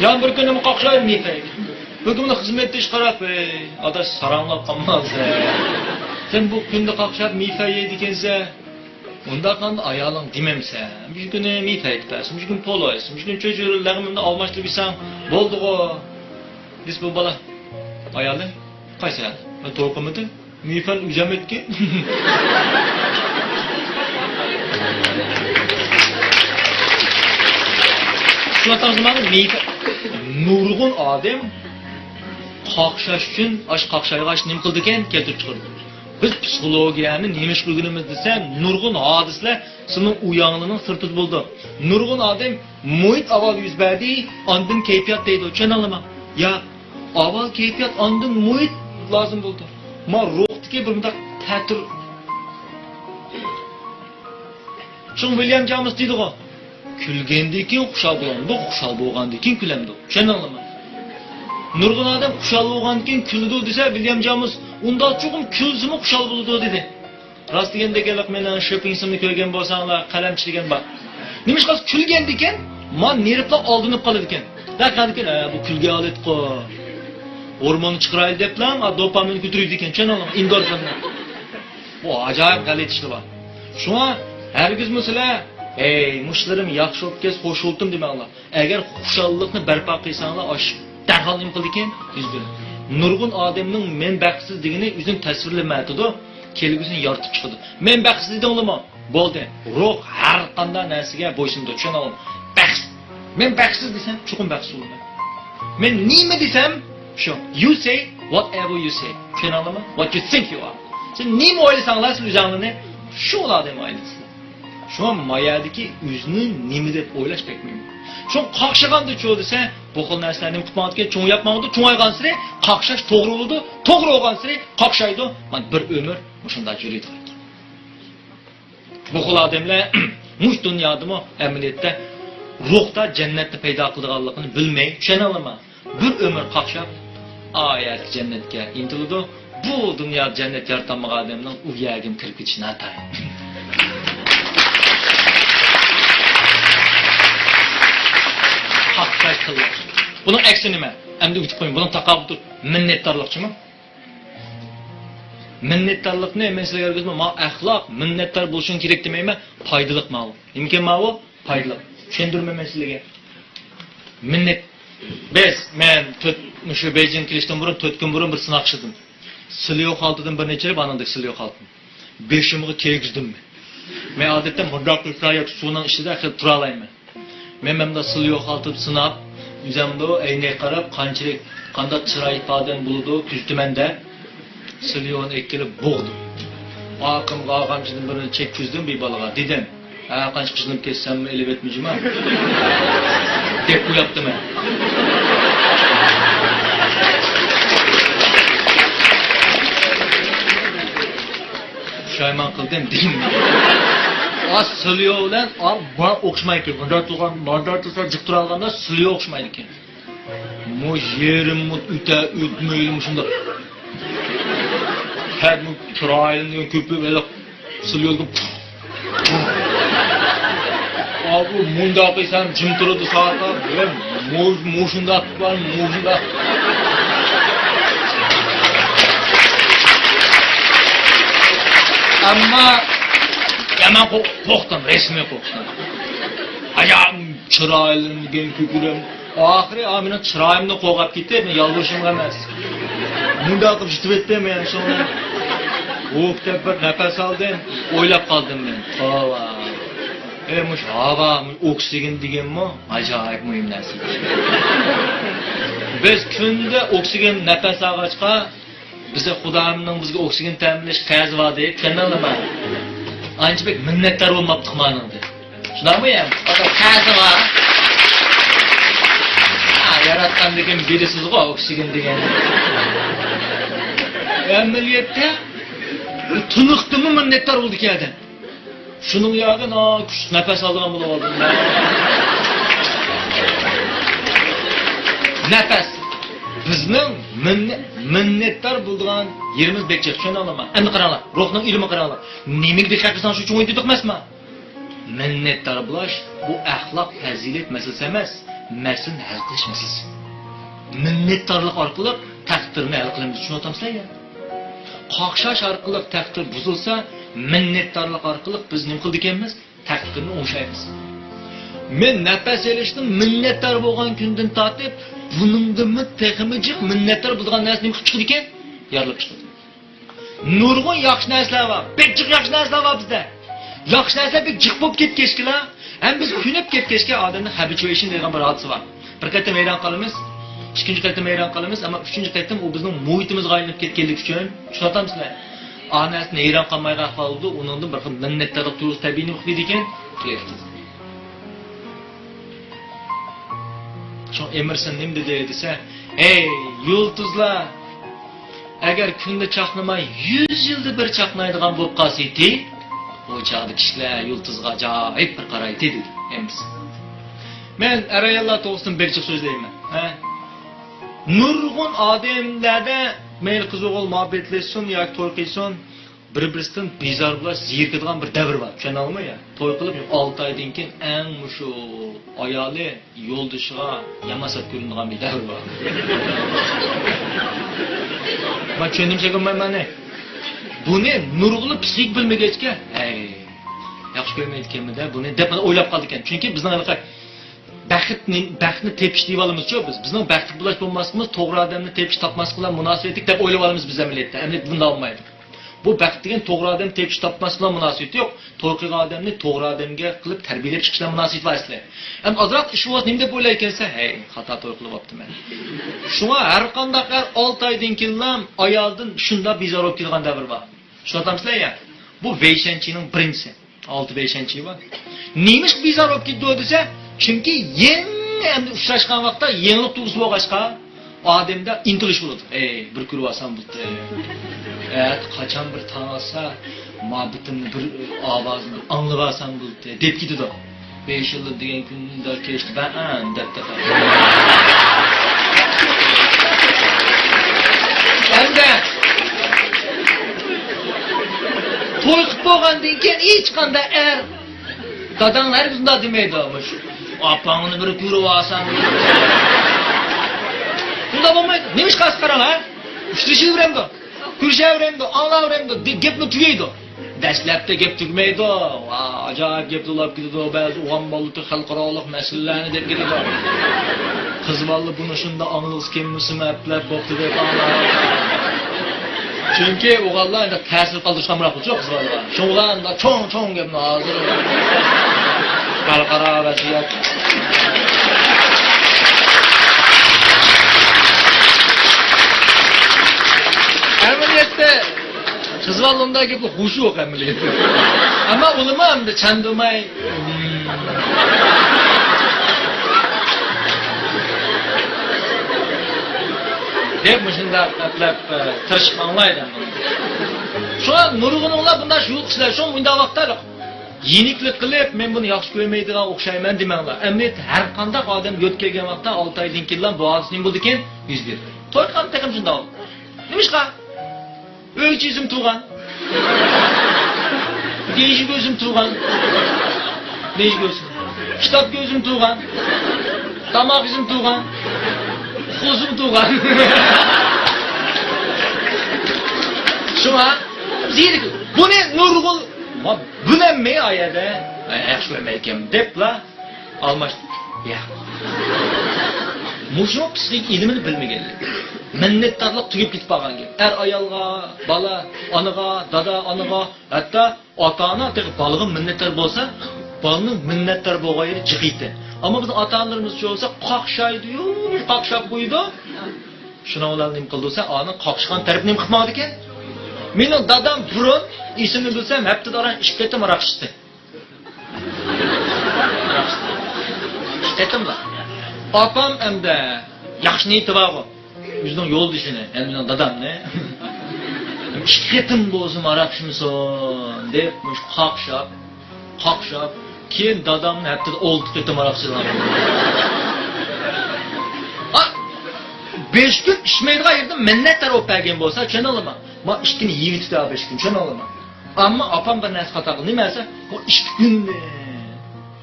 يەنە بىر كۈنى قاقشاپ مېيفەن يەيدىكەن. بىر كۈنى خىزمەتدىشى قاراپ، «ئەي، ئاداش، ساراڭلاپ قالمامسەن؟ سەن بۇ كۈندە قاقشاپ مېيفەن يەيدىكەنسەن.» ئۇنداق قىلغاندا ئايالىڭ دېمەمسەن. مۇشۇ كۈنى مېيفەن ئېتىپ بەرسۇن، مۇشۇ كۈنى پولۇ ئېتسۇن، مۇشۇ كۈنى چۆچۈرە لەغمىنى ئالماشتۇرۇپ يېسەڭ بولدىغۇ. دېسە بۇ بالا، ئايالى، قايسى ئايال؟ مەن توي قىلمىدىم. مېيفەن ئۆزۈم ئېتكەن. شۇ ۋاقىتتا مانا مېيفەن. نۇرغۇن ئادەم قاقشاش ئۈچۈن، ئاش قاقشايغاچ نېمە قىلىدىكەن؟ كەلتۈرۈپ چىقىرىدۇ. بىز پسىخولوگىيەنى نېمە ئىش قىلغىنىمىز دېسە، نۇرغۇن ھادىسىلەر سىلىنىڭ ئۇياڭلىرىنىڭ سىرتىدا بولىدۇ. نۇرغۇن ئادەم مۇھىت ئاۋۋال يۈز بەردى، ئاندىن كەيپىيات دەيدۇ. چۈشەندىڭلارمۇ؟ ياق. ئاۋۋال كەيپىيات، ئاندىن مۇھىت لازىم بولىدۇ. ما روھتىكى بىر مۇنداق تەتۈر. شۇڭا ۋىليام جامېس دەيدىغۇ، «كۈلگەندىن كېيىن خۇشال بولامدۇق، خۇشال بولغاندىن كېيىن كۈلەمدۇق.» چۈشەندىڭلارمۇ؟ نۇرغۇن ئادەم خۇشال بولغاندىن كېيىن كۈلىدۇ دېسە، ۋىليام جامېس، ئۇنداق چوقۇم كۈلسىمۇ خۇشال بولىدۇ دېدى. راست دېگەندەك، ھېلىقى مېنىڭ شېپىڭسىمنى كۆرگەن بولساڭلار، قەلەمچە دېگەن بار. نېمىشقا كۈلگەندىكىن، ما نېرۋلار ئالدىنىپ قالىدىكەن. دەققەتكىن، «ھە، بۇ كۈلگەن ھالەتقۇ. ھورموننى چىقىرايلى» دەپلا، ما دوپامىن كۆتۈرۈيدىكەن، چۈشەندىڭلارمۇ؟ ئېندورفىننى. بۇ ئاجايىپ غەلىتە ئىشلار بار. شۇڭا ھەرگىزمۇ سىلەر، «ھەي، مۇشۇلىرىم ياخشى بولۇپ كەتسە خوش بولدۇم» دېمەڭلار. ئەگەر خۇشاللىقنى بەرپا قىلساڭلار، ئاش دەرھال نېمە قىلىدىكەن؟ يۈز بېرىدۇ. نۇرغۇن ئادەمنىڭ «مەن بەختسىز» دېگىنى ئۆزىنى تەسۋىرلىمەتىدۇ، كەلگۈسىنى يارىتىپ چىقىدۇ. «مەن بەختسىز» دېدىڭلىمۇ؟ بولدى. روھ ھەر قانداق نەرسىگە بويسۇنىدۇ، چۈشەندىڭلارمۇ؟ بەخت. «مەن بەختسىز» دېسەم، چوقۇم بەختسىز بولىمەن. مەن نېمە دېسەم، شۇ. You say whatever you say. چۈشەندىڭلارمۇ؟ What you think you are. سىز نېمە ئويلىساڭلار، سىز ئۆزۈڭلارنى شۇ ئادەم ئايلىنىسىلەر. شۇڭا ما يەردىكى ئۆزىنى نېمە دەپ ئويلاش بەك مۇھىم. شۇڭا قاقشىغاندا چۇ دېسە، بۇ خىل نەرسىلەر نېمە قىلىپ ماڭىدىكەن؟ چوڭىيىپ ماڭىدۇ، چوڭايغانسېرى قاقشاش توغرا بولىدۇ، توغرا بولغانسېرى قاقشايدۇ. مانا بىر ئۆمۈر مۇشۇنداق يۈرىدىغان. بۇ خىل ئادەملەر مۇشۇ دۇنيادىمۇ ئەمەلىيەتتە روھتا جەننەتنى پەيدا قىلىدىغانلىقىنى بىلمەي، چۈشەنەلەيمەن. بىر ئۆمۈر قاقشاپ، ئايەتكى جەننەتكە ئىنتىلىدۇ. بۇ دۇنيادا جەننەت يارىتالمىغان ئادەمنىڭ ئۇ يەرگىمۇ كىرىپ كېتىشى ناتايىن. بۇنىڭ ئەكسى نېمە؟ ئەمدى ئۆگىتىپ قويۇڭ. بۇنىڭ تاقابىلى تۇرۇپ، مىننەتدارلىقچىمۇ؟ مىننەتدارلىقنى مەن سىلەرگە ئۆگەتمەي، ما ئەخلاق، مىننەتدار بولۇشۇڭ كېرەك دېمەيمەن، پايدىلىق ماۋۇ. نېمىكەن ماۋۇ؟ پايدىلىق. چۈشەندۈرىمەن مەن سىلەرگە. مىننەت. بىز، مەن تۆت، مۇشۇ بېيجىڭغا كېلىشتىن بۇرۇن، تۆت كۈن بۇرۇن بىر سىناق ئىشلىدىم. سىلىيو خالتىدىن بىرنى ئېچىپ، ئانىڭدىكى سىلىيو خالتىنى بېشىمغا كىيگۈزدۈم مەن. مەن ئادەتتە مۇنداق قىلسا ياكى سۇنىڭ ئىچىدە خېلى تۇرالايمەن. مەن مەندە سىلىيو خالتىنى سىناپ، ئۆزەمدۇ ئەينەككە قاراپ، قانچىلىك، قانداق چىراي ئىپادەم بولىدۇ، كۆزىتىمەن-دە. سىلىيونى ئەكېلىپ بوغدۇم. ئارقامغا ئاغامچىدىن بىرنى چەككۈزدۈم، بىر بالىغا دېدىم، ھە، قانچە قىزىنىپ كەتسەممۇ ئېلىۋەتمىجىما دەپ قوياپتىمەن. پۇشايمان قىلدىم دېدىم. ئا، سىلىيو بىلەن ئا، ما ئوخشىمايدىكەن. مۇنداق تۇرغان، مۇنداق تۇرسا جىق تۇرالىغاندا سىلىيو ئوخشىمايدىكەن. مۇ يېرىم مۇ ئۆتە ئۆتمەيلى مۇشۇنداق. ھە، مۇ چىرايىمنى كۆپۈپ ھېلىق سىلىيو. ئا، بۇ مۇنداق قىلسام جىم تۇرىدۇ ساقال. مۇ-، مۇشۇنداق بار، مۇشۇنداق. ئەمما يامان قو-، قورقتۇم، رەسمىي قورقتۇم. ئايا، چىرايلىرىمدىن كۆكۈرۈم. ئاخىرى، ئا، مېنىڭ چىرايىمنى قوغلاپ كېتىپ، مەن يالۋۇرۇشۇمغا ئەمەس. مۇنداق قىلىپ يېتىۋەتتىم مەن شۇڭا. ئۇھ دەپ بىر نەپەس ئالدىم، ئويلاپ قالدىم مەن. توۋا. ئەي، مۇشۇ ھاۋا، مۇشۇ ئوكسىگېن دېگەنمۇ ئاجايىپ مۇھىم نەرسە. بىز كۈندە ئوكسىگېن نەپەس ئالغاچقا، بىزگە خۇدايىمنىڭ بىزگە ئوكسىگېن تەمىنلەش قەرزى بار دەپ، چۈشەندىڭلارمۇ؟ ئانچە بەك مىننەتدار بولماپتىق مانىڭدىن. شۇنداقمۇ يا؟ ئاتا قەرزى بار. ھا، ياراتقاندىكىن بېرىسىزغۇ ئوكسىگېن دېگەن. ئەمەلىيەتتە تىنىقتىنمۇ مىننەتدار بولىدىكەن ئادەم. شۇنىڭ ياغى نا-، كۈچلۈك نەپەس ئالىدىغان بولۇۋالدىم. نەپەس. بىزنىڭ مىننە-، مىننەتدار بولىدىغان يېرىمىز بەك جىق. چۈشەندىڭلارمۇ؟ ئەمدى قاراڭلار. روھنىڭ ئىلمىغا قاراڭلار. نېمىگە دىققەت قىلساڭ شۇ چوڭىيىدۇ ئەمەسمۇ؟ مىننەتدار بولۇش، بۇ ئەخلاق، پەزىلەت مەسىلىسى ئەمەس، مەسىلىنى ھەل قىلىش مەسىلىسى. مىننەتدارلىق ئارقىلىق تەقدىرنى ھەل قىلىمىز، چۈشىنىۋاتامسىلەر يا؟ قاقشاش ئارقىلىق تەقدىر بۇزۇلسا، مىننەتدارلىق ئارقىلىق بىز نېمە قىلىدىكەنمىز؟ تەقدىرنى ئوڭشايمىز. مەن نەپەس ئېلىشنىڭ مىننەتدار بولغان كۈنىدىن تارتىپ، بۇنىڭدىنمۇ تېخىمۇ جىق مىننەتدار بولىدىغان نەرسە نېمە قىلىپ چىقىدىكەن؟ يارىلىپ چىقىدۇ. نۇرغۇن ياخشى نەرسىلەر بار. بەك جىق ياخشى نەرسىلەر بار بىزدە. ياخشى نەرسىلەر بەك جىق بولۇپ كەتكەچكىلا، ھەم بىز كۆنۈپ كەتكەچكە ئادەمنىڭ ھەبىچۇئېيشن دەيدىغان بىر ھادىسە بار. بىر قېتىم ھەيران قالىمىز، ئىككىنچى قېتىم ھەيران قالىمىز، ئەمما ئۈچىنچى قېتىم ئۇ بىزنىڭ مۇھىتىمىزغا ئايلىنىپ كەتكەنلىكى ئۈچۈن، چۈشىنىۋاتامسىلەر؟ ئا نەرسىدىن ھەيران قالمايدىغان ئەھۋال بولىدۇ، ئۇنىڭدىن بىر خىل مىننەتدارلىق تۇيغۇسى تەبىئىي نېمە قىلىدىكەن؟ شۇڭا ئېمېرسون نېمە دېدى دېسە، ھەي، يۇلتۇزلار! ئەگەر كۈندە چاقنىماي، يۈز يىلدا بىر چاقنايدىغان بولۇپ قالسىتى، ئۇ چاغدا كىشىلەر يۇلتۇزغا ئاجايىپ بىر قارايتتى، دېدى ئەمىسى. مەن ئەر-ئاياللار توغرىسىدىن بەك جىق سۆزلەيمەن. ھە؟ نۇرغۇن ئادەملەردە مەيلى قىز-ئوغۇل مۇھەببەتلەشسۇن ياكى توي قىلسۇن، بىر-بىرسىدىن بىزار بولۇش، زېرىكىدىغان بىر دەۋر بار. چۈشەندىڭلارمۇ يا؟ توي قىلىپ ئالتە ئايدىن كېيىن ئەڭ مۇشۇ ئايالى يولدىشىغا يامان سەت كۆرۈنىدىغان بىر دەۋر بار. ما چۈشەندۈرسەم بولمايمەن. بۇنى نۇرغۇنلىرى پسىخىك بىلمىگەچكە، ھەي، ياخشى كۆرمەيدىكەنمىدە بۇنى دەپ ئويلاپ قالىدىكەن. چۈنكى بىزنىڭ ھېلىقى بەختنى، بەختنى تېپىش دېيىۋالىمىزچۇ بىز. بىزنىڭ بەختلىك بولاش بولماسلىقىمىز توغرا ئادەمنى تېپىش تاپماسلىق بىلەن مۇناسىۋەتلىك دەپ ئويلىۋالىمىز بىز ئەمەلىيەتتە. ئەمەلىيەتتە بۇنداق بولمايدۇ. بۇ بەخت دېگەن توغرا ئادەم تېپىش تاپماسلىق بىلەن مۇناسىۋىتى يوق. توي قىلغان ئادەمنى توغرا ئادەمگە قىلىپ تەربىيەلەپ چىقىش بىلەن مۇناسىۋىتى بار ئەسلى. ئەمما ئازراق ئىش بولسا نېمە دەپ ئويلايدىكەنسەن؟ ھەي، خاتا توي قىلىۋاپتىمەن. شۇڭا ھەر قانداق ئەر ئالتە ئايدىن كېيىنلا ئايالدىن شۇنداق بىزار بولۇپ كېتىدىغان دەۋر بار. چۈشىنىۋاتامسىلەر يا؟ بۇ ۋېيشەنچىنىڭ بىرىنچىسى. ئالتە بەشىنچى بار. نېمىشقا بىزار بولۇپ كېتىدۇ دېسە، چۈنكى يېڭى ئەمدى ئۇچراشقان ۋاقىتتا يېڭىلىق تۇيغۇسى بولغاچقا، ئادەمدە ئىنتىلىش بولىدۇ. ئەي، بىر كۆرۈۋالسام بولدى. ئەتە قاچان بىر تاڭ ئاتسا، مۇھەببىتىمنى بىر ئاۋازىنى بىر ئاڭلىۋالسام بولدى، دەپ كېتىدۇ. بەش يىلدىن دېگەن كۈندە كەچتە بەن دەپ تاپاي. ئەمدى توي قىلىپ بولغاندىن كېيىن ھېچقانداق ئەر، داداڭلار ھەرگىز ئۇنداق دېمەيدۇ، مۇشۇ. ئاپاڭنى بىر كۆرۈۋالساڭ. ئۇنداق بولمايدۇ. نېمىشقا قاراڭ، ھە؟ ئۇچرىشىۋېرەمدۇ، كۆرۈشەۋېرەمدۇ، ئاڭلاۋېرەمدۇ، دە-، گەپمۇ تۈگەيدۇ. دەسلەپتە گەپ تۈگىمەيدۇ. ۋا، ئاجايىپ گەپ تولاپ كېتىدۇ. بەزى ئوغان بالىلىرى خەلقئارالىق مەسىلىلەرنى دەپ كېتىدۇ. قىز بالىلار بۇنى شۇنداق ئاڭلىغۇسى كەلمىسىمۇ ئەپلەپ بوپتۇ دەپ ئاڭلاپ. چۈنكى ئوغانلار ئەمدى تەسىر قالدۇرۇشقا ئامراقچۇ قىز بالىلار. شۇڭلار ئەمدى چوڭ-چوڭ گەپنى ھازىر. خەلقئارا ۋەزىيەت. ئەمەلىيەتتە قىز بالىلاردا گەپنىڭ خۇشى يوق ئەمەلىيەتتە. ئەمما ئۇلىمۇ ئەمدى چاندۇرماي دەپ مۇشۇنداق ئەپلەپ، ئە، تىرىشىپ ئاڭلايدۇ. شۇڭا نۇرغۇنۇڭلار بۇنداق شۇ كىشىلەر، شۇ مۇنداق ۋاقىتتا يېنىكلىك قىلىپ، مەن بۇنى ياخشى كۆرمەيدىغان ئوخشايمەن دېمەڭلار. ئەمەلىيەتتە ھەر قانداق ئادەم يۆتكەلگەن ۋاقىتتا ئالتە ئايدىن كېيىنلا بۇ ھادىسە نېمە بولىدىكەن؟ يۈز بېرىدۇ. توي قىلغان تېخىمۇ شۇنداق. نېمىشقا؟ ئۆي ئىچى ئۆزۈم تۇغان. دېيىشىگە ئۆزۈم تۇغان. دېيىشىگە ئۆزۈم. كىتابقا ئۆزۈم تۇغان. تاماق ئىزىم تۇغان. ئۇخلىسىمۇ تۇغان. شۇڭا زېرىك. بۇنى نۇرغۇن، ما، بۇنى مەن ئايەدە، ئە، ياخشى كۆرمەيدىكەن دەپلا ئالماشتى. يا. مۇشۇ پسىخىك ئىلمىنى بىلمىگەنلىك. مىننەتدارلىق تۈگەپ كېتىپ قالغان گەپ. ئەر ئايالغا، بالا ئانىغا، دادا ئانىغا، ھەتتا ئاتا-ئانا تېخى بالىغا مىننەتدار بولسا، بالىنىڭ مىننەتدار بولغان يېرى جىق ئىدى. ئەمما بىزنىڭ ئاتا-ئانىلىرىمىزچە بولسا، قاقشايدۇ-يۇ، قاقشاپ قويىدۇ. شۇنىڭ بىلەن نېمە قىلدى دېسە، ئانا قاقشىغان تەرەپ نېمە قىلىپ ماڭىدىكەن؟ مېنىڭ دادام بۇرۇن، ئېسىمنى بىلسەم، ھەپتىدە ئاران ئىككى قېتىم ھاراق ئىچتى. ئىككى قېتىملا. ئاپام ئەمدى ياخشى نىيىتى بارغۇ. ئۆزىنىڭ يولدىشىنى، يەنى مېنىڭ دادامنى ئىككى قېتىم بولسىمۇ ھاراق ئىچمىسۇن دەپ، مۇشۇ قاقشاپ، قاقشاپ، كېيىن دادامنى ھەپتىدە ئالتە قېتىم ھاراق ئىچىدىغان. ئا، بەش كۈن ئىچمەيدىغان يېرىدىن مىننەتدار بولۇپ بەرگەن بولسا، چۈشىنەلەيمەن. ما ئىككىنى يېيىۋېتىپتۇ بەش كۈن، چۈشىنەلەيمەن. ئەمما ئاپام بىر نەرسە خاتا قىلدى. نېمە دېسە، بۇ ئىككى كۈننى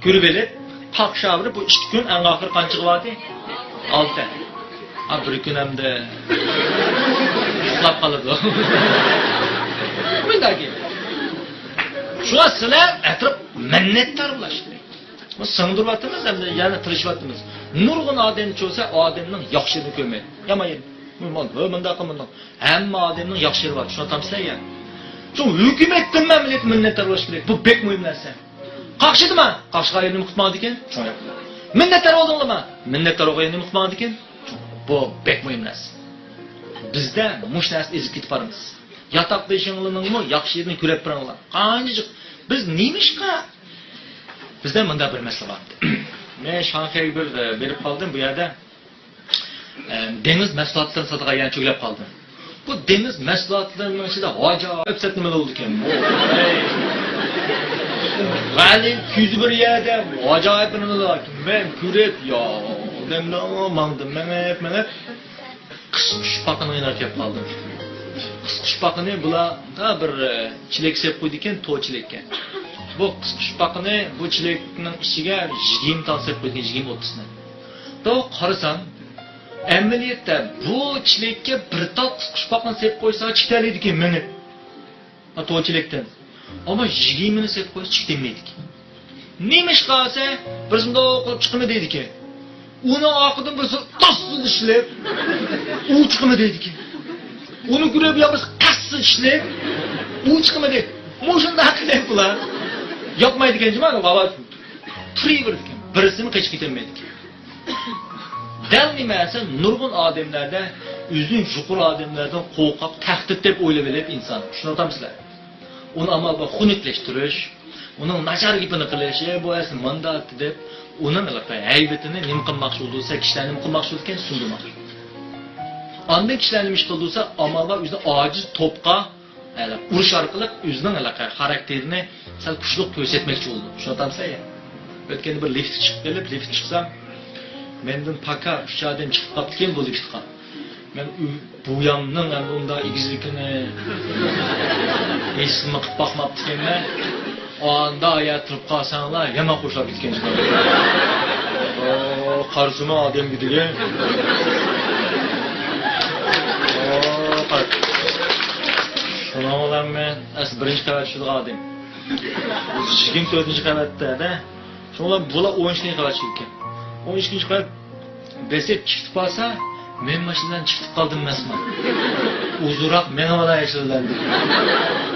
كۆرۈۋېلىپ، قاقشاۋېرىپ، بۇ ئىككى كۈن ئەڭ ئاخىرى قانچىغا باردى؟ ئالتە. ھا، بىر كۈن ئەمدى ئۇخلاپ قالىدۇ. مۇنداق گەپ. شۇڭا سىلەر ئەتراپ مىننەتدار بولۇش كېرەك. بۇ سىڭدۈرۈۋاتىمىز، ئەمدى يەنە تىرىشىۋاتىمىز. نۇرغۇن ئادەم چۆسە ئادەمنىڭ ياخشى يېرىنى كۆرمەيدۇ. يامان يېرى. مۇ-، مۇ-، مۇنداق قىل، مۇنداق. ھەممە ئادەمنىڭ ياخشى يېرى بار، چۈشىنىۋاتامسىلەر يا؟ شۇ ھۆكۈمەتتىنمۇ مىللەت مىننەتدار بولۇش كېرەك. بۇ بەك مۇھىم نەرسە. قاقشىدىما؟ قاقشىغان يېرىنى قۇتمايدىكەن. مىننەتدار بولدۇڭلارمۇ؟ مىننەتدار بولغان يېرىنى قۇتمايدىكەن. بۇ بەك مۇھىم نەرسە. بىزدە مۇشۇ نەرسە ئېزىپ كېتىپ بارىمىز. ياتاقدىشىڭلارنىڭمۇ ياخشى يېرىنى كۆرۈپ بېرىڭلار. قانچىلىك بىز نېمىشقا؟ بىزدە مۇنداق بىر مەسىلە بار. مەن شاڭخەيگە بىر، ئە، بېرىپ قالدىم بۇ يەردە. ئە، دېڭىز مەھسۇلاتلىرىنى ساتىدىغان يەرنى چۆگىلەپ قالدىم. بۇ دېڭىز مەھسۇلاتلىرىنىڭ ئىچىدە ئاجايىپ سەت نېمىلەر بولىدىكەن. ۋەلى كۈزى بىر يەردە ئاجايىپ بىر نېمىلەر. مەن كۆرۈپ، يا، ئادەملەر ماڭدىم، مېڭىپ، مېڭىپ. قىسقۇچپاقىنىڭ يېنىغا كېلىپ قالدىم. قىسقۇچپاقىنى بۇلار بىر، ئە، چېلەك سېلىپ قويىدىكەن، تور چېلەككە. بۇ قىسقۇچپاقىنى بۇ چېلەكنىڭ ئىچىگە يىگىرمە تال سېلىپ قويىدىكەن، يىگىرمە ئوتتۇزنى. توغرا قارىسام، ئەمەلىيەتتە بۇ چېلەككە بىر تال قىسقۇچپاقنى سېلىپ قويسا، چىقىۋېتەلەيدىكەن مېڭىپ. ھا، تور چېلەكتىن. ئەمما يىگىرمىنى سېلىپ قويسا، چىقىۋەتمەيدىكەن. نېمىشقا دېسە، بىرسى مۇنداق قىلىپ چىقىمەن دەيدىكەن. ئۇنىڭ ئارقىدىن بىرسى تاسسىز ئىشلەپ، ئۇ چىقىمەن دەيدىكەن. ئۇنى كۆرۈپ يا بىرسى قەستسىز ئىشلەپ، ئۇ چىقىمەن دەيدۇ. مۇشۇنداق قىلىپ بۇلار ياقمايدىكەن جۇما، ۋاۋا تۇرۇۋېرىدىكەن. بىرسىمۇ قېچىپ كېتەلمەيدىكەن. دەل نېمە دېسە، نۇرغۇن ئادەملەردە ئۆزىنى يۇقىرى ئادەملەردىن قورقاق، تەھدىت دەپ ئويلىۋېلىپ ئىنسان. چۈشىنىۋاتامسىلەر؟ ئۇنى ئامال بار خۇنۈكلەشتۈرۈش، ئۇنىڭ ناچار گېپىنى قىلىش، ئە، بۇ ئەسلى مانداق دەپ، ئۇنىڭ ھېلىقى ھەيۋىتىنى نېمە قىلماقچى بولدى دېسە، كىشىلەر نېمە قىلماقچى بولىدىكەن، سۇندۇرماقچى. ئاندىن كىشىلەر نېمە ئىش قىلدى دېسە، ئامال بار ئۆزىنى ئاجىز توپقا، ھېلى ئۇرۇش ئارقىلىق ئۆزىنىڭ ھېلىقى خاراكتېرىنى سەل كۈچلۈك كۆرسەتمەكچى بولدى. چۈشىنىۋاتامسىلەر يا؟ ئۆتكەندە بىر لىفت چىقىپ قېلىپ، لىفت چىقسام، مەندىن پاكا ئۈچ ئادەم چىقىپ قاپتىكەن بۇ لىفتقا. مەن ئۆ-، بۇ يامنىڭ ئەمدى ئۇنداق ئېگىزلىكىنى ھېسمۇ قىلىپ باقماپتىكەنمەن. ئاندا ئايا تۇرۇپ قالساڭلار، يامان خوشلاپ كەتكەن. ئو، قارىسىمۇ ئادەمگە دېگەن. ئو، قار-، شۇنىڭ بىلەن مەن ئەسلى بىرىنچى قەۋەت چۈشىدىغان ئادەم. يىگىرمە تۆتىنچى قەۋەتتە-دە. شۇنىڭ بىلەن بۇلار ئون ئىككىنچى قەۋەت چۈشىدىكەن. ئون ئىككىنچى قەۋەت بېسىپ چىقىپ قالسا، مەن ماشىنىدىن چىقىپ قالدىم ئەمەسمۇ. ئۇزۇنراق مېڭىۋالاي شۇ بىلەن دېدى.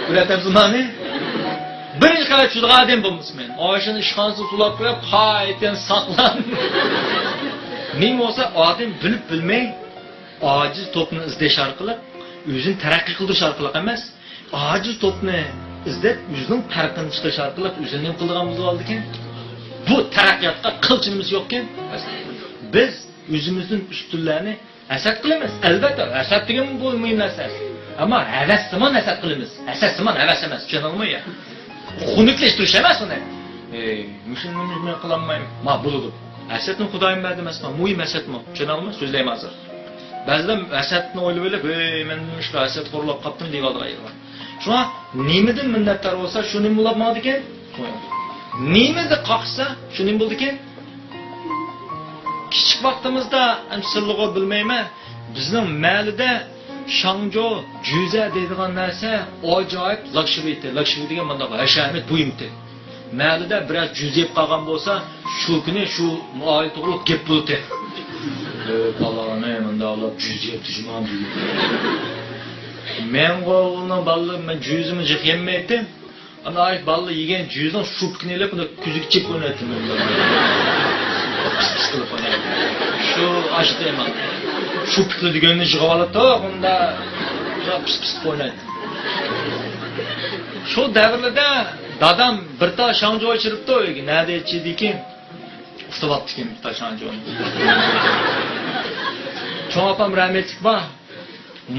بىر ئادەم زۇمانى. بىرىنچى قەۋەت چۈشىدىغان ئادەم بولمىسا مەن. ماشىنا ئىشخانىسىغا سولاپ قويۇپ، قايتىدىن ساقلان. نېمە بولسا ئادەم بىلىپ بىلمەي ئاجىز توپنى ئىزدەش ئارقىلىق، ئۆزىنى تەرەققىي قىلدۇرۇش ئارقىلىق ئەمەس، ئاجىز توپنى ئىزدەپ، ئۆزىنىڭ پەرقىنى چىقىرىش ئارقىلىق ئۆزىنى نېمە قىلىدىغان بولۇۋالىدىكەن؟ بۇ تەرەققىياتقا قىلچە نېمىسى يوقكەن. بىز ئۆزىمىزدىن ئۈستۈنلەرنى ھەسەت قىلىمىز. ئەلۋەتتە، ھەسەت دېگەن بۇ مۇھىم نەرسە. ئەمما ھەۋەسسىمان ھەسەت قىلىمىز. ھەسەتسىمان ھەۋەس ئەمەس، چۈشەنىڭىزمۇ يا؟ خۇنۈكلەشتۈرۈش ئەمەس ئۇنى. ئەي، مۇشۇنى مەن قىلالمايمەن. ما، بولىدۇ. ھەسەتنى خۇدايىم بەردى ئەمەسمۇ؟ مۇھىم ھەسەتمۇ؟ چۈشەنەلمە، سۆزلەيمەن ھازىر. بەزىلەر ھەسەتنى ئويلىۋېلىپ، ھەي، مەن مۇشۇ ھەسەتكە ئۇرۇلۇپ قاپتىمەن دەيدىغان يېرى بار. شۇڭا نېمىدىن مىننەتدار بولسا، شۇ نېمە بولۇپ ماڭىدىكەن؟ نېمىدە قاقشىسا، شۇ نېمە بولىدىكەن؟ كىچىك ۋاقتىمىزدا، ئەمدى سىرلىغۇ بىلمەيمەن، بىزنىڭ مەھەللىدە شاڭجۇ، جۈزە دەيدىغان نەرسە ئاجايىپ لاكشىرىي ئىدى. لاكشىرىي دېگەن مۇنداق ھەشەمەت بۇيۇم ئىدى. مەھەللىدە بىرەر جۈزە يەپ قالغان بولسا، شۇ كۈنى شۇ ئائىلە توغرۇلۇق گەپ بولىدۇ. ئۆي، پالانى مۇنداق ئۇلاپ جۈزە يەپتۇ جۇما بۈگۈن. مەنغۇ ئۇنىڭ بالىلىرى، مەن جۈزىمۇ جىق يەممەيتتىم. ئانا ئايت بالىلار يېگەن جۈزىنىڭ شۇپىكىنى ئېلىپ، ئۇنى كۆزىگە چېپىپ ئوينايتتىم. پىس پىس قىلىپ ئوينايتتىم. شۇ ئاشتى مانا. شۇپىكلى دېگەننى يىغىۋالاتتۇق، ئۇندا پىس پىس قىلىپ ئوينايتتىم. شۇ دەۋرلەردە دادام بىر تال شاڭجۇ ئېچىرىپتۇ ئۆيگە، نەدە ئېچىدىكىن؟ ئۇسسىۋاپتىكەن بىر تال شاڭجۇنى. چوڭ ئاپام رەھمەتلىك بار.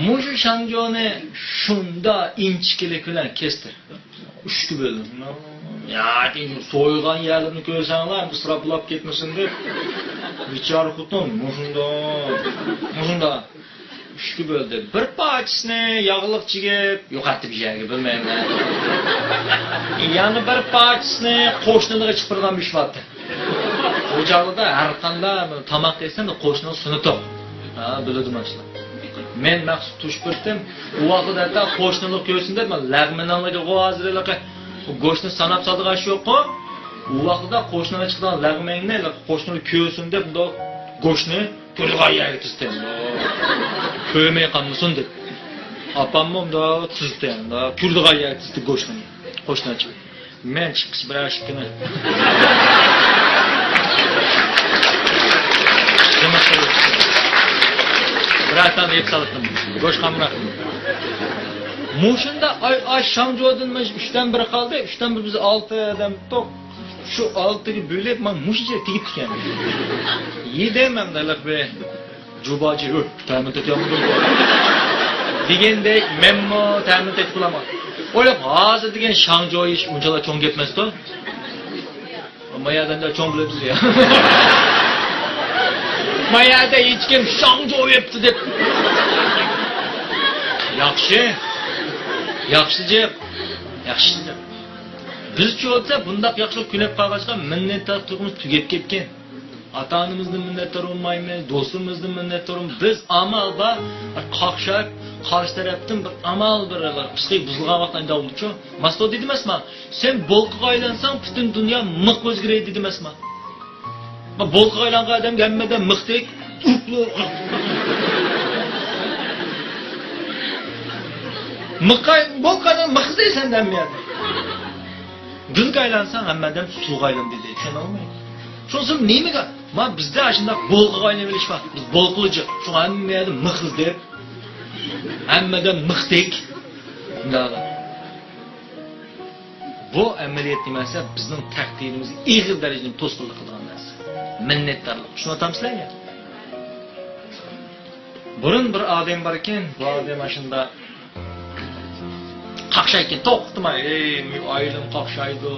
مۇشۇ شاڭجۇنى شۇندا ئىنچىكىلىك بىلەن كەستى. ئۈچكە بۆلدى. ياكى سويغان يەرلىرىنى كۆرسەڭلار، ئىسراپ بولاپ كەتمىسۇن دەپ. بىچارە خوتۇن، مۇشۇنداق، مۇشۇنداق. ئۈچكە بۆلدى. بىر پارچىسىنى ياغلىق چىگىپ يوقاتتى بىر يەرگە، بىلمەيمەن. يەنە بىر پارچىسىنى قوشنىلىققا چىقىرغان بىر ئىش بارتى. ئۇ چاغلىدا ھەر قانداق تاماق يېسەم، قوشنىلىق سۈنئىتى. ھا، بىلىدۇ ماشۇلار. مەن مەخسۇس تۇش بىرتىم، ئۇ ۋاقىتتا ھەتتا قوشنىلىق كۆرسۇن دەپ، مەن لەغمىنىڭلىكى ھازىر ھېلىقى گۆشنى ساناپ سالىدىغان ئىش يوققۇ. ئۇ ۋاقىتتا قوشنىلىق چىقىدىغان لەغمەننى قوشنىلىق كۆرسۇن دەپ، مۇنداق گۆشنى كۆرىدىغان يەرگە تىزدى. كۆرمەي قالمىسۇن دەپ. ئاپاممۇ مۇنداق تىزدى، مۇنداق كۆرىدىغان يەرگە تىزدى گۆشنى. قوشنىچى. مەن چىققىچە بىرەر ئىككىنى. بىرەر تال يەپ سالدىم. گۆش قامراق. مۇشۇنداق ئاي، ئاي شاڭجۇدىن مۇشۇ ئۈچتىن بىرى قالدى. ئۈچتىن بىر بىز ئالتە ئادەم تۇق. شۇ ئالتىگە بۆلۈپ، مانا مۇشۇنچە تېگىپتىكەن. يېدىم ئەمدى ھېلىقى بىر جۇباجى، ئۆي، تەمىن تېتىيالمىدىم. دېگەندەك، مەنمۇ تەمىن تېتىپ بولامەن. ئويلاپ، ھازىر دېگەن شاڭجۇ يېيىش ئۇنچىلا چوڭ گەپ ئەمەستۇ. ما يەردە چوڭ بىلىدۇ يا. ما يەردە ھېچكىم شاڭجۇ يەپتۇ دەپ. ياخشى. ياخشى جىق. ياخشى جىق. بىزچە بولسا بۇنداق ياخشىلىق كۈنەپ قالغاچقا مىننەتدار تۇيغۇمىز تۈگەپ كەتكەن. ئاتا-ئانىمىزدىن مىننەتدار بولمايمىز، دوستلىرىمىزدىن مىننەتدار بولمايمىز. بىز ئامال بار، قاقشاپ، قارشى تەرەپتىن بىر ئامال بىر پسىخىك بۇزۇلغان ۋاقىتتا ئاينداق بولىدۇ. ماستو دېدىم ئەسما، سەن بولقىغا ئايلانساڭ، پۈتۈن دۇنيا مىخ ئۆزگىرەي دېدىم ئەسما. ما بولقىغا ئايلانغان ئادەمگە ھەممە ئادەم مىختەك. مىخقا، بولقا ئايلان مىخ ئىزدەيسەن ھەممە يەردە. گۈلگە ئايلانساڭ، ھەممە ئادەم سۇغا ئايلاندى دەيدۇ. چۈشىنىڭىزمۇ؟ شۇنىڭ ئۈچۈن نېمىگە؟ ما بىزدە ئاشۇنداق بولقىغا ئايلىنىۋېلىش بار. بىز بولقىلىجىق. شۇڭا ھەممە يەردە مىخ ئىزدەپ، ھەممە ئادەم مىختەك. مۇنداق. بۇ ئەمەلىيەت نېمە دېسە، بىزنىڭ تەقدىرىمىزگە ئېغىر دەرىجىدە توسقۇنلۇق قىلىدىغان نەرسە. مىننەتدارلىق. چۈشىنىۋاتامسىلەر يا؟ بۇرۇن بىر ئادەم باركەن، بۇ ئادەم ئاشۇنداق قاقشايدىكەن، توختىماي، ئەي، ئائىلىم قاقشايدۇ،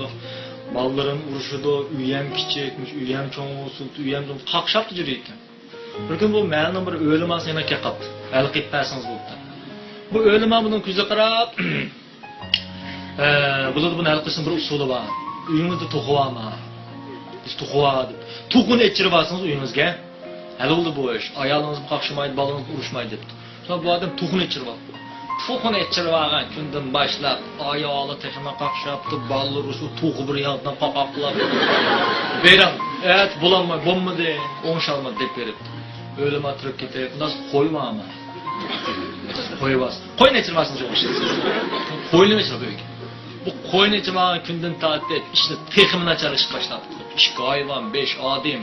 بالىلىرىم ئۇرۇشىدۇ، ئۆيەم كىچىك، مۇشۇ ئۆيەم چوڭ بولسۇن، ئۆيەم چوڭ، قاقشاپلا يۈرىدىكەن. بىر كۈنى بۇ مەھەللىنىڭ بىر ئۆلىماسى يەنە كەپ قاپتۇ. ھەل قىلىپ بەرسىڭىز بوپتۇ. بۇ ئۆلىما بۇنىڭ كۆزىگە قاراپ، ئە، بولىدۇ، بۇنى ھەل قىلىشنىڭ بىر ئۇسۇلى بار. ئۆيىڭىزدە توخۇ بارمۇ؟ بىز توخۇ بار دەپ. توخۇنى ئېچىرىۋالسىڭىز ئۆيىڭىزگە، ھەل بولدى بۇ ئىش. ئايالىڭىزمۇ قاقشىمايدۇ، بالىڭىزمۇ ئۇرۇشمايدۇ دەپتۇ. شۇڭا بۇ ئادەم توخۇنى ئېچىرىۋاپتۇ. توخۇنى ئېچىرىۋالغان كۈندىن باشلاپ ئايالى تېخىمۇ قاقشاپتۇ، بالىلىرى شۇ توخۇ بىر ياقتىن قاقاقلاپ، بېرىڭ، ئەتە بولالماي، بولمىدى، ئوڭشالمىدى دەپ بېرىپتۇ. ئۆيلىمۇ تۇرۇپ كېتىپ، مۇنداق قوي بارمۇ؟ قوي بار. قوينى ئېچىرىۋالسىڭىز يوق ئىش. قوينى ئېچىرىپ ئۆيگە. بۇ قوينى ئېچىۋالغان كۈندىن تارتىپ ئىشلار تېخىمۇ ناچارلىشىپ باشلاپتۇ. ئىككى ھايۋان، بەش ئادەم،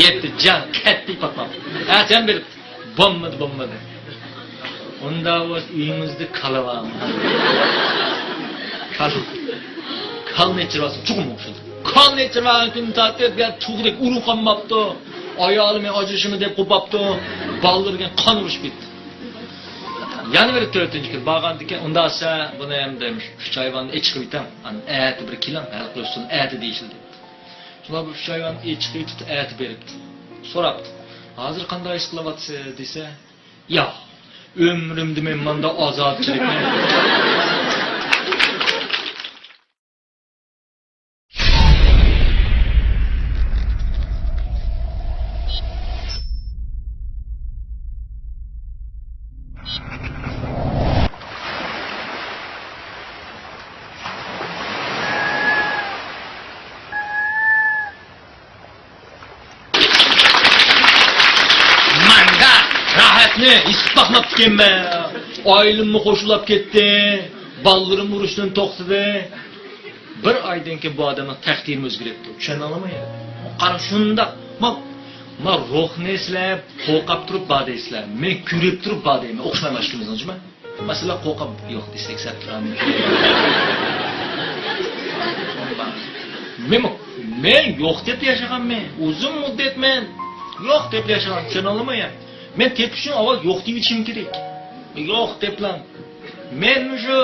يەتتە جان قەتئىي پاتماپتۇ. ھە، جان بېرىپتۇ. بولمىدى، بولمىدى. ئۇنداق بولسا ئۆيىڭىزدە كالا بارمۇ؟ كالا. كالىنى ئېچىرىۋالسا چوقۇم ئوخشىدى. كالىنى ئېچىرىۋالغان كۈندىن تارتىپ يا تۇغدەك ئۇرۇق قالماپتۇ. ئايالى مەن ئاجرىشىمەن دەپ قوپاپتۇ. بالىلىرىغا قان ئۇرۇشۇپ كەتتى. يەنە بىر تۆتىنچى كۈن بارغاندىكىن، ئۇنداق دېسە، بۇنى ئەمدى ئۈچ ھايۋاننى ئېچىقىپ يېتىڭ، ئەتە بىر كېلىڭ، ھەل قىلىشسۇن، ئەتە دېيىشىلدى. شۇڭا بۇ ئۈچ ھايۋان ئېچىقىپ يېتىپتۇ، ئەتە بېرىپتۇ. سوراپتۇ، ھازىر قانداق ھېس قىلىۋاتىسىز دېسە، ياق، ئۆمرۈمدە مەن مۇنداق ئازابچىلىكنى. مانداق راھەتنى ھېس قىلىپ باقماپتىكەنمەن. ئائىلەممۇ خوشلاپ كەتتى، بالىلىرىم ئۇرۇشتىن توختىدى. بىر ئايدىن كېيىن بۇ ئادەمنىڭ تەقدىرىمۇ ئۆزگىرىپتۇ. چۈشەندىڭلارمۇ يا؟ قارا، شۇنداق. ما، ما روھنى سىلەر قورقاپ تۇرۇپ بار دەيسىلەر. مەن كۆرۈپ تۇرۇپ بار دەيمەن. ئوخشىمايمەن ئىككىمىزنىڭ، جۇما. مەسىلەن، قورقاپ يوق دېسەك سەت. مەن، مەن يوق دەپ ياشىغانمەن. ئۇزۇن مۇددەت مەن يوق دەپ ياشىغان. چۈشەندىڭلارمۇ يا؟ مەن تېپىشنى ئاۋۋال يوق دېيىۋېتىشىم كېرەك. يوق دەپلا. مەن مۇشۇ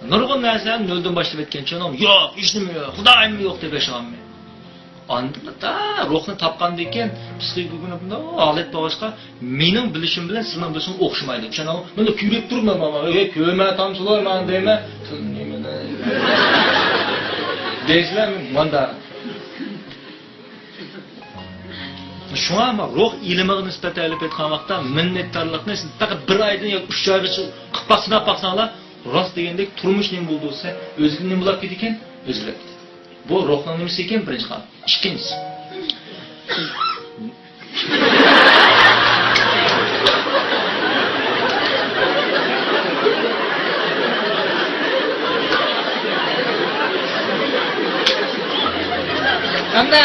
نۇرغۇن نەرسىلەرنى نۆلدىن باشلاپ ئۆتكەن چۈنۈم يوق، ھېچنېمە يوق، خۇدايىممۇ يوق دەپ ياشىغانمەن. ئاندىن دا روھنى تاپقاندىن كېيىن پسىخىكا گۇناھىدا ھالەت بولغاچقا، مېنىڭ بىلىشىم بىلەن سېنىڭ بىلىشىڭ ئوخشىمايدۇ. چۈشەندىڭمۇ؟ مەن كۆرۈپ تۇرۇپمەن، مانا، ئەي، كۆرمە تامسىلار مانا دەيمەن. دەيسىلەر مانا. شۇڭا ما روھ ئىلمىغا نىسبەتەن ئېلىپ ئېيتقان ۋاقىتتا مىننەتدارلىقنى سىز پەقەت بىر ئايدىن ياكى ئۈچ ئايغىچە قىلىپ باقسىڭلار، باقساڭلار، راست دېگەندەك تۇرمۇش نېمە بولىدۇ دېسە، ئۆزىگە نېمە بولاپ كېتىدىكەن؟ ئۆزگىرىپ كېتىدۇ. بۇ روھنىڭ نېمىسى ئىكەن، بىرىنچى قان. ئىككىنچىسى. ئەمدى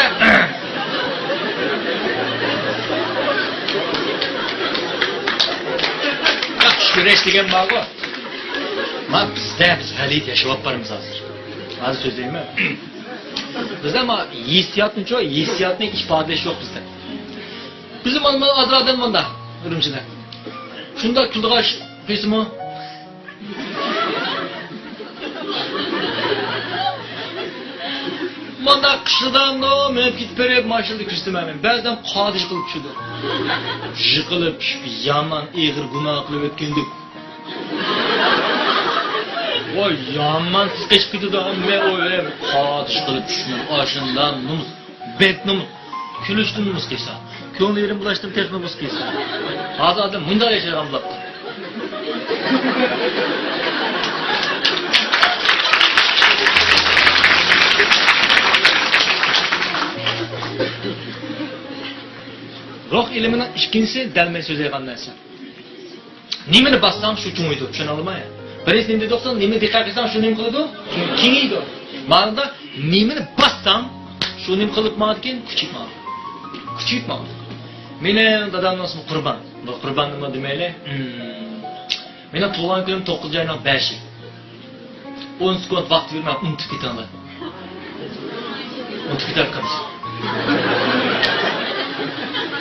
چۈش كۆرۈش دېگەن بارغۇ. ما بىزدە، بىز غەلىتە ياشاۋاتىمىز ھازىر. ھازىر سۆزلەيمەن. بىزدە ما ھېسسىياتنىچۇ، ھېسسىياتنى ئىپادىلەش يوق بىزدە. بىزدە مانا، مانا ئازراق ئادەم ماندا، ئۈرۈمچىدە. شۇنداق كۈلىدىغان قىسمى. مانا قىشلىدا مېڭىپ كېتىپ بېرىپ، ماشىنىدا كۆرسىتىمەن مەن. بەزىدە قادىش قىلىپ چۈشىدۇ. يىقىلىپ چۈشۈپ، يامان ئېغىر گۇناھ قىلىپ ئۆتكەندەك. ۋاي، يامان تېز قېچىپ كېتىدۇ، ئەمما ئۇ، ئەي، قاتىش قىلىپ چۈشمەن، ئاشۇنداق نومۇس، بەك نومۇس. كۈلۈشتىن نومۇس قىلسا، كۆڭلى يېرىم بولۇشتىن تېخى نومۇس قىلسا. ھازىر ئادەم مۇنداق ياشايدىغان بولۇپتۇ. روھ ئىلمىنىڭ ئىككىنچىسى دەل مەن سۆزلەيدىغان نەرسە. نېمىنى باسساڭ، شۇ چوڭىيىدۇ، چۈشىنىۋالدىڭمۇ؟ بىرىنچى نېمە دېدۇق، نېمىنى دىققەت قىلساڭ، شۇ نېمە قىلىدۇ؟ شۇ كېڭىيىدۇ. مانىدا نېمىنى باسساڭ، شۇ نېمە قىلىپ ماڭىدىكەن؟ كۈچىيىپ ماڭىدۇ. كۈچىيىپ ماڭىدۇ. مېنىڭ دادامنىڭ ئىسمى قۇربان. بۇ قۇربان نېمە دېمەيلى؟ مېنىڭ تۇغۇلغان كۈنۈم توققۇزىنچى ئاينىڭ بەشى. ئون سېكۇنت ۋاقىت بېرىمەن، ئۇنتۇپ كېتىڭلار. ئۇنتۇپ كېتەركەنسىز.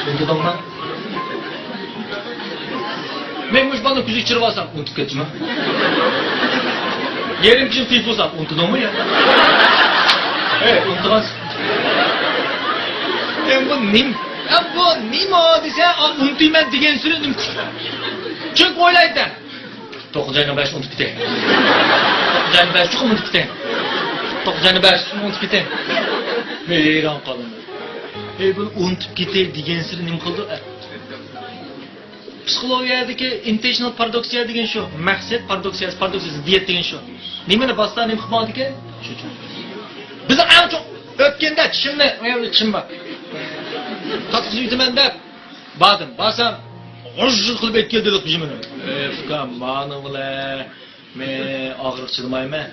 ئۇنتۇدۇڭمۇ؟ مەن مۇشۇ بالىنىڭ كۆزىگە چىرىپ ئالسام، ئۇنتۇپ كەتتىمۇ؟ يېرىم كېچىدە تېلېفون قىلسام، ئۇنتۇدۇڭمۇ يا؟ ئەي، ئۇنتۇغانسىز. ئەي، بۇ نېمە؟ ئە، بۇ نېمە دېسە، ئا، ئۇنتۇيمەن دېگەنسېرى نېمە كۈچ؟ چۈنكى ئويلايدىكەن. توققۇزىنچى ئاينىڭ بەشىنى ئۇنتۇپ كېتەي. توققۇزىنچى ئاينىڭ بەشىنى چوقۇم ئۇنتۇپ كېتەي. توققۇزىنچى ئاينىڭ بەشىنى ئۇنتۇپ كېتەي. ھەيران قالىمەن. ئەي، بۇنى ئۇنتۇپ كېتەي دېگەنسېرى نېمە قىلىدۇ؟ پسىخولوگىيەدىكى intentional paradoxia دېگەن شۇ. مەقسەت پارادوكسىيەسى، پارادوكسىيەسى، زىددىيەت دېگەن شۇ. نېمىنى باسسا نېمە قىلىپ بولىدىكەن؟ شۇ. بىز ئەڭ چوڭ ئۆتكەندە چىشىمنى، ئۇ يەردە چىشىم بار. تاتلىق سۈت ئۆتىمەن دەپ باردىم. بارسام، غۇژ قىلىپ ئېتىپ كەلدى بىر جىمىنى. ئەي، ئۇكام، مانا بىلەن مەن ئاغرىق چىدىمايمەن.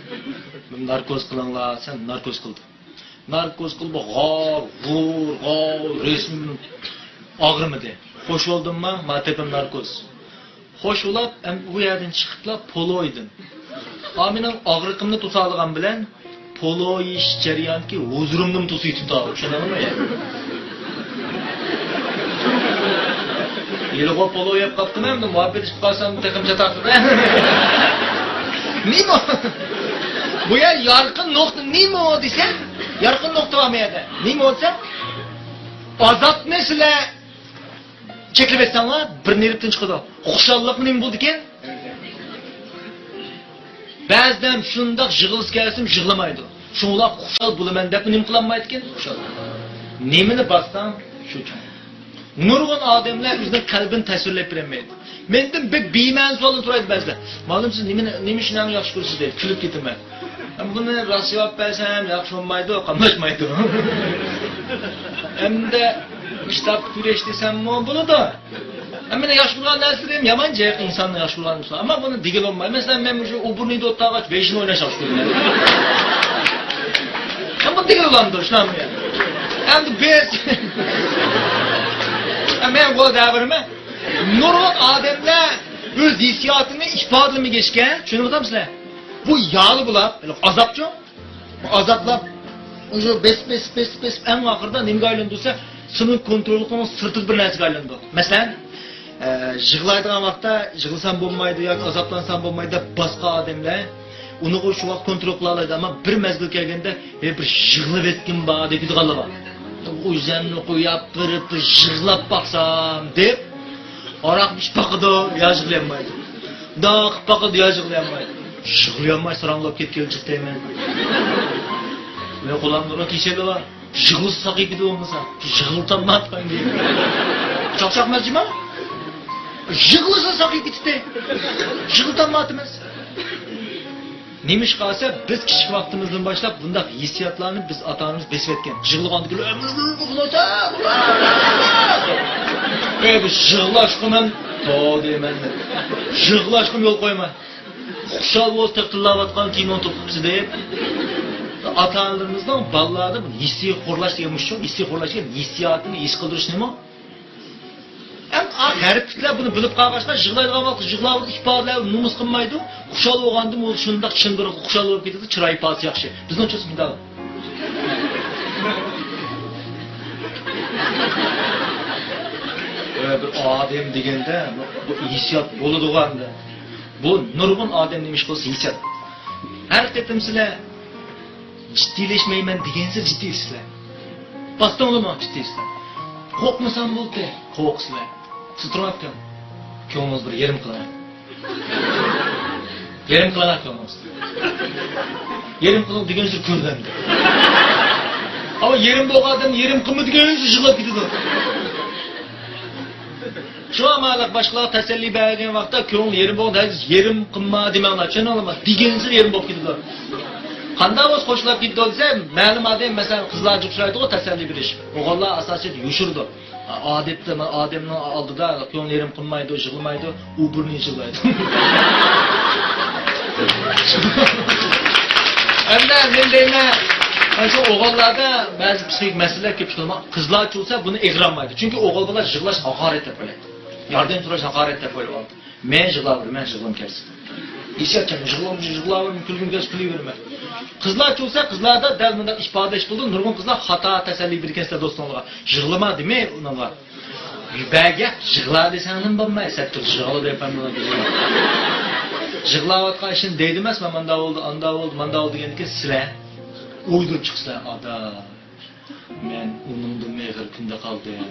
ناركوز قىلىڭلار، سەن ناركوز قىلدىڭ. ناركوز قىلىپ غاۋ، غۇر، غاۋ، رەسمىي ئاغرىمىدى. خوش بولدۇمما؟ ما تېپىم ناركوز. خوش بولاپ، ئەم، ئۇ يەردىن چىقىپلا پولويدىم. ئا، مېنىڭ ئاغرىقىمنى توسالىغان بىلەن پولو يېيىش جەريانىدىكى ھۇزۇرۇمنىمۇ توسۇۋېتىپتۇ، چۈشىنىڭىزمۇ؟ ھېلىغۇ پولو يەپ قاپتىمەن، ئەمدى مۇھەببەت ئىشقا قالسام تېخىمۇ چاتاقسىز. نېمە؟ بۇ يەر يارقىن نۇقتا نېمە دېسە، يارقىن نۇقتا بارمۇ يەردە؟ نېمە دېسە، ئازابنى سىلەر چەكلىۋەتسەڭلار، بىر نېرۋىدىن چىقىدۇ. خۇشاللىقمۇ نېمە بولىدىكەن؟ بەزىدە شۇنداق يىغلىسى كەلسىمۇ يىغلىمايدۇ. شۇڭلار خۇشال بولىمەن دەپمۇ نېمە قىلالمايدىكەن؟ خۇشال. نېمىنى باسساڭ شۇ چوڭ. نۇرغۇن ئادەملەر ئۆزىنىڭ قەلبىنى تەسۋىرلەپ بېرەلمەيدۇ. مەندىن بەك بىمەنە سوئالنى سورايدۇ بەزىدە. مۇئەللىم، سىز نېمىنى، نېمە ئىشنى ئەڭ ياخشى كۆرىسىز دەيدۇ. كۈلۈپ كېتىمەن. ئەمما بۇنى راست جاۋاب بەرسەم ياخشى بولمايدۇ، قاملاشمايدۇ. ئەمدى كىتاب كۆرۈش دېسەممۇ بولىدۇ. ئەمما مېنىڭ ياخشى كۆرگەن نەرسىلىرىم يامان جىق، ئىنساننىڭ ياخشى كۆرگەن نەرسىلىرى. ئەمما بۇنى دېگىلى بولمايدۇ. مەسىلەن، مەن مۇشۇ ئوبۇرنىيدا ئولتۇرغاچ بېشىنى ئويناش ياخشى كۆرىمەن. مەن بۇنى دېگىلى بولامدۇ، شۇنداقمۇ؟ ئەمدى بىز، مەن قول دەۋرىمە. نۇرغۇن ئادەملەر ئۆز ھېسسىياتىنى ئىپادىلىمىگەچكە، چۈشىنىۋاتامسىلەر؟ بۇ يالى بولاپ، ئازابچۇ. ئازابلاپ، شۇ بېسىپ، بېسىپ، بېسىپ، بېسىپ، ئەڭ ئاخىرىدا نېمىگە ئايلىنىدۇ دېسە، سېنىڭ كونتروللۇقۇڭنىڭ سىرتىدا بىر نەرسىگە ئايلىنىدۇ. مەسىلەن، ئە، يىغلايدىغان ۋاقىتتا يىغلىسام بولمايدۇ ياكى ئازابلانسام بولمايدۇ دەپ باسقان ئادەملەر ئۇنىڭغا شۇ ۋاقىت كونترول قىلالايدۇ، ئەمما بىر مەزگىل كەلگەندە، ھەي، بىر يىغلىۋەتكۈم بار دەيدىغانلار بار. ئۆزۈمنى قويۇپ، بىر، بىر يىغلاپ باقسام دەپ، ھاراق ئىچىپ باقىدۇ، يا يىغلىيالمايدۇ. داق باقىدۇ، يا يىغلىيالمايدۇ. يىغلىيالماي ساراڭلاپ كەتكىلى چىقتى مەن. مېنىڭ قولۇمدا كېسەل بار. يىغلىسا ساقىيىپ كېتىدۇ بولمىسا. يىغلىتالمايتتىم دەيدۇ. چاقچاق مەسجىما؟ يىغلىسا ساقىيىپ كېتىتتى. يىغلىتالمايتتىمىز. نېمىشقا دېسە، بىز كىچىك ۋاقتىمىزدىن باشلاپ بۇنداق ھېسسىياتلارنى بىز ئاتا-ئانىمىز بېسىۋەتكەن. يىغلىغاندىكىن، ئەي، بىز يىغلاشقا مەن، تو دەيمەن. يىغلاشقىمۇ يول قويما. خۇشال بولسا تىللاۋاتقان كىنو توختىسى دەپ. ئاتا-ئانىلىرىمىزنىڭ بالىلاردا بۇ ھېسسىي خورلاش دېگەن مۇشۇ، ھېسسىي خورلاش دېگەن ھېسسىياتىنى ھېس قىلدۇرۇش نېمە؟ ئەم، ئا، غەربلىكلەر بۇنى بىلىپ قالغاچقا، يىغلايدىغان ۋاقىتتا يىغلاۋېرىدۇ، ئىپادىلەر نومۇس قىلمايدۇ. خۇشال بولغاندىمۇ شۇنداق چىن بىر خۇشال بولۇپ كېتىدۇ، چىراي ئىپادىسى ياخشى. بىزنىڭچە مۇنداق. ئە، بىر ئادەم دېگەندە بۇ ھېسسىيات بولىدىغان. بۇ نۇرغۇن ئادەم نېمە ئىش قىلسا ھېسسىيات. ھەر قېتىم سىلەر جىددىيلەشمەيمەن دېگەنسېرى جىددىيلىشىسىلەر. باستىڭلىما جىددىيلىشىسىلەر. قورقمىسام بولدى، قورقىسىلەر. سىز تۇرۇڭ ئاكام. كۆڭلىڭىز بىر يېرىم قىلىڭ. يېرىم قىلىڭ كۆڭلىڭىز. يېرىم قىلىڭ دېگەنسېرى كۈلىدۇ. ئەمما يېرىم بولغان ئادەم يېرىم قىلما دېگەنسېرى يىغلاپ كېتىدۇ. شۇڭا مانا باشقىلارغا تەسەللى بەرگەن ۋاقىتتا كۆڭۈل يېرىم بولغاندا يېرىم قىلما دېمەڭلار، چۈشەندىڭلارمۇ؟ دېگەنسېرى يېرىم بولۇپ كېتىدۇ. قانداق بولسا قوشۇلۇپ كېتىدۇ دېسە، مەلۇم ئادەم، مەسىلەن، قىزلارچە ئۇچرايدىغۇ تەسەللى بېرىش. ئوغۇللار ئاساسىي يوشۇرىدۇ. ئادەتتە مانا ئادەمنىڭ ئالدىدا كۆڭلى يېرىم قىلمايدۇ، يىغلىمايدۇ، ئۇ بۇرنى يىغلايدۇ. ئەمدى مەن دەيمەن، مانا شۇ ئوغۇللاردا بەزى پسىخىك مەسىلىلەر كۆپ چىقىدۇ. قىزلارچە بولسا بۇنى ئېغىرالمايدۇ. چۈنكى ئوغۇل بالا يىغلاش ھاقارەت دەپ ئويلايدۇ. ياردەم سوراش ھاقارەت دەپ ئويلاپ ئالىدۇ. مەن يىغلاۋېرىمەن، يىغلىغۇم كەلسە. ھېسسىياتچان يىغلىغۇم، يىغلاۋېرىمەن، كۈلگۈم كەلسە كۈلۈۋېرىمەن. قىزلارچە بولسا، قىزلاردا دەل مۇنداق ئىپادىلەش بولىدۇ. نۇرغۇن قىزلار خاتا تەسەللى بېرىدىكەن سىلەر دوستۇڭلارغا. يىغلىما دېمەي ئۇنىڭغا. بەگەك يىغلا دېسەڭلىمۇ بولماي، سەتتۇر يىغلا دەپ. يىغلاۋاتقان ئىشىنى دەيدۇ ئەمەسمۇ، ماندا بولدى، ئاندا بولدى، ماندا بولدى دېگەندىكىن سىلەر ئويدۇرۇپ چىقىسىلەر، ئادا. مەن ئۇنىڭدىن مېغىر كۈندە قالدىم.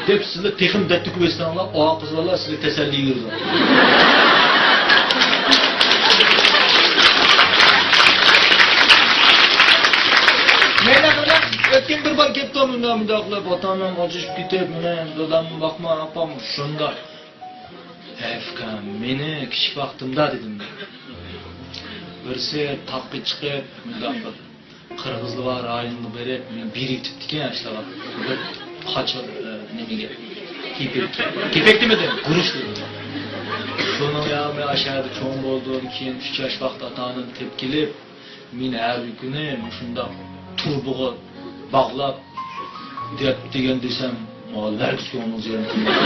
دەپ سىلەر تېخىمۇ دەتتە كۆرسەڭلار، ئا قىز بالا سىلەرگە تەسەللى بېرىدۇ. مەيلى قىلىڭ، كەپتۇ، مۇنداق، مۇنداق قىلىپ، ئاتا-ئانام ئاجرىشىپ كېتىپ، مېنى دادام باقماي، ئاپام شۇنداق. ھەي ئۇكام، مېنى كىچىك ۋاقتىمدا دېدىم. بىرسى تاغقا چىقىپ، مۇنداق بىر قىرغىزلار رايونىغا بېرىپ، مېنى بىرىگە تىپتىكەن ئاشۇلارغا. بىر قاچا، ئە، نېمىگە؟ كېپەك. كېپەك دېمىدىم، گۇرۇچ دېدىم. شۇنىڭ يا، مەن ئاشۇ يەردە چوڭ بولدۇم، كېيىن ئۈچ ياش ۋاقتى ئاتا-ئانام تېپىپ كېلىپ، مېنى ھەر كۈنى مۇشۇنداق تۇرۇبىغا باغلاپ، دەپ دېگەن دېسەم، ھەرگىز كۆڭلىڭىز يېرىم قىلمايدۇ.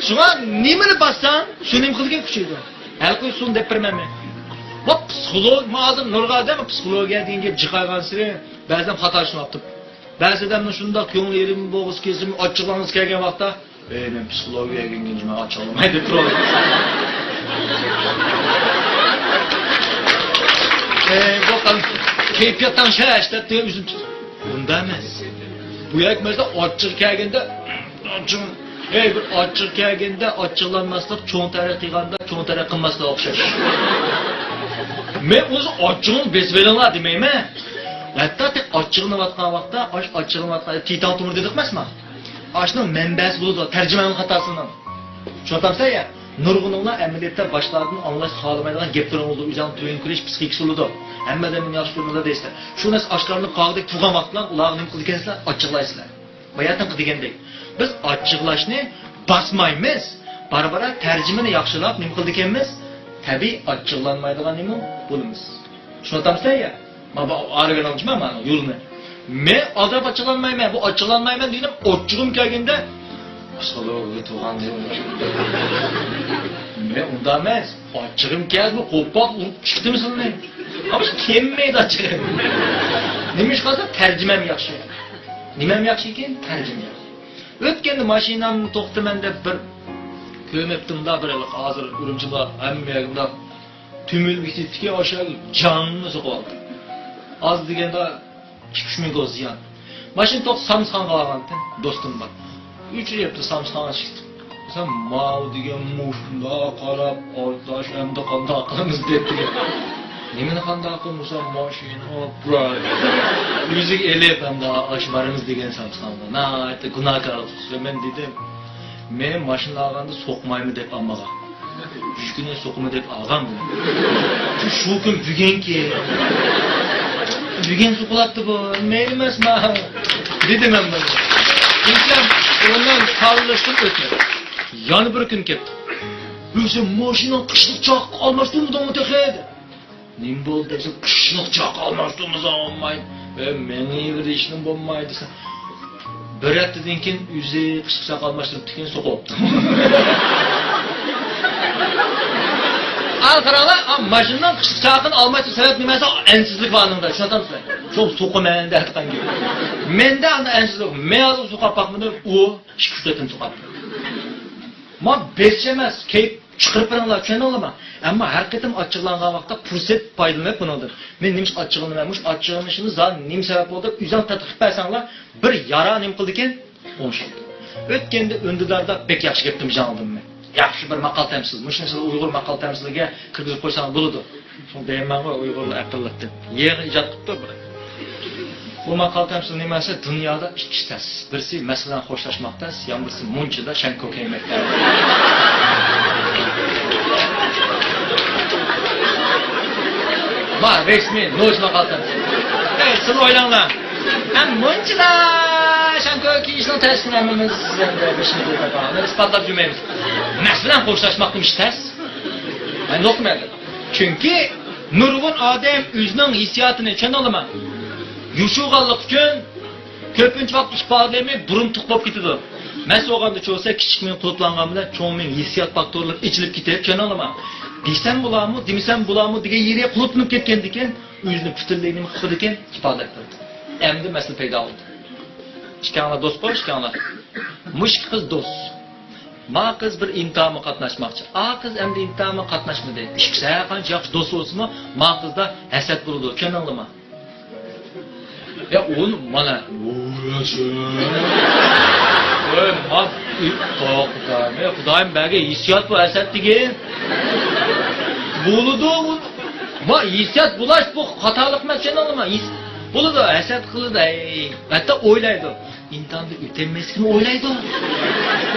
شۇڭا نېمىنى باسساڭ، شۇ نېمە قىلىدىكەن كۈچەيدۇ. ھەل قىلىش ئۇسۇلىنى دەپ بېرىمەنمەن. بۇ پسىخولوگ، مانا ھازىر نۇرغا دەم پسىخولوگىيە دېگەن گەپ جىقايغانسېرى بەزىدەم خاتالىشىۋاپتۇ. بەزى ئادەمنىڭ شۇنداق كۆڭلى يېرىم بولغۇسى كېلسىمۇ، ئاچچىقلانغۇسى كەلگەن ۋاقىتتا، ئەي، مەن پسىخولوگىيەگە كەلگەن، ماڭا ئاچچىقلىماي دەپ تۇرۇۋالىدۇ. ئەي، بۇ قان-، كەيپىيات تەڭشەش دەپ دېگەن ئۆزۈم تۇت-، ئۇنداق ئەمەس. بۇ يەرگە مەسىلەن ئاچچىق كەلگەندە، ئاچچىق، ئەي، بىر ئاچچىق كەلگەندە ئاچچىقلانماسلىق، چوڭ تەرەققىي قىلغاندا چوڭ تەرەققىي قىلماسلىق ئوخشاش. مەن ئۆزى ئاچچىقىڭىزنى بېسىۋېلىڭلار دېمەيمەن. ھەتتا تېخى ئاچچىقلىنىۋاتقان ۋاقىتتا، ئاش-، ئاچچىقلىنىۋاتقان تىتاڭ تومۇر دېدۇق ئەمەسمۇ؟ ئاشۇنىڭ مەنبەسى بولىدۇ، تەرجىماننىڭ خاتاسىنىڭ. چۈشىنىۋاتامسەن يا؟ نۇرغۇنۇڭلار ئەمەلىيەتتە باشقىلاردىن ئاڭلاش خالىمايدىغان گەپلىرىڭ بولىدۇ، ئۆزۈڭنىڭ تۆۋەن كۆرۈش پسىخىكىسى بولىدۇ. ھەممە ئادەم مېنى ياخشى كۆرمەيدۇ دەيسىلەر. شۇ نەرسە ئاشكارىلىنىپ قالغۇدەك تۇرغان ۋاقىتتا ئۇلارغا نېمە قىلىدىكەنسىلەر؟ ئاچچىقلايسىلەر. باياتىنقى دېگەندەك، بىز ئاچچىقلاشنى باسمايمىز. بارا-بارا تەرجىمىنى ياخشىلاپ نېمە قىلىدىكەنمىز؟ تەبىئىي ئاچچىقلانمايدىغان نېمە بولىمىز. چۈشىنىۋاتامسىلەر يا؟ مانا بۇ ئارىۋېلىڭچىما مانا يولنى. مەن ئازراق ئاچچىقلانمايمەن. بۇ ئاچچىقلانمايمەن دېگىنىم ئاچچىقىم كەلگەندە، ئۇسسۇلۇ تۇغان دېگەن. مەن ئۇنداق ئەمەس. ئاچچىقىم كەلدى، بۇ قوپاق ئۇرۇپ چىقتىم سىلىنى. ئەمما كەلمەيدۇ ئاچچىقىم. نېمە ئىش قىلسا تەرجىمەم ياخشى. نېمەم ياخشىكىن؟ تەرجىمە ياخشى. ئۆتكەندە ماشىنامنى توختىتىمەن دەپ بىر كۆرمەپتىمدا، بىر ھېلىقى ھازىر ئۈرۈمچىدا ھەممە يەردە تۈمۈلۈپ كېتىپتىكەن، ئاشۇ جاننى سوقۇۋالدى. ئاز دېگەندە ئىككى-ئۈچ مىڭ كوي زىيان. ماشىنا توختىتىپ سامسىخانغا بارغانتىم، دوستۇم بار. ئۆچۈرۈپ سامسىخانغا چىقتىم. دېسەم، ماۋۇ دېگەن مۇشۇنداق قاراپ، ئارداش، ئەمدى قانداق قىلىمىز دەپ دېگەن. نېمىنى قانداق قىلمىسام، ماشىنا ئاپراي. ئۆزىگە ئېلىپ، ئەمدى ئاشۇ بارىمىز دېگەن سامسىخانغا. ناھايىتى گۇناھكارلىق تۇتۇپ، مەن دېدىم، مەن ماشىنا ئالغاندا سوقمايمەن دەپ ئاممىغا. ئۈچ كۈنى سوقىمەن دەپ ئالغان بۇ. شۇ كۈن بۈگۈنكى. بۈگۈن سوقۇلاتتى بۇ. مەيلى ئەمەس ماڭا. دېدىم مەن بۇنى. ئىنسان ئۇنىڭ ساللىشىدىن ئۆتمىدى. يەنە بىر كۈن كەپتۇ. ئۆزۈم ماشىنىنىڭ قىشلىق چاقى ئالماشتۇرمىدىڭمۇ تېخى؟ نېمە بولدى دېسە، قىشلىق چاقى ئالماشتۇرمىسا بولمايدۇ. ئە، مېڭىۋېرىشنىڭ بولمايدۇ دېسە. بىر ھەپتىدىن كېيىن ئۆزى قىشلىق چاقى ئالماشتۇرۇپتۇ، كېيىن سوقۇپتۇ. ئا، قاراڭلار، ئا، ماشىنىنىڭ قىشلىق چاقىنى ئالماشتۇرۇش سەۋەب نېمە دېسە، ئەنسىزلىك بار ئۇنىڭدا، چۈشىنىۋاتامسىلەر؟ شۇ سوقىمەن دەيدىغان گەپ. مەندە ئانداق ئەنسىزلىك، مەن ھازىر سوقۇپ باقمىدىم، ئۇ ئىككى-ئۈچ قېتىم سوقۇپتۇ. ما بېسىش ئەمەس، كەيپ چىقىرىپ بېرىڭلار، چۈشەندىڭلارمۇ؟ ئەمما ھەر قېتىم ئاچچىقلانغان ۋاقىتتا پۇرسەت پايدىلىنىپ بۇنىڭدىن. مەن نېمىشقا ئاچچىقلىنىمەن؟ مۇشۇ ئاچچىقلىنىشىمنى زادى نېمە سەۋەب بولدى دەپ ئۆزۈڭ تەتقىق قىلىپ بەرسەڭلار، بىر يارا نېمە قىلىدىكەن؟ ئوڭشايدۇ. ئۆتكەندە ئۈندىداردا بەك ياخشى گەپتىن جاڭلىدىم مەن. ياخشى بىر ماقال تەمسىل. مۇشۇنى سىلەر ئۇيغۇر ماقال تەمسىلىگە كىرگۈزۈپ قويساڭلار بولىدۇ. شۇڭا دەيمەنغۇ، ئۇيغۇرلار ئەقىللىقتىن. يېڭى ئىجاد قىپتۇ بۇنى. بۇ ماقال تەمسىل نېمە دېسە، دۇنيادا ئىككى ئىش تەس. بىرسى مەس بىلەن خوشلاشماق تەس، يەنە بىرسى مۇنچىدا شەڭكوك يېمەك تەس. ما، رەسمىي، نوچ ماقال تەمسىل. ئەي، سىلەر ئويلاڭلار. ھەم مۇنچىدا شەڭكوك يېيىشنىڭ تەسىنى ھەممىمىز ئەمدى بېشىمىزدا تاپاۋاتىمىز، ئىسپاتلاپ يۈرمەيمىز. مەس بىلەن خوشلاشماقنىمۇ ئىش تەس. مەن نۇقتىمەن. چۈنكى نۇرغۇن ئادەم ئۆزىنىڭ ھېسسىياتىنى، چۈشەندىڭلارمۇ؟ يوشۇرغانلىق ئۈچۈن كۆپىنچە ۋاقىت ئىپادىلىرىمۇ بۇرۇنتۇق بولۇپ كېتىدۇ. مەس بولغاندا چۈشەنسە، كىچىك مېڭە قۇلۇپلانغان بىلەن چوڭ مېڭە ھېسسىيات فاكتورلىرى ئېچىلىپ كېتىپ، چۈشەندىڭلارمۇ؟ دېسەم بولامۇ، دېمىسەم بولامۇ دېگەن يېرى قۇلۇپلىنىپ كەتكەندىكىن، ئۆزىنى پۈتۈنلەي نېمە قىلىدىكەن؟ ئىپادىلەپ بېرىدۇ. ئەمدى مەسىلە پەيدا بولدى. ئىككىڭلار دوست قوي، ئىككىڭلار. مۇشۇ ئىككى قىز دوست. ما قىز بىر ئىمتىھانغا قاتناشماقچى. ئا قىز ئەمدى ئىمتىھانغا قاتناشمىدى. ئىككىسى ھەر قانچە ياخشى دوست بولسىمۇ، ما قىزدا ھەسەت بولىدۇ. چۈشەندىڭلارمۇ؟ يا ئۇنى مانا. ۋوي، ما-، ئى، توختاڭ. ئى، خۇدايىم بەرگەن ھېسسىيات بۇ ھەسەت دېگەن. بولىدۇ. ما، ھېسسىيات بولاش بۇ خاتالىق ئەمەس، چۈشەندىڭلارمۇ؟ ھېس-، بولىدۇ، ھەسەت قىلىدۇ، ئەي، ھەتتا ئويلايدۇ. ئىمتىھاندا ئۆتەلمەسلىكىنى ئويلايدۇ.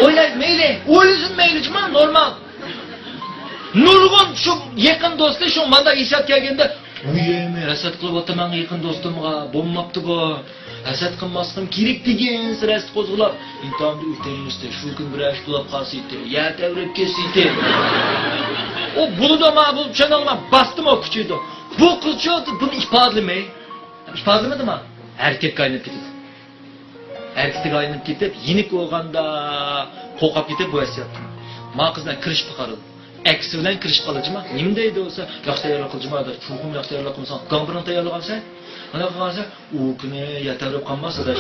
ئويلايدۇ، مەيلى، ئويلىسۇن، مەيلى، جۇما، نورمال. نۇرغۇن شۇ يېقىن دوستى شۇ ماندا ھېسسىيات كەلگەندە، ۋۇي، مەن ھەسەت قىلىۋاتىمەن يېقىن دوستۇمغا، بولماپتۇ بۇ. ھەسەت قىلماسلىقىم كېرەك دېگەنسېرى ھەسەت قوزغىلاپ، ئىمتىھاندا ئۆتەلمىسىتى، شۇ كۈن بىرەر ئىش بولۇپ قالسىتى، يەر تەۋرەپ كەتسىتى. ئۇ بولىدۇ، ما بۇ چۈشەنەلمەي باستىمۇ كۈچىدۇ. بۇ قىزچۇ بۇنى ئىپادىلىمەي. ئىپادىلىمىدىما؟ ھەرىكەتكە ئايلىنىپ كېتىدۇ. ھەرىكىتىگە ئايلىنىپ كېتىپ، يېنىك بولغاندا قورقۇپ كېتىپ بۇ ھېسسىياتتىن. ما قىزلار كىرىشىپ قالىدۇ. ئەكسى بىلەن كىرىشىپ قالىدۇ جۇما. نېمە دەيدۇ دېسە، ياخشى تەييارلىق قىلدىڭما دەيدۇ. چوقۇم ياخشى تەييارلىق قىلمىساڭ، گامبۇرنى تەييارلىغانسەن. مانا قىلغانسەن، ئۇ كۈنى يەر تەۋرەپ قالماس ئاداش.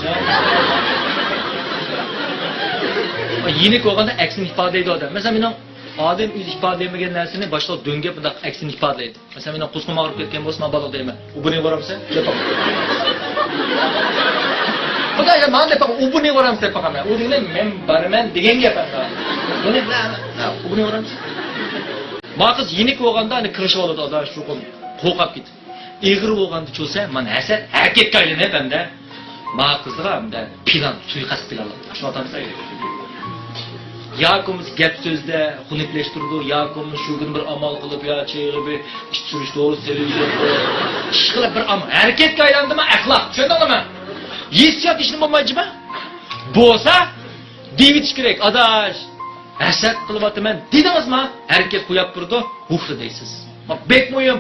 يېنىك بولغاندا ئەكسىنى ئىپادىلەيدۇ ئادەم. مەسىلەن، مېنىڭ ئادەم ئۆزى ئىپادىلىيەلمىگەن نەرسىنى باشقىلار دۆڭگەپ بۇنداق ئەكسىنى ئىپادىلەيدۇ. مەسىلەن، مېنىڭ قۇسقۇم ئاغرىپ كەتكەن بولسا، مەن بالىغا دەيمەن، ئۇبۇنى بارامسەن؟ دەپ باقىمەن. خۇدايىم، ماڭا دەپ باقىمەن، ئۇبۇنى بارامسەن؟ دەپ باقىمەن. ئۇ دېگىنى، مەن بارىمەن دېگەن گەپ ئەمدى. بۇنى، ئۇبۇنى بارامسەن؟ ما قىز يېنىك بولغاندا، ئەنە، كىرىشىۋالىدۇ، ئاداش، چوقۇم قورقۇپ كېتىپ. ئېغىر بولغاندا چۈشىسە، مانا ھەسەت ھەرىكەتكە ئايلىنىپ، ئەمدى ما قىزغا ئەمدى پىلان، سۇيىقەست پىلانلاپ، ئاشۇنداق ئاتامسەن. ياكى بولمىسا گەپ سۆزدە خۇنۈكلەشتۈرىدۇ، ياكى بولمىسا شۇ كۈنى بىر ئامال قىلىپ، يا چېيىغا بىر ئىچ سۈرۈشتۈرۈپ، تېلېۋىزور قويۇپ، ئىشقىلىپ بىر ئامال. ھەرىكەتكە ئايلاندىمۇ ئەخلاق، چۈشەندىڭلارمۇ؟ ھېسسىيات ئىشنى بولمايدۇ جۇما. بولسا دېيىۋېتىش كېرەك، ئاداش، ھەسەت قىلىۋاتىمەن دېدىڭىزما؟ ھەرىكەت قويۇپ تۇرىدۇ، ھۇھ دەيسىز. بەك مۇھىم.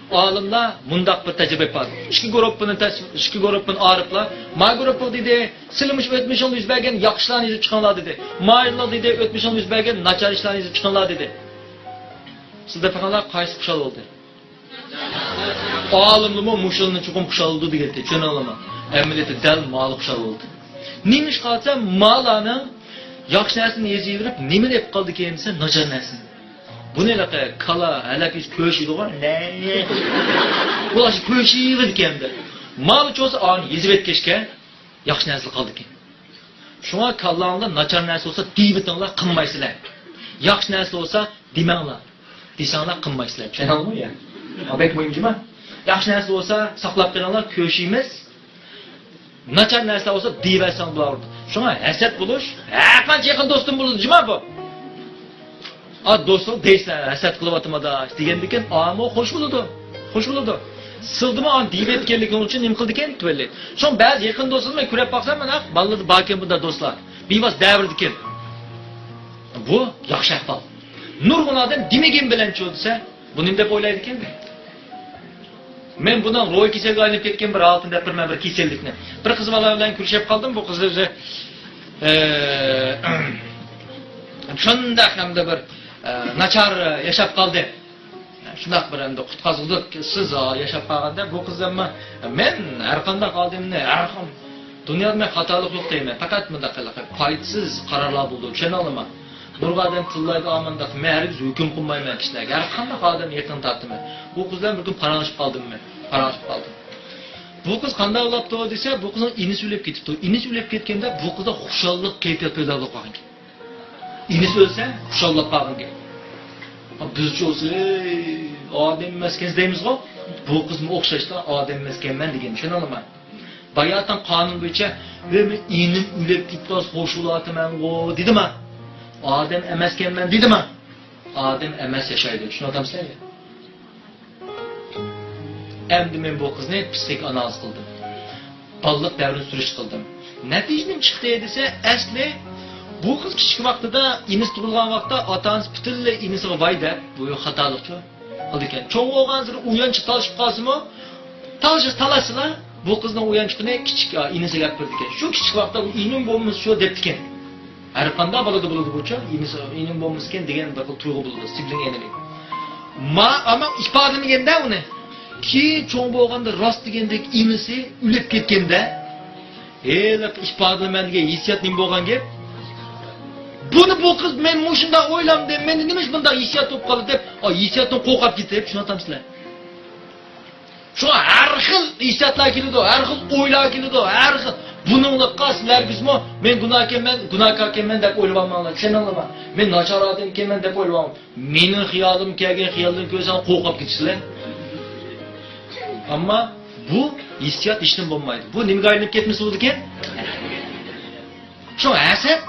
ئالىملار مۇنداق بىر تەجرىبە ئېلىپ بارىدۇ. ئىككى گۇرۇپپىنى تەس-، ئىككى گۇرۇپپىنى ئايرىپلا، ما گۇرۇپپىغا دېدى، سىلە مۇشۇ ئۆتمۈشىڭدە يۈز بەرگەن ياخشى ئىشلارنى يېزىپ چىقىڭلار دېدى. مايىللار دېدى، ئۆتمۈشۈڭدە يۈز بەرگەن ناچار ئىشلارنى يېزىپ چىقىڭلار دېدى. سىلە دەپ بېقىڭلار، قايسى خۇشال بولدى؟ ئالىملىمۇ مۇشۇلارنى چوقۇم خۇشال بولىدۇ دېگەنتى، چۈشەنەلەيمەن. ئەمەلىيەتتە دەل مالار خۇشال بولدى. نېمىشقا دېسە، مالارنىڭ ياخشى نەرسىنى يېزىۋېرىپ، نېمىنى ئېلىپ قالىدىكەن دېسە، ناچار نەرسىنى. بۇنى ھېلىقى كالا ھەلەپ يېسە كۆشىدىغۇ، نە؟ ئۇلار شۇ كۆشىۋېرىدىكەن-دە. مالچى بولسا ئانى يېزىۋەتكەچكە ياخشى نەرسىلەر قالىدىكەن. شۇڭا كاللاڭلار ناچار نەرسە بولسا دېيىۋېتىڭلار، قىلمايسىلەر. ياخشى نەرسە بولسا دېمەڭلار. دېسەڭلار قىلمايسىلەر. چۈشەندىڭىزمۇ يا؟ بۇ بەك مۇھىم جۇما. ياخشى نەرسە بولسا ساقلاپ قېلىڭلار، كۆشىمىز. ناچار نەرسە بولسا دېيىۋەتسەڭ بولىدۇ. شۇڭا ھەسەت بولۇش ھەر قانچە يېقىن دوستۇم بولىدۇ جۇما بۇ. ئا، دوستۇڭ دەيسەن، ھەسەت قىلىۋاتىمەن ئاداش دېگەندىكىن، ئامۇ خوش بولىدۇ. خوش بولىدۇ. سىلدىمۇ ئان دېيىۋەتكەنلىكىڭ ئۈچۈن نېمە قىلىدىكەن تۆۋەنلەي. شۇڭا بەزى يېقىن دوستلىرىمنى كۆرۈپ باقسام، مانا بالىلىرىدا باركەن بۇنداق دوستلار. بىۋاسىتە دەۋرىدىكەن. بۇ ياخشى ئەھۋال. نۇرغۇن ئادەم دېمىگىن بىلەنچۇ دېسە، بۇ نېمە دەپ ئويلايدىكەن؟ مەن بۇنىڭ روھىي كېسەلگە ئايلىنىپ كەتكەن بىر ھالىتىنى دەپ بېرىمەن، بىر كېسەللىكنى. بىر قىز بالا بىلەن كۆرۈشۈپ قالدىم، بۇ قىز ئۆزى، ئە، شۇنداق ھەمدە بىر، ئە، ناچار ياشاپ قالدى. شۇنداق بىر ئەمدى قۇتقازغۇدەك سىز ياشاپ قالغاندا، بۇ قىز ئەمما، مەن ھەر قانداق ئادەمنى، ھەر خىل دۇنيادا مەن خاتالىق يوق دەيمەن، پەقەت مۇنداق قىلىق پايدىسىز قارارلار بولىدۇ، چۈشەنەلەيمەن. نۇرغۇن ئادەم تىللايدۇ، ئامانداق، مەن ھەرگىز ھۆكۈم قىلمايمەن كىشىلەرگە. ھەر قانداق ئادەمنى يېقىن تارتىمەن. بۇ قىز بىلەن بىر كۈن پاراڭلىشىپ قالدىم مەن، پاراڭلىشىپ قالدىم. بۇ قىز قانداق بولاپتۇ دېسە، بۇ قىزنىڭ ئىنىسى ئۆلۈپ كېتىپتۇ. ئىنىسى ئۆلۈپ كەتكەندە بۇ قىزدا خۇشاللىق كەيپىيات پەيدا بولۇپ قالغان گەپ. ئىنىسى ئۆلسە خۇشاللاپ قالغان گەپ. بىزچە بولسا، ئەي، ئادەم ئەمەسكەنسىز دەيمىزغۇ؟ بۇ قىزمۇ ئوخشاشلا ئادەم ئەمەسكەنمەن دېگەن، چۈشىنىڭلارمۇ؟ باياتىن قانۇن بويىچە، ۋە مەن ئىنىم ئۆلۈپ كېتىپ قالسا خوش بولاتىمەنغۇ دېدىما؟ ئادەم ئەمەسكەنمەن دېدىما؟ ئادەم ئەمەس ياشايدۇ، چۈشىنىۋاتامسىلەر؟ ئەمدى مەن بۇ قىزنى پسىخىك ئانالىز قىلدىم. بالىلىق دەۋرىنى سۈرۈشتە قىلدىم. نەتىجە نېمە چىقتى دېسە، ئەسلى بۇ قىز كىچىك ۋاقتىدا ئىنىسى تۇغۇلغان ۋاقىتتا ئاتا-ئانىسى پۈتۈنلەي ئىنىسىغا ۋاي دەپ، بۇ خاتالىقچۇ قىلىدىكەن. چوڭ بولغانسېرى ئۇيانچۇق تالىشىپ قالسىمۇ، تالىشىپ تالاشسىلا، بۇ قىزنىڭ ئۇيانچۇقىنى كىچىك، ئا، ئىنىسىگە ئەپ بېرىدىكەن. شۇ كىچىك ۋاقىتتا بۇ ئىنىم بولمىسا شۇ دەپتىكەن. ھەر قانداق بالىدا بولىدۇ بۇچۇ، ئىنىم بولمىسىكەن دېگەن بىر خىل تۇيغۇ بولىدۇ، سىبلىڭ ئېنىمى. ما، ئەمما ئىپادىلىمىگەندە ئۇنى. كېيىن چوڭ بولغاندا راست دېگەندەك ئىنىسى ئۆلۈپ كەتكەندە، ھېلىقى ئىپادىلىمەن دېگەن ھېسسىيات نېمە بولغان گەپ؟ بۇنى بۇ قىز، مەن مۇشۇنداق ئويلامدىم، مەندە نېمىش بۇنداق ھېسسىيات بولۇپ قالدى دەپ، ئا، ھېسسىياتتىن قورقۇپ كېتىپ، چۈشىنىۋاتامسىلەر؟ شۇڭا ھەر خىل ھېسسىياتلار كېلىدۇ، ھەر خىل ئويلار كېلىدۇ، ھەر خىل. بۇنىڭلىققا سىلەرگىزمۇ، مەن گۇناھكەنمەن، گۇناھكاركەنمەن دەپ ئويلىۋالماڭلار، چۈشەندىڭلارمۇ؟ مەن ناچار ئادەمكەنمەن دەپ ئويلىۋالماڭ. مېنىڭ خىيالىم كەلگەن خىيالدىن كۆرسەڭ قورقۇپ كېتىسىلەر. ئەمما بۇ ھېسسىيات ھېچنېمە بولمايدۇ. بۇ نېمىگە ئايلىنىپ كەتمىسە بولىدىكەن؟ شۇ ھەسەت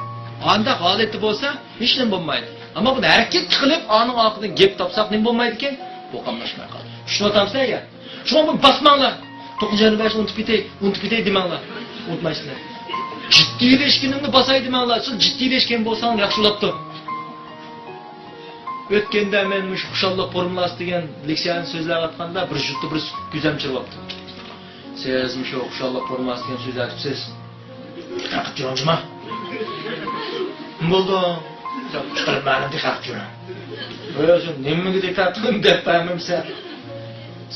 ئانداق ھالەتتە بولسا، ھېچنېمە بولمايدۇ. ئەمما بۇنى ھەرىكەتكە قىلىپ، ئانىڭ ئارقىدىن گەپ تاپساق نېمە بولمايدىكەن؟ بۇ قاملاشماي قالىدۇ. چۈشىنىۋاتامسىلەر يا؟ شۇڭا بۇنى باسماڭلار. توققۇزىنچى ئاينىڭ بەشىنى ئۇنتۇپ كېتەي، ئۇنتۇپ كېتەي دېمەڭلار. ئۇنتۇمايسىلەر. جىددىيلەشكىنىمنى باساي دېمەڭلار. سىز جىددىيلەشكەن بولساڭلار ياخشى بولاتتى. ئۆتكەندە مەن مۇشۇ خۇشاللىق فورمۇلاسى دېگەن لېكسىيەنى سۆزلەۋاتقاندا بىر جۇتتا بىر كۆزۈم چىرىۋاپتۇ. سىز مۇشۇ خۇشاللىق فورمۇلاسى دېگەن سۆزلەۋاتىپسىز. دىققەت قىلىپ جۇما. نېمە بولدۇڭ؟ چىقىرىپ مەلۇم دىققەت قىلىپ جۇما. ئۆزۈڭ نېمىگە دىققەت قىلىپ دەپ بەرمەمسەن؟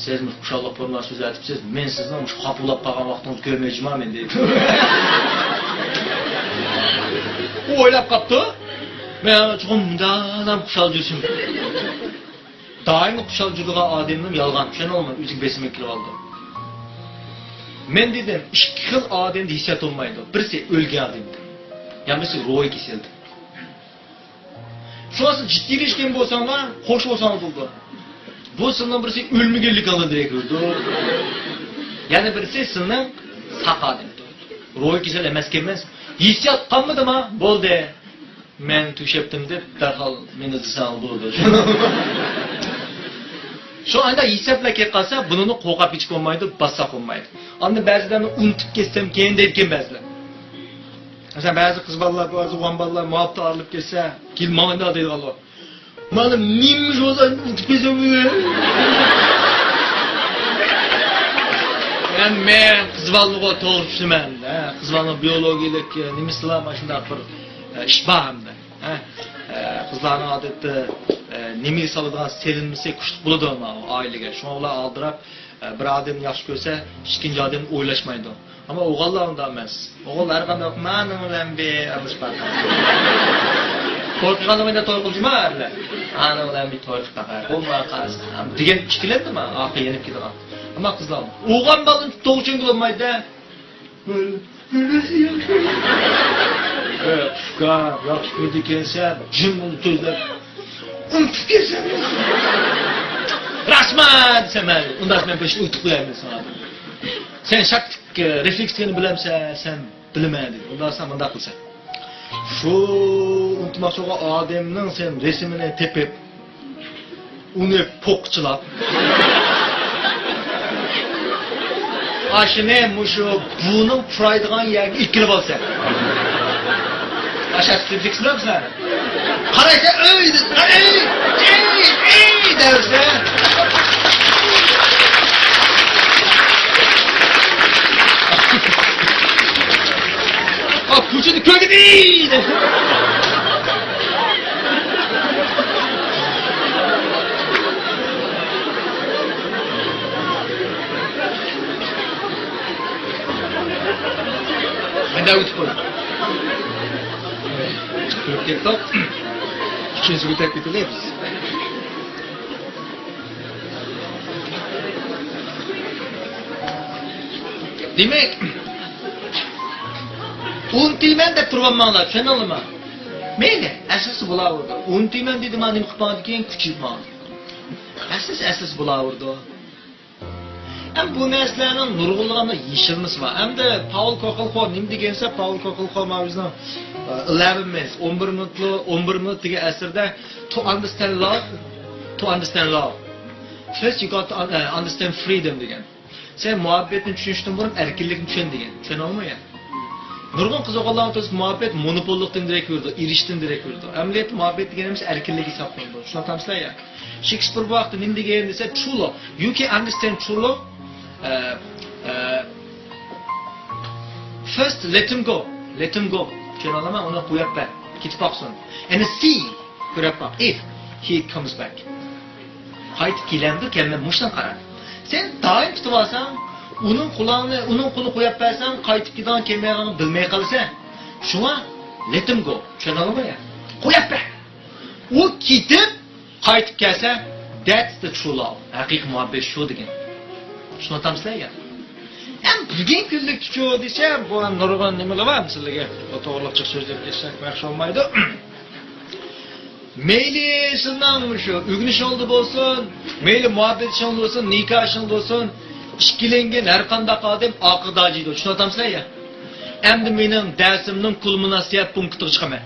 سىز مۇشۇ خۇشاللىق فورمۇلاسى سۆزلەۋاتىپسىز. مەن سىزنىڭ مۇشۇ خاپا بولاپ قالغان ۋاقتىڭىزنى كۆرمەي جۇما مەن دەيدۇ. ئۇ ئويلاپ قاپتۇ. مەن چوقۇم مۇنداقلام خۇشال يۈرسۇن. دائىم خۇشال يۈرىدىغان ئادەمنىڭ يالغان، چۈشەندىڭىزمۇ؟ ئۆزىگە بېسىم كېلىۋالىدۇ. مەن دېدىم، ئىككى خىل ئادەمدە ھېسسىيات بولمايدۇ. بىرسى ئۆلگەن ئادەمدە، يەنە بىرسى روھىي كېسەلدە. شۇڭا سىز جىددىيلەشكەن بولساڭلار، خوش بولساڭلار بولىدۇ. بۇ سىزنىڭ بىرسى ئۆلمىگەنلىكىڭلار دېرەك بېرىدۇ. يەنە بىرسى سىزنىڭ ساق ئادەمدۇر. روھىي كېسەل ئەمەسكەنمەن. ھېسسىيات قالمىدىما؟ بولدى. مەن تۈگىشەپتىم دەپ دەرھال مېنى ئىزدىسەڭ بولىدۇ. شۇ ئانداق ھېسسىياتلار كېلىپ قالسا، بۇنىڭدىن قورقۇپ كېتىشكە بولمايدۇ، باسساق بولمايدۇ. ئاندىن بەزىلەر ئۇنتۇپ كەتسەمكىن دەيدىكەن بەزىلەر. مەسىلەن، بەزى قىز بالىلار، بەزى ئوغلان بالىلار مۇھەببەتتە ئايرىلىپ كەتسە، كېلىپ ماڭا ئۇنداق دەيدىغان بار. مانا نېمە بولسا ئۇنتۇپ كەتسەم. يەنى مەن قىز بالىنىغۇ توغرا چۈشىنىمەن. ھە، قىز بالىنىڭ بىيولوگىيەلىك، ئە، نېمىسىلا مانا شۇنداق بىر، ئە، ئىش بار ئەمدى. ھە، ئە، قىزلارنىڭ ئادەتتە، ئە، نېمىگە سالىدىغان سېلىنمىسى كۈچلۈك بولىدۇ مانا ئائىلىگە. شۇڭا ئۇلار ئالدىراپ، ئە، بىر ئادەمنى ياخشى كۆرسە، ئىككىنچى ئادەمنى ئويلاشمايدۇ. ئەمما ئوغۇللار ئۇنداق ئەمەس. ئوغۇل ھەر قانداق، مانا نېمە بىلەن بىر ئالىشىپ باقار. توي قىلغاندا مەندە توي قىلجىما ئەرلەر. ئانا بىلەن بىر توي قىلىپ باقار. بولماي قالسا دېگەن ئىككىلەندىما ئارقا يېنىپ كېتىدىغان. ئەمما قىزلار ئوغۇل بالىنى توغرا چۈشەنگىلى بولمايدۇ-دە. ئۇكا، ياخشى كۆرىدىكەنسەن، جىم بولۇپ سۆزلەپ. ئۇنتۇپ كەتسەم. راستما دېسەم، مەن ئۇنداق مەن بىر ئۇنتۇپ قويايمەن ساڭا. سەن شاكتىك رېفلېكس دېگەننى بىلەمسەن؟ سەن بىلىمەن دېدى. ئۇنداق سەن مۇنداق قىلسەن. شۇ ئۇنتۇماقچى بولغان ئادەمنىڭ سەن رەسىمىنى تېپىپ، ئۇنى پوقچىلاپ، ئاشۇنى مۇشۇ بۇنىڭ پۇرايدىغان يەرگە ئېكىلىپ ئالسا. ئاشۇ سۈزۈكسىز بىلەمسىلەر؟ قارايسا، ئۆي، ئۆي، ئۆي، ئۆي دەۋسە. ئا، كوچىدا كۆرگىدى! مەندە ئۆتۈپ قويدۇم. كۆرۈپ كەتتۇق. ئۈچىنچىگە ئۆتۈپ كېتىلى بىز. دېمەك، ئۇنتۇيمەن دەپ تۇرۇۋالماڭلار، چۈشەندىڭلارمۇ؟ مەيلى، ئەسلىسى بولاۋېرىدۇ. ئۇنتۇيمەن دېدى، مانا نېمە قىلىپ ماڭىدىكەن، كۈچىيىپ ماڭىدۇ. ئەسلىسى، ئەسلىسى بولاۋېرىدۇ. ھەم بۇ نەرسىلەرنىڭ نۇرغۇنلىغان يېشىلمىسى بار. ھەمدە پاۋل كوخلخو نېمە دېگەنسە، پاۋل كوخلخو ماۋۇ بىزنىڭ، ئە، ئېلېۋېن مىنىتس، ئون بىر مىنۇتلۇق، ئون بىر مىنۇت دېگەن ئەسىرىدە to understand love, to understand love, first you got to un-، ئە، understand freedom دېگەن. سەن مۇھەببەتنى چۈشىنىشتىن بۇرۇن ئەركىنلىكنى چۈشەن دېگەن. چۈشەندىڭمۇ يا؟ نۇرغۇن قىز ئوغۇللارغا تۇرسا مۇھەببەت مونوپوللۇقتىن دېرەك بېرىدۇ، ئېرىشىشتىن دېرەك بېرىدۇ. ئەمەلىيەتتە مۇھەببەت دېگەنىمىز ئەركىنلىك ھېسابلىنىدۇ. شۇنداق دەمسىلەر يا؟ شېكسپىر بۇ ھەقتە نېمە دېگەن دېسە، true love. You can understand true love. ئە، ئە، first let him go. Let him go. چۈشەنەلەيمەن، ئۇنى قويۇپ بەر. كېتىپ باقسۇن. And see. كۆرۈپ باق. If he comes back. قايتىپ كېلەمدۇ، كەلمەم، مۇشۇنى قارا. سەن دائىم تۇتۇۋالساڭ، ئۇنىڭ قۇلاقنى، ئۇنىڭ قولىنى قويۇپ بەرسەڭ، قايتىپ كېلىدىغان، كەلمەيدىغانلىقىنى بىلمەي قالىسەن. شۇڭا let him go. چۈشەندىڭمۇ يا؟ قويۇپ بەر. ئۇ كېتىپ، قايتىپ كەلسە، that's the true love. ھەقىقىي مۇھەببەت شۇ دېگەن. چۈشىنىۋاتامسىلەر يا؟ ئەم، بۈگۈنكى كۈنلۈكتىچۇ دېسەم، بۇ ھەم نۇرغۇن نېمىلەر بار مىسىلىگە. بۇ توغرىلىق جىق سۆزلەپ كەتسەك ياخشى بولمايدۇ. مەيلى سىزنىڭ شۇ ئۆگىنىشىڭىزدە بولسۇن، مەيلى مۇھەببەتىڭىزدە بولسۇن، نىكاھىڭىزدا بولسۇن، ئىككىلەنگەن ھەر قانداق ئادەم ئاقىدا ئاجىيدۇ. چۈشىنىۋاتامسىلەر يا؟ ئەمدى مېنىڭ دەرسىمنىڭ كۇلمىناتسىيە پونكىتىغا چىقىمەن.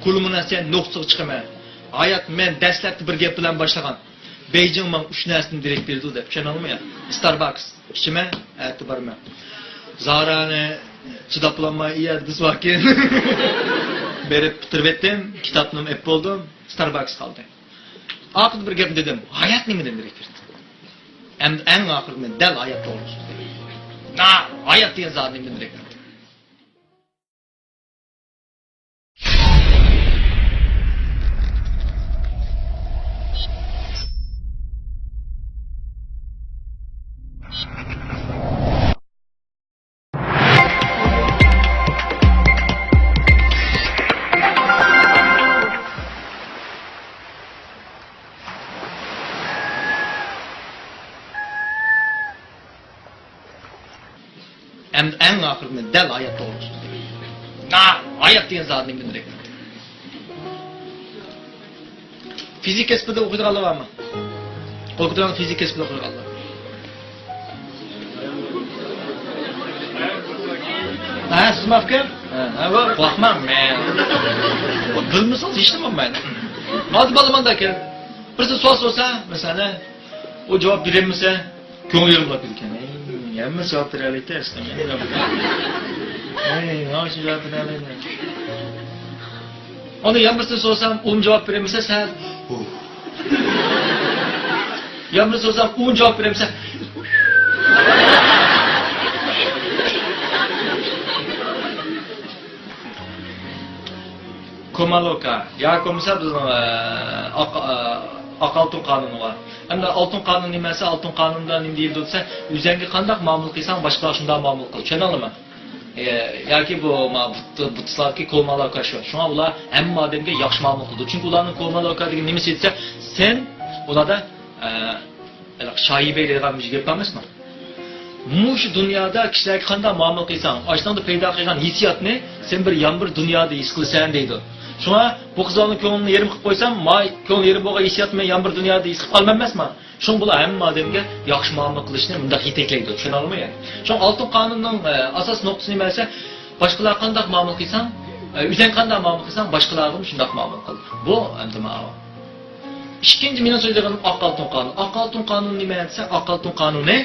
كۇلمىناتسىيە نۇقتىسىغا چىقىمەن. ھايات، مەن دەسلەپتە بىر گەپ بىلەن باشلىغان. بېيجىڭ ماڭا ئۈچ نەرسىدىن دېرەك بېرىدۇ دەپ، چۈشەندىڭلارمۇ يا؟ ستارباكس ئىچىمەن، ئەتە بارىمەن. زارانى چىداپ بولالماي، ئىيە، بىز باركەن. بېرىپ پۈتتۈرۈۋەتتىم، كىتابنىمۇ ئېلىپ بولدۇم، ستارباكس قالدى. ئاخىرىدا بىر گەپنى دېدىم، ھايات نېمىدىن دېرەك بېرىدۇ؟ ئەمدى ئەڭ ئاخىرىدا مەن دەل ھايات توغرىلىق سۆزلەيمەن. نا، ھايات دېگەن زادى نېمىدىن دېرەك بېرىدۇ؟ ئەمدى ئەڭ ئاخىرىدا مەن دەل ھايات توغرىلىق سۆزلەيمەن. نا، ھايات دېگەن زادى نېمىدىن دېرەك بېرىدۇ؟ فىزىكا كەسپىدە ئوقۇيدىغانلار بارمۇ؟ قول كۆتۈرۈڭ، فىزىكا كەسپىدە ئوقۇيدىغانلار. ھە، سىزمۇ ئاكا؟ ھە، ھە، قورقماڭ، مەن. بىلمىسىڭىز ھېچنېمە بولمايدۇ. ھازىر بالا مانداكەن. بىرسى سوئال سورىسا، مەسىلەن، ئۇ جاۋاب بېرەلمىسە، كۆڭلى يېرىم بولاپ كېتىدىكەن. ھەي، ھەممە جاۋاب بېرەلەيتتى ئەسلى. ھەي، ھەممە جاۋاب بېرەلەيدۇ. ئۇنى يەنە بىرسىنى سورىسام، ئۇمۇ جاۋاب بېرەلمىسە، سەل. يەنە بىرسىنى سورىسام، ئۇمۇ جاۋاب بېرەلمىسە. كومالوكا ياكى بولمىسا بىزنىڭ، ئە، ئاق، ئە، ئاق ئالتۇن قانۇنى بار. ئەمدى ئالتۇن قانۇن نېمە دېسە، ئالتۇن قانۇندا نېمە دېيىلىدۇ دېسە، ئۆزەڭگە قانداق مۇئامىلە قىلساڭ، باشقىلارغا شۇنداق مۇئامىلە قىل. چۈشەندىڭلارمۇ؟ ئە، ياكى بۇ، ما، بۇت-، بۇتسىلاردىكى كومالوكا شۇ. شۇڭا ئۇلار ھەممە ئادەمگە ياخشى مۇئامىلە قىلىدۇ. چۈنكى ئۇلارنىڭ كومالوكا دېگەن نېمىسى دېسە، سەن ئۇلاردا، ئە، شايىبەي دەيدىغان بىر گەپ بارمىسمۇ؟ مۇشۇ دۇنيادا كىشىلەرگە قانداق مۇئامىلە قىلساڭ، ئاشۇنىڭدا پەيدا قىلغان ھېسسىياتنى سەن بىر يان بىر دۇنيادا ھېس قىلىسەن دەيدۇ. شۇڭا بۇ قىزلارنىڭ كۆڭلىنى يېرىم قىلىپ قويسام، ما كۆڭلى يېرىم بولغان ھېسسىياتنى مەن يان بىر دۇنيادا ھېس قىلىپ قالماممەسمۇ؟ شۇڭا بۇلار ھەممە ئادەمگە ياخشى مۇئامىلە قىلىشنى مۇنداق يېتەكلەيدۇ. چۈشىنەلدىمۇ يا؟ شۇڭا ئالتۇن قانۇننىڭ، ئە، ئاساسىي نۇقتىسى نېمە دېسە، باشقىلارغا قانداق مۇئامىلە قىلساڭ، ئە، ئۆزۈڭ قانداق مۇئامىلە قىلساڭ، باشقىلارغىمۇ شۇنداق مۇئامىلە قىل. بۇ ئەمدى ماۋۇ. ئىككىنچى مېنىڭ سۆزلىگىنىم ئاق ئالتۇن قانۇن. ئاق ئالتۇن قانۇن نېمە دېسە، ئاق ئالتۇن قانۇنى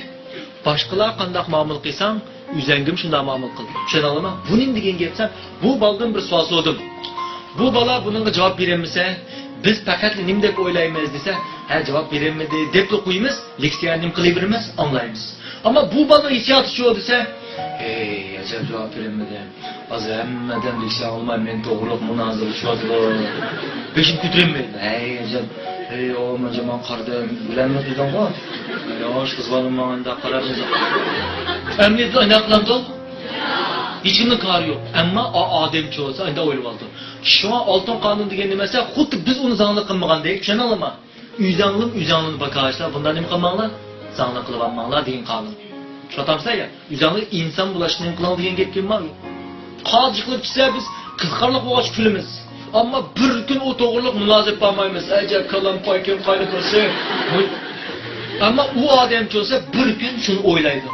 باشقىلارغا قانداق مۇئامىلە قىلساڭ، ئۆزۈڭگىمۇ شۇنداق مۇئامىلە قىل. چۈشەندىڭلارمۇ؟ بۇ نېمە دېگەن گەپ دېسەم، بۇ بالىدىن بىر سوئال سورىدىم. بۇ بالا بۇنىڭغا جاۋاب بېرەلمىسە، بىز پەقەتلا نېمە دەپ ئويلايمىز دېسە، ھە، جاۋاب بېرەلمىدى دەپلا قويىمىز، لېكسىيەنى نېمە قىلىۋېرىمىز، ئاڭلايمىز. ئەمما بۇ بالىنىڭ ھېسسىياتى شۇ دېسە، ھەي، ئەجەب جاۋاب بېرەلمىدى. ھازىر ھەممە ئادەم لېكسىيە ئاڭلىماي مېنى توغرۇلۇق مۇنازىرە قىلىۋاتىدۇ. بېشىنى كۆتۈرەلمەيدۇ. ھەي، ئەجەب. ھەي، ئاۋۇ مانا ماڭا قارىدى. بىلەلمىدى دېدىڭغۇ؟ ھەي، ئاۋۇ شۇ قىز بالا ماڭا ئۇنداق قاراپ. ئەمدى ئۇنداق قىلامدۇ؟ ھېچكىمنىڭ كارى يوق. ئەمما ئا-، ئادەمچۇ بولسا ئۇنداق ئويلىۋالىدۇ. شۇڭا ئالتۇن قانۇن دېگەن نېمە دېسە، خۇددى بىز ئۇنى زاڭلىق قىلمىغاندەك. چۈشەندىڭلارمۇ؟ ئۆزەڭلىمۇ ئۆزەڭلىنى باكاشلا، بۇنداق نېمە قىلماڭلار؟ زاڭلىق قىلىۋالماڭلار دېگەن قانۇن. چۈشىنىۋاتامسىلەر يا؟ ئۆزەڭلار ئىنسان بولۇشنى نېمە قىلىڭ دېگەن گەپ كىم بار؟ قاجا قىلىپ چۈشسە بىز قىزىقارلىق بولغاچ كۈلىمىز. ئەمما بىر كۈن ئۇ توغرىلىق مۇنازىرە قىلالمايمىز. ئەجەب كالام پايكىن قاينىپ تۇرسى. ئەمما ئۇ ئادەمچۇ بولسا بىر كۈن شۇنى ئويلايدۇ.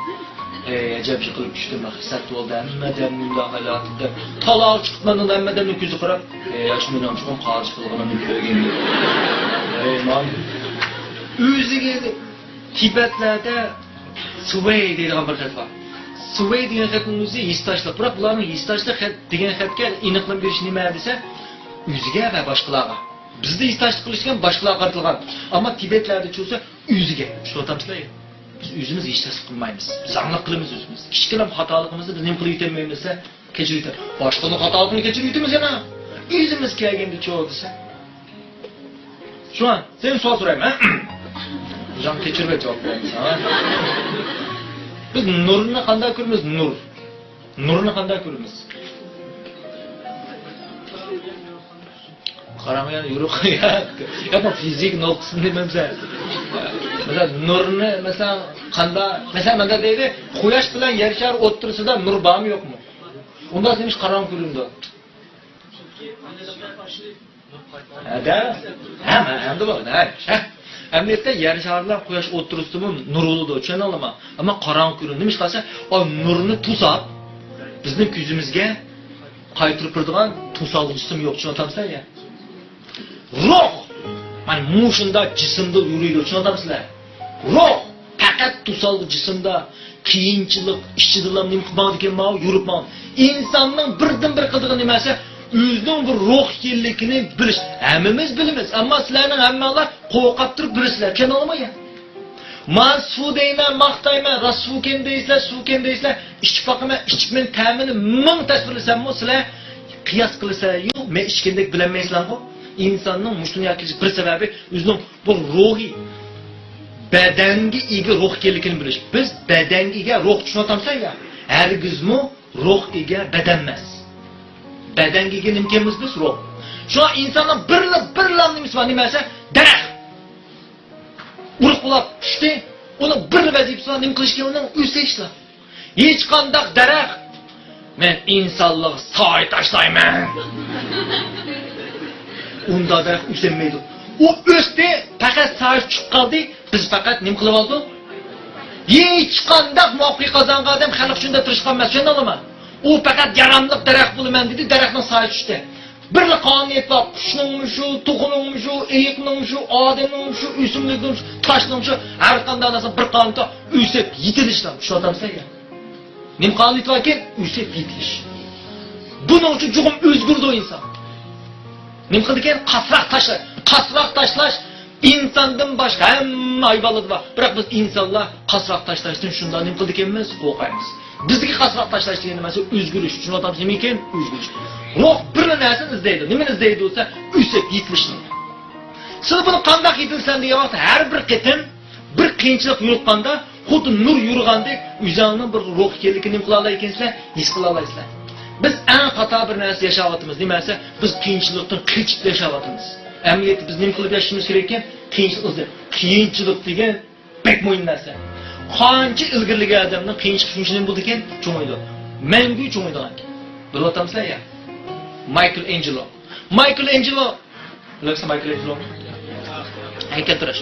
ئەي، ئەجەب يىقىلىپ چۈشتۈم، سەت بولدى، ھەممە ئادەمنى مۇنداق ھالەتتە. تالاغا چىقىپ مەندىن ھەممە ئادەمنىڭ كۆزى قاراپ، ئەي، ئاشۇ مېنىڭ چوقۇم قاجا قىلغىنىمنى كۆرگەن. ئەي، مانا. ئۆزىگە تىبەتلەردە سۇۋەي دەيدىغان بىر خەت بار. سۇۋەي دېگەن خەتنىڭ ئۆزى ھېسداشلىق. بىراق بۇلارنىڭ ھېسداشلىق خەت دېگەن خەتكە ئېنىقلىما بېرىش نېمە دېسە، ئۆزىگە ۋە باشقىلارغا. بىزدە ھېسداشلىق قىلىش دېگەن باشقىلارغا قارىتىلغان. ئەمما تىبەتلەردە چۈشىسە ئۆزىگە. چۈشىنىۋاتامسىلەر؟ بىز ئۆزىمىز ھېسداشلىق قىلمايمىز. زاڭلىق قىلىمىز ئۆزىمىز. كىچىككىنە خاتالىقىمىزنى بىز نېمە قىلىپ يېتەلمەيمىز دېسە، كەچۈرۈپ يېتىمىز. باشقىلارنىڭ خاتالىقىنى كەچۈرۈپ يېتىمىز يەنە. ئۆزىمىز كەلگەندە چۇ دېسە. شۇڭا سەندىن سوئال سورايمەن. جان كەچۈرۈپ جاۋاب بېرىمىز، ھە؟ بىز نۇرنى قانداق كۆرىمىز؟ نۇر. نۇرنى قانداق كۆرىمىز؟ قاراڭ يەنە يورۇق. يا، يا بۇ فىزىك نۇقتىسىنى دېمەمسەن. مەسىلەن، نۇرنى، مەسىلەن، قاندا، مەسىلەن، مەندە دەيدۇ، قۇياش بىلەن يەر شارى ئوتتۇرىسىدا نۇر بارمۇ يوقمۇ؟ ئۇنداق نېمىش قاراڭغۇ كۆرۈنىدۇ؟ ھەدە؟ ھە، ھە، ئەمدى بۇ، ھە، ھە. ئەمەلىيەتتە يەر شارى بىلەن قۇياش ئوتتۇرىسىدىمۇ نۇر بولىدۇ، چۈشەنەلەيمەن. ئەمما قاراڭغۇ كۆرۈنىدۇ. نېمىش قالسا، ئا، نۇرنى توساپ، بىزنىڭ كۆزىمىزگە قايتۇرۇپ بېرىدىغان توسالغۇچىسىمۇ يوق، چۈشىنىۋاتامسىلەر يا؟ روھ! مانا مۇشۇنداق جىسىمدا يۈرىدۇ، چۈشىنىۋاتامسىلەر؟ روھ پەقەت توسالغۇ جىسىمدا، قىيىنچىلىق ئىچىدىلا نېمە قىلىپ ماڭىدىكەن، ماۋۇ يۈرۈپ ماڭىدۇ. ئىنساننىڭ بىردىن بىر قىلىدىغان نېمىسى، ئۆزىنىڭ بىر روھ ئىكەنلىكىنى بىلىش. ھەممىمىز بىلىمىز، ئەمما سىلەرنىڭ ھەممەڭلار قورقۇپ تۇرۇپ بىلىسىلەر، چۈشىنىلىمۇ يا؟ مانا سۇ دەيمەن، ماختايمەن، راست سۇكەن دەيسىلەر، سۇكەن دەيسىلەر، ئىچىپ باقىمەن، ئىچىپ مەن تەمىنى مىڭ تەسۋىرلىسەممۇ سىلەر قىياس قىلىسىلەر، يوق، مەن ئىچكەندەك بىلەلمەيسىلەرغۇ. ئىنساننىڭ مۇشۇنداق ياكى بىر سەۋەبى ئۆزىنىڭ بۇ روھى، بەدەنگە ئىگە روھ ئىكەنلىكىنى بىلىش. بىز بەدەنگە ئىگە روھ، چۈشىنىۋاتامسىلەر يا؟ ھەرگىزمۇ روھ ئىگە بەدەن ئەمەس. بەدەنگە ئىگە نېمىكەنمىز بىز؟ روھ. شۇڭا ئىنساننىڭ بىرلا، بىرلا نېمىسى بار، نېمە دېسە، دەرەخ. ئۇرۇق بولاپ چۈشتى. ئۇنىڭ بىر ۋەزىپىسى بار، نېمە قىلىش كېرەك ئۇنىڭ؟ ئۆسۈشلا. ھېچقانداق دەرەخ، «مەن ئىنسانلىققا سايە تاشلايمەن.» ئۇنداق دەرەخ ئۆسەلمەيدۇ. ئۇ ئۆستى، پەقەت سايىسى چۈشۈپ قالدى، بىز پەقەت نېمە قىلىۋالدۇق؟ ھېچقانداق مۇۋەپپەقىيەت قازانغان ئادەم خەلق ئۈچۈن دەپ تىرىشقان ئەمەس، چۈشەندىڭلارمۇ؟ ئۇ پەقەت ياراملىق دەرەخ بولىمەن دېدى، دەرەخنىڭ سايىسى چۈشتى. بىرلا قانۇنىيەت بار، قۇشنىڭمۇ شۇ، توخۇنىڭمۇ شۇ، ئېيىقنىڭمۇ شۇ، ئادەمنىڭمۇ شۇ، ئۆسۈملۈكنىڭمۇ شۇ، تاشنىڭمۇ شۇ، ھەر قانداق نەرسە بىر قانۇندا ئۆسۈپ يېتىلىشلا، چۈشىنىۋاتامسىلەر يا؟ نېمە قانۇنىيىتى باركەن؟ ئۆسۈپ يېتىلىش. بۇنىڭ ئۈچۈن چوقۇم ئۆزگىرىدۇ ئىنسان. نېمە قىلىدىكەن؟ قاسراق تاشلاش. قاسراق تاشلاش ئىنساندىن باشقا ھەممە ھايۋانلاردا بار. بىراق بىز ئىنسانلار قاسراق تاشلاشتىن شۇنداق نېمە قىلىدىكەنمىز؟ قورقايمىز. بىزدىكى قاسراق تاشلاش دېگەن نېمە؟ ئۆزگىرىش. چۈشىنىۋاتامسىز نېمە ئىكەن؟ ئۆزگىرىش. روھ بىرلا نەرسىنى ئىزدەيدۇ. نېمىنى ئىزدەيدۇ دېسە، ئۆسۈپ يېتىلىشنى. سىلەر بۇنى قانداق يېتىلىسەن دېگەن ۋاقىتتا ھەر بىر قېتىم بىر قىيىنچىلىق يولۇققاندا، خۇددى نۇر يورۇغاندەك، ئۆزۈڭنىڭ بىر روھ ئىكەنلىكىنى نېمە قىلالايكەنسىلەر؟ ھېس قىلالايسىلەر. بىز ئەڭ خاتا بىر نەرسە ياشاۋاتىمىز. نېمە دېسە، بىز قىيىنچىلىقتىن قېچىپ ياشاۋاتىمىز. ئەمەلىيەتتە بىز نېمە قىلىپ ياشىشىمىز كېرەككەن؟ قىيىنچىلىق ئىزدەپ. قىيىنچىلىق دېگەن بەك مۇھىم نەرسە. قانچە ئىلگىرىلىگەن ئادەمنىڭ قىيىنچىلىقى شۇنچە نېمە بولىدىكەن؟ چوڭىيىدۇ. مەڭگۈ چوڭىيىدىغان. بىلىۋاتامسىلەر يا؟ مايكل ئېنجېلو. مايكل ئېنجېلو. بىلەمسىلەر مايكل ئېنجېلونى؟ ھەيكەلتىراش.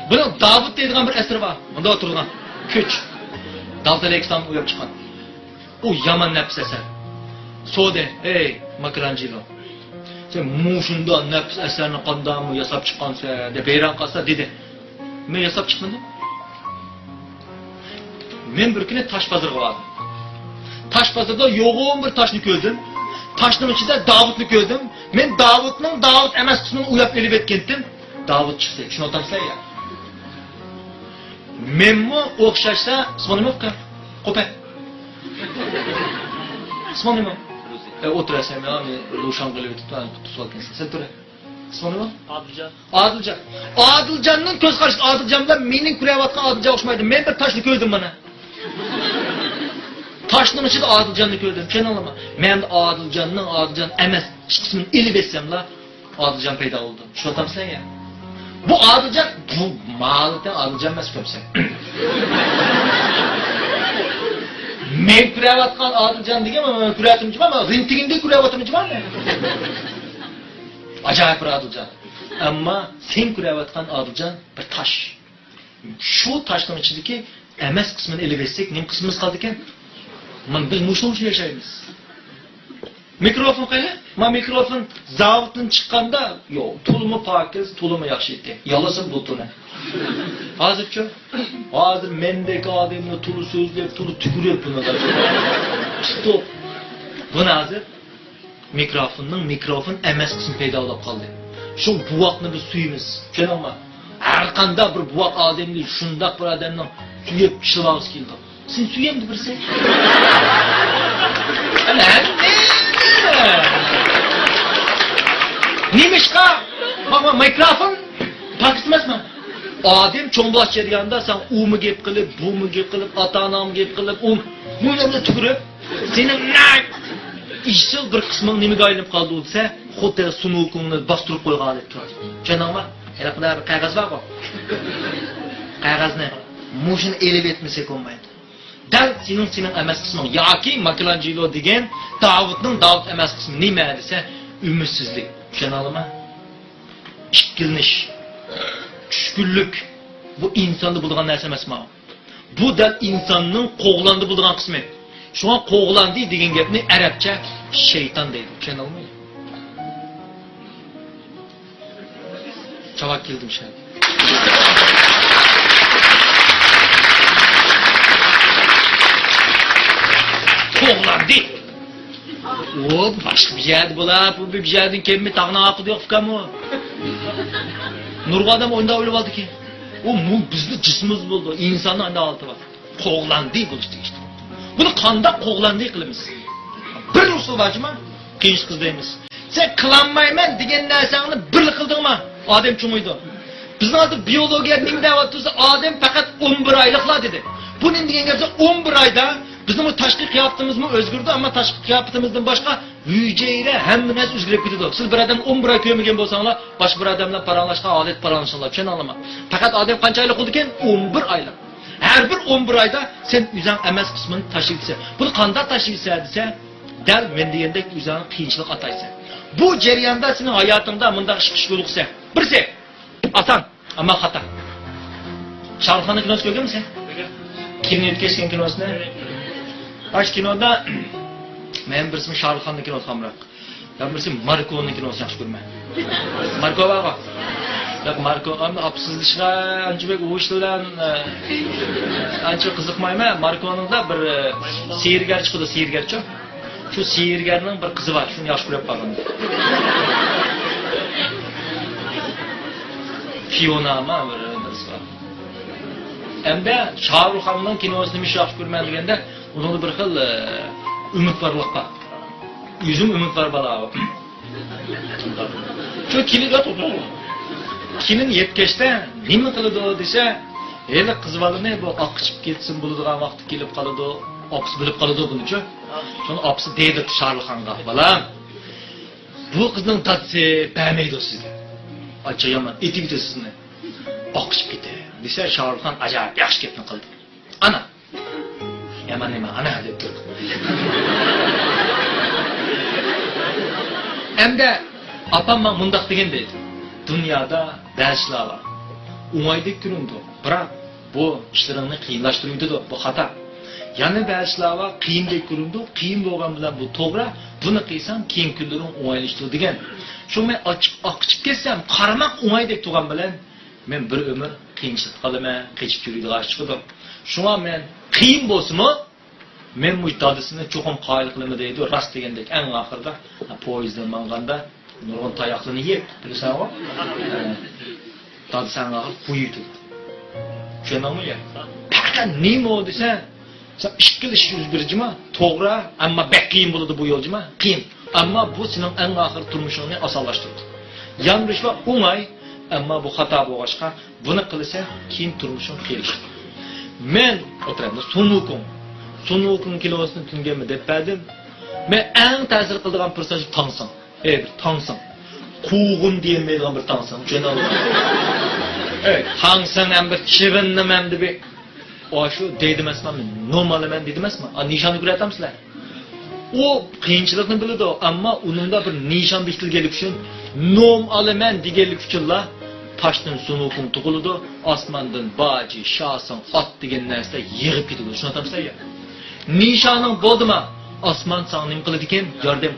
بۇنىڭ داۋۇت دەيدىغان بىر ئەسىرى بار. مۇنداق تۇرىدىغان. كۆچ. داۋۇت ئەلەيھىسسالام ئۇياپ چىققان. ئۇ يامان نەپىس ئەسەر. سورىدى، «ئەي، مايكل ئېنجېلو، سەن مۇشۇنداق نەپىس ئەسەرنى قانداقمۇ ياساپ چىققانسەن؟» دەپ ھەيران قالسا دېدى، «مەن ياساپ چىقمىدىم. مەن بىر كۈنى تاش بازىرىغا باردىم. تاش بازىرىدا يوغان بىر تاشنى كۆردۈم. تاشنىڭ ئىچىدە داۋۇتنى كۆردۈم. مەن داۋۇتنىڭ داۋۇت ئەمەس قىسمىنى ئۇياپ ئېلىۋەتكەنتىم. داۋۇت چىقتى.» چۈشىنىۋاتامسىلەر يا؟ مەنمۇ ئوخشاشلا، ئىسمىڭ نېمە ئۇكا؟ قوپە. ئىسمىڭ نېمە؟ ئە، ئولتۇرا سەن، ماڭا روشان قىلىۋېتىپتۇ، ئەنە قۇتۇس ئالغانسەن. سەن تۇرە. ئىسمىڭ نېمە؟ ئادىلجان. ئادىلجان. ئادىلجاننىڭ كۆز قارىشى، ئادىلجان بىلەن مېنىڭ كۆرۈۋاتقان ئادىلجان ئوخشىمايدۇ. مەن بىر تاشنى كۆردۈم مانا. تاشنىڭ ئىچىدە ئادىلجاننى كۆردۈم. چۈشەندىڭلارمۇ؟ مەن ئادىلجاننىڭ ئادىلجان ئەمەس ئىككىسىنى ئېلىۋەتسەملا، ئادىلجان پەيدا بولدى. چۈشىنىۋاتامسەن يا؟ بۇ ئادىلجان، بۇ مالىتەن ئادىلجان ئەمەس ئۇكام سەن. مەن كۆرۈۋاتقان ئادىلجان دېگەن، مەن كۆرۈۋاتىمەن جۇما، مەن رېنتگېندە كۆرۈۋاتىمەن جۇما مەن. ئاجايىپ بىر ئادىلجان. ئەمما سەن كۆرۈۋاتقان ئادىلجان بىر تاش. شۇ تاشنىڭ ئىچىدىكى ئەمەس قىسمىنى ئېلىۋەتسەك، نېمە قىسمىمىز قالىدىكەن؟ مانا بىز مۇشۇنىڭ ئۈچۈن ياشايمىز. مىكروفون قېنى؟ ما مىكروفون زاۋۇتتىن چىققاندا، يوق، تولىمۇ پاكىز، تولىمۇ ياخشى ئىدى. يالىسىمۇ بۇلتۇرنى. ھازىرچۇ؟ ھازىر مەندەك ئادەمنى تولا سۆزلەپ، تولا تۈكۈرۈپ بۇنى. تۇتۇپ. بۇنى ھازىر مىكروفوننىڭ مىكروفون ئەمەس قىسمى پەيدا بولۇپ قالدى. شۇ بوۋاقنى بىز سۆيىمىز. چۈشەندىڭمۇ؟ ھەر قانداق بىر بوۋاق ئادەمنى شۇنداق بىر ئادەمنىڭ سۆيۈپ ئىشلىۋالغۇسى كېلىدۇ. سېنى سۆيەمدۇ بىرسى؟ نېمىشقا؟ ما، ما، مىكروفون پاكىز ئەمەسمۇ؟ ئادەم چوڭ بولغاچ جەرياندا سەن ئۇمۇ گەپ قىلىپ، بۇمۇ گەپ قىلىپ، ئاتا-ئاناڭمۇ گەپ قىلىپ، ئۇ، بۇ يەرگە تۈكۈرۈپ، سېنىڭ ئېسىل بىر قىسمىڭ نېمىگە ئايلىنىپ قالدى دېسە، خۇددى سۇنۇكۇڭنى باستۇرۇپ قويغان دەپ تۇرىدۇ. چۈشەندىڭمۇ؟ ھېلىقىدە بىر قەغەز بارغۇ. قەغەزنى مۇشۇنى ئېلىپ ئۆتمىسەك بولمايدۇ. دەل سېنىڭ، سېنىڭ ئەمەس قىسمىڭ ياكى ماكېلانجېلو دېگەن داۋۇتنىڭ داۋۇت ئەمەس قىسمى نېمە دېسە، ئۈمىدسىزلىك. چۈشەندىڭلارمۇ؟ ئىككىلىنىش، چۈشكۈنلۈك. بۇ ئىنساندا بولىدىغان نەرسە ئەمەسمۇ؟ بۇ دەل ئىنساننىڭ قوغلاندى بولىدىغان قىسمى. شۇڭا قوغلاندى دېگەن گەپنى ئەرەبچە شەيتان دەيدۇ. چۈشەندىڭلارمۇ؟ چاۋاك كېلدىم شۇ. قوغلاندى. ئۇ باشقا بىر يەردە بولا، بۇ بىر يەردىن كەلمەي تاغنىڭ ئارقىدا يوق ئۇكام ئۇ. نۇرغۇن ئادەم ئۇنداق ئويلاپ ئالدىكەن. ئۇ مۇ-، بىزنىڭ جىسمىمىز بولىدۇ، ئىنساننىڭ ئانداق ھالىتى بار. قوغلاندى بولۇش تېگىشلىك. بۇنى قانداق قوغلاندى قىلىمىز؟ بىر ئۇسۇل بار جۇما. قىيىنچىلىق ئىزدەيمىز. سەن قىلالمايمەن دېگەن نەرسەڭنى بىرلا قىلدىڭما؟ ئادەم چوڭىيىدۇ. بىزنىڭ ھازىر بىيولوگىيە نېمە دەۋاتىدۇ؟ ئادەم پەقەت ئون بىر ئايلىقلا دېدى. بۇ نېمە دېگەن گەپ؟ ئون بىر ئايدا بىزنىڭ بۇ تاشقى قىياپىتىمىزمۇ ئۆزگىرىدۇ، ئەمما تاشقى قىياپىتىمىزدىن باشقا ھۈجەيرە ھەممە نەرسە ئۆزگىرىپ كېتىدۇ. سىز بىر ئادەمنى ئون بىر ئاي كۆرمىگەن بولساڭلار، باشقا بىر ئادەم بىلەن پاراڭلاشقان ھالەت پاراڭلىشىڭلار. چۈشەندىڭلارمۇ؟ پەقەت ئادەم قانچە ئايلىق بولىدىكەن؟ ئون بىر ئايلىق. ھەر بىر ئون بىر ئايدا سەن ئۆزۈڭ ئەمەس قىسمىنى تاشلىۋېتىسەن. بۇنى قانداق تاشلىۋېتىسەن دېسە، دەل مەن دېگەندەك ئۆزۈڭنى قىيىنچىلىق ئاتايسەن. بۇ جەرياندا سېنىڭ ھاياتىڭدا مۇنداق ئىش قىلىش يولۇقسەن. بىرسى، ئاسان، ئەمما خاتا. شاھرۇخ خاننىڭ كىنوسىنى كۆرگەنمىسەن؟ كېلىن يۆتكەشكەن كىنوسىنى. ئاشۇ كىنودا مەن بىرسىمۇ شاھرۇخ خاننىڭ كىنوسى ئامراق. يەنە بىرسى ماركونىڭ كىنوسىنى ياخشى كۆرىمەن. ماركو بارغۇ. ياق، ماركو ئەمدى ئاپىسىزلىشىغا ئانچە بەك ئۇ ئىش بىلەن، ئە، ئانچە قىزىقمايمەن. ماركونىڭدا بىر، ئە، سېھىرگەر چىقىدۇ، سېھىرگەرچۇ. شۇ سېھىرگەرنىڭ بىر قىزى بار، شۇنى ياخشى كۆرۈپ قالغان. فىيوناما بىر نېمىسى بار. ئەمدى شاھرۇخ خاننىڭ كىنوسىنى مۇشۇ ياخشى كۆرىمەن دېگەندە، ئۇنىڭدا بىر خىل، ئە، ئۈمىدۋارلىق بار. ئۆزۈم ئۈمىدۋار بالا. شۇ كېلىن، كېلىن يەپ كەچتە نېمە قىلىدۇ دېسە، ھېلى قىز بالىنى بۇ ئاققا چىقىپ كەتسىمۇ بولىدىغان ۋاقتى كېلىپ قالىدۇ، ئاپىسى بىلىپ قالىدۇ بۇنىچۇ. شۇڭا ئاپىسى دەيدۇ شاھرۇخ خانغا، بالام، بۇ قىزنىڭ دادىسى بەرمەيدۇ سىزگە. ئاچچىق يامان ئېتىۋېتىدۇ سىزنى. ئاققا چىقىپ كېتە دېسە، شاھرۇخ خان ئاجايىپ ياخشى گەپنى قىلدى. ئانا، يامان نېمە، ئانا دەپ تۇرىدۇ. ئەمدى ئاپام ماڭا مۇنداق دېگەن دەيدۇ، دۇنيادا بەزىلەر بار، ئوڭايدەك كۆرۈنىدۇ، بىراق بۇ ئىشلىرىڭنى قىيىنلاشتۇرۇۋېتىدۇ، بۇ خاتا. يەنە بەزىلەر بار، قىيىندەك كۆرۈنىدۇ، قىيىن بولغان بىلەن بۇ توغرا، بۇنى قىلساڭ كېيىنكى كۈنلىرىڭ ئوڭايلىشىدۇ دېگەن. شۇڭا مەن ئاچچىق ئاققا چىقىپ كەتسەم، قارىماق ئوڭايدەك تۇرغان بىلەن، مەن بىر ئۆمۈر قىيىنچىلىقتا قالىمەن، قېچىپ يۈرىدىغان ئىش چىقىدۇ. شۇڭا مەن قىيىن بولسىمۇ، مەن مۇشۇ دادىسىنى چوقۇم قايىل قىلىمەن دەيدۇ، راست دېگەندەك ئەڭ ئاخىرىدا، ھە، پويىزدىن ماڭغاندا نۇرغۇن تاياقلىرىنى يەپ، بىلىسەنغۇ؟ ھە. دادىسى ئەڭ ئاخىر قويۇۋېتىدۇ. چۈشەندىڭمۇ يا؟ پەقەت نېمە ئۇ دېسە، سەن ئىككىلا ئىش يۈز بېرىدۇ جۇما، توغرا، ئەمما بەك قىيىن بولىدۇ بۇ يول جۇما، قىيىن. ئەمما بۇ سېنىڭ ئەڭ ئاخىرى تۇرمۇشۇڭنى ئاسانلاشتۇرىدۇ. ياندۇرۇش بار، ئوڭاي، ئەمما بۇ خاتا بولغاچقا، بۇنى قىلسا، كېيىن تۇرمۇشۇڭ قىيىنلىشىدۇ. مەن ئوتتۇرامدا سۇن ۋۇكۇڭ. سۇن ۋۇكۇڭ كىنوسىنى تۈنۈگۈنمۇ دەپ بەردىم. مەن ئەڭ تەسىر قىلىدىغان پېرسوناژ تاڭسىڭ. ئەي، بىر تاڭسىڭ. قوغۇن دېيەلمەيدىغان بىر تاڭسىڭ. چۈشەندىڭمۇ؟ ئەي، تاڭسىڭ ھەم بىر چىۋىننىم ئەمدى بىر. ئاشۇ دەيدىمەسمۇ، نوم ئالىمەن دېدىمەسمۇ؟ ئا، نىشاننى كۆرۈۋاتامسىلەر؟ ئۇ قىيىنچىلىقنى بىلىدۇ، ئەمما ئۇنىڭدا بىر نىشان بېكىتىلگەنلىكى ئۈچۈن، نوم ئالىمەن دېگەنلىكى ئۈچۈنلا تاشتىن سۇن ۋۇكۇڭ تۇغۇلىدۇ، ئاسماندىن باجى، شاسىڭ، ئات دېگەن نەرسىلەر يېغىپ كېتىدۇ. چۈشىنىۋاتامسىلەر يا؟ نىشانىڭ بولدىما، ئاسمان ساڭا نېمە قىلىدىكەن؟ ياردەم.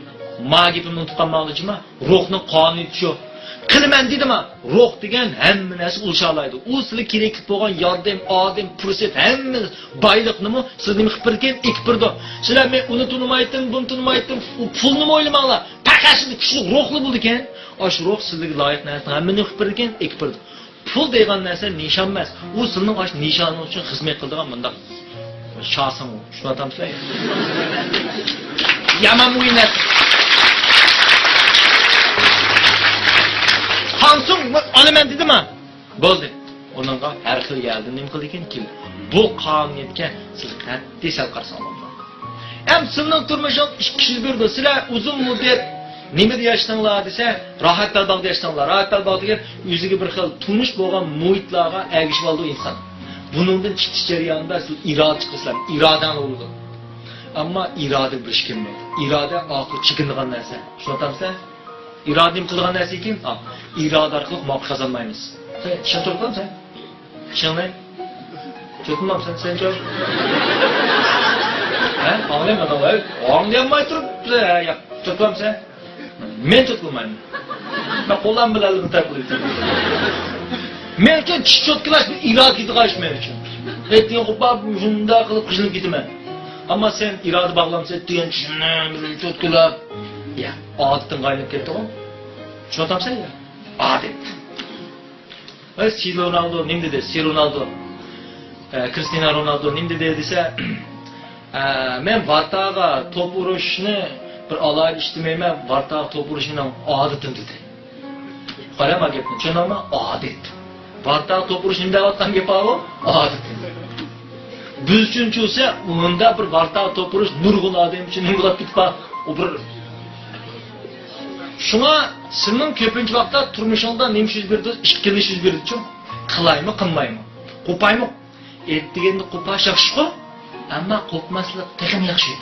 ما گېپىمنى ئۇنتۇپ قالماڭلار جۇما. روھنىڭ قانۇنىيىتى شۇ. قىلىمەن دېدىما، روھ دېگەن ھەممە نەرسە ئۇلىشالايدۇ. ئۇ سىلىگە كېرەكلىك بولغان ياردەم، ئادەم، پۇرسەت، ھەممە بايلىقنىمۇ سىز نېمە قىلىپ بېرىدىكەن؟ ئېكىپ بېرىدۇ. سىلەر مەن ئۇنى تونۇمايتتىم، بۇنى تونۇمايتتىم، ئۇ پۇلنىمۇ ئويلىماڭلار. پەقەت سىزدە كۈچلۈك روھلا بولىدىكەن. ئاشۇ روھ سىزگە لايىق نەرسىنىڭ ھەممىنى قىلىپ بېرىدىكەن، ئېكىپ بېرىدۇ. پۇل دەيدىغان نەرسە نىشان ئەمەس. ئۇ سىلىنىڭ ئاشۇ نىشانىڭىز ئۈچۈن خىزمەت قىلىدىغان مۇنداق شاسىڭ ئۇ. چۈشىنىۋاتامسىلەر؟ يامان مۇھىم نەرسە. خاڭسۇڭ ئالىمەن دېدىما؟ بولدى. ئۇنىڭغا ھەر خىل يەردىن نېمە قىلىدىكەن؟ كېلىدۇ. بۇ قانۇنىيەتكە سىز قەتئىي سەل قارىساڭلار بولىدۇ. ھەم سىلىنىڭ تۇرمۇشىڭىز ئىككى يۈز بىر بولىدۇ. سىلەر ئۇزۇن مۇددەت نېمىدە ياشىدىڭلار دېسە، راھەت بەلباغدا ياشىدىڭلار. راھەت بەلباغ دېگەن ئۆزىگە بىر خىل تونۇش بولغان مۇھىتلارغا ئەگىشىپ ئالىدۇ ئىنسان. بۇنىڭدىن چىقىش جەريانىدا سىز ئىرادە چىقىرىسىلەر، ئىرادەڭلار بولىدۇ. ئەمما ئىرادە بىر ئىش كەلمەيدۇ. ئىرادە ئاخىرى چېكىنىدىغان نەرسە. چۈشىنىۋاتامسەن؟ ئىرادە نېمە قىلىدىغان نەرسە ئىكەن؟ ئا، ئىرادە ئارقىلىق مۇۋەپپەقىيەت قازانمايمىز. سەن ئىشەنچ تۇرۇپتۇمسەن؟ ئىشەنمەي. تۇتمامسەن سەنچۇ؟ ھە؟ ئاڭلايمەن، ئاڭلاي. ئاڭلىيالماي تۇرۇپ، ھە، ياق، تۇتمامسەن؟ مەن تۇتۇلمايمەن. مەن قوللام بىلەن بىر تەرەپ قىلىۋېتىمەن. مەن ئۈچۈن چىش چوتكىلاش بىر ئىرادە كېتىدىغان ئىش مەن ئۈچۈن. ئەتىگەن قوپاپ، شۇنداق قىلىپ قىجىلىپ كېتىمەن. ئەمما سەن ئىرادە باغلامسەن، ئەتىگەن چىشىڭنى بىر چوتكىلاپ. يا، ئادىتىڭگە ئايلىنىپ كەتتىغۇ. چۈشىنىۋاتامسەن يا؟ ئادەت. ئەي، سى رونالدو نېمە دېدى؟ سى رونالدو، ئە، كرىستىيانو رونالدو نېمە دېدى دېسە، ئە، مەن ۋارتاغا توپ ئۇرۇشنى بىر ئالاھىدە ئىش دېمەيمەن، ۋارتاغا توپ ئۇرۇش مېنىڭ ئادىتىم دېدى. قارا ما گەپنى، چۈشەندىڭمۇ؟ ئادەت. ۋارتاغا توپ ئۇرۇش نېمە دەۋاتقان گەپ ئاۋۇ؟ ئادىت. بىز ئۈچۈن چۈشىسە، مۇندا بىر ۋارتاغا توپ ئۇرۇش نۇرغۇن ئادەم ئۈچۈن نېمە بولۇپ كېتىپ بار؟ ئۇ بىر. شۇڭا سىزنىڭ كۆپىنچە ۋاقىتتا تۇرمۇشىڭىزدا نېمە ئىش يۈز بېرىدۇ؟ ئىككىلىنىش يۈز بېرىدۇچۇ؟ قىلايمۇ، قىلمايمۇ؟ قوپايمۇ؟ ئەتىگەندە قوپاش ياخشىغۇ، ئەمما قوپماسلىق تېخىمۇ ياخشى.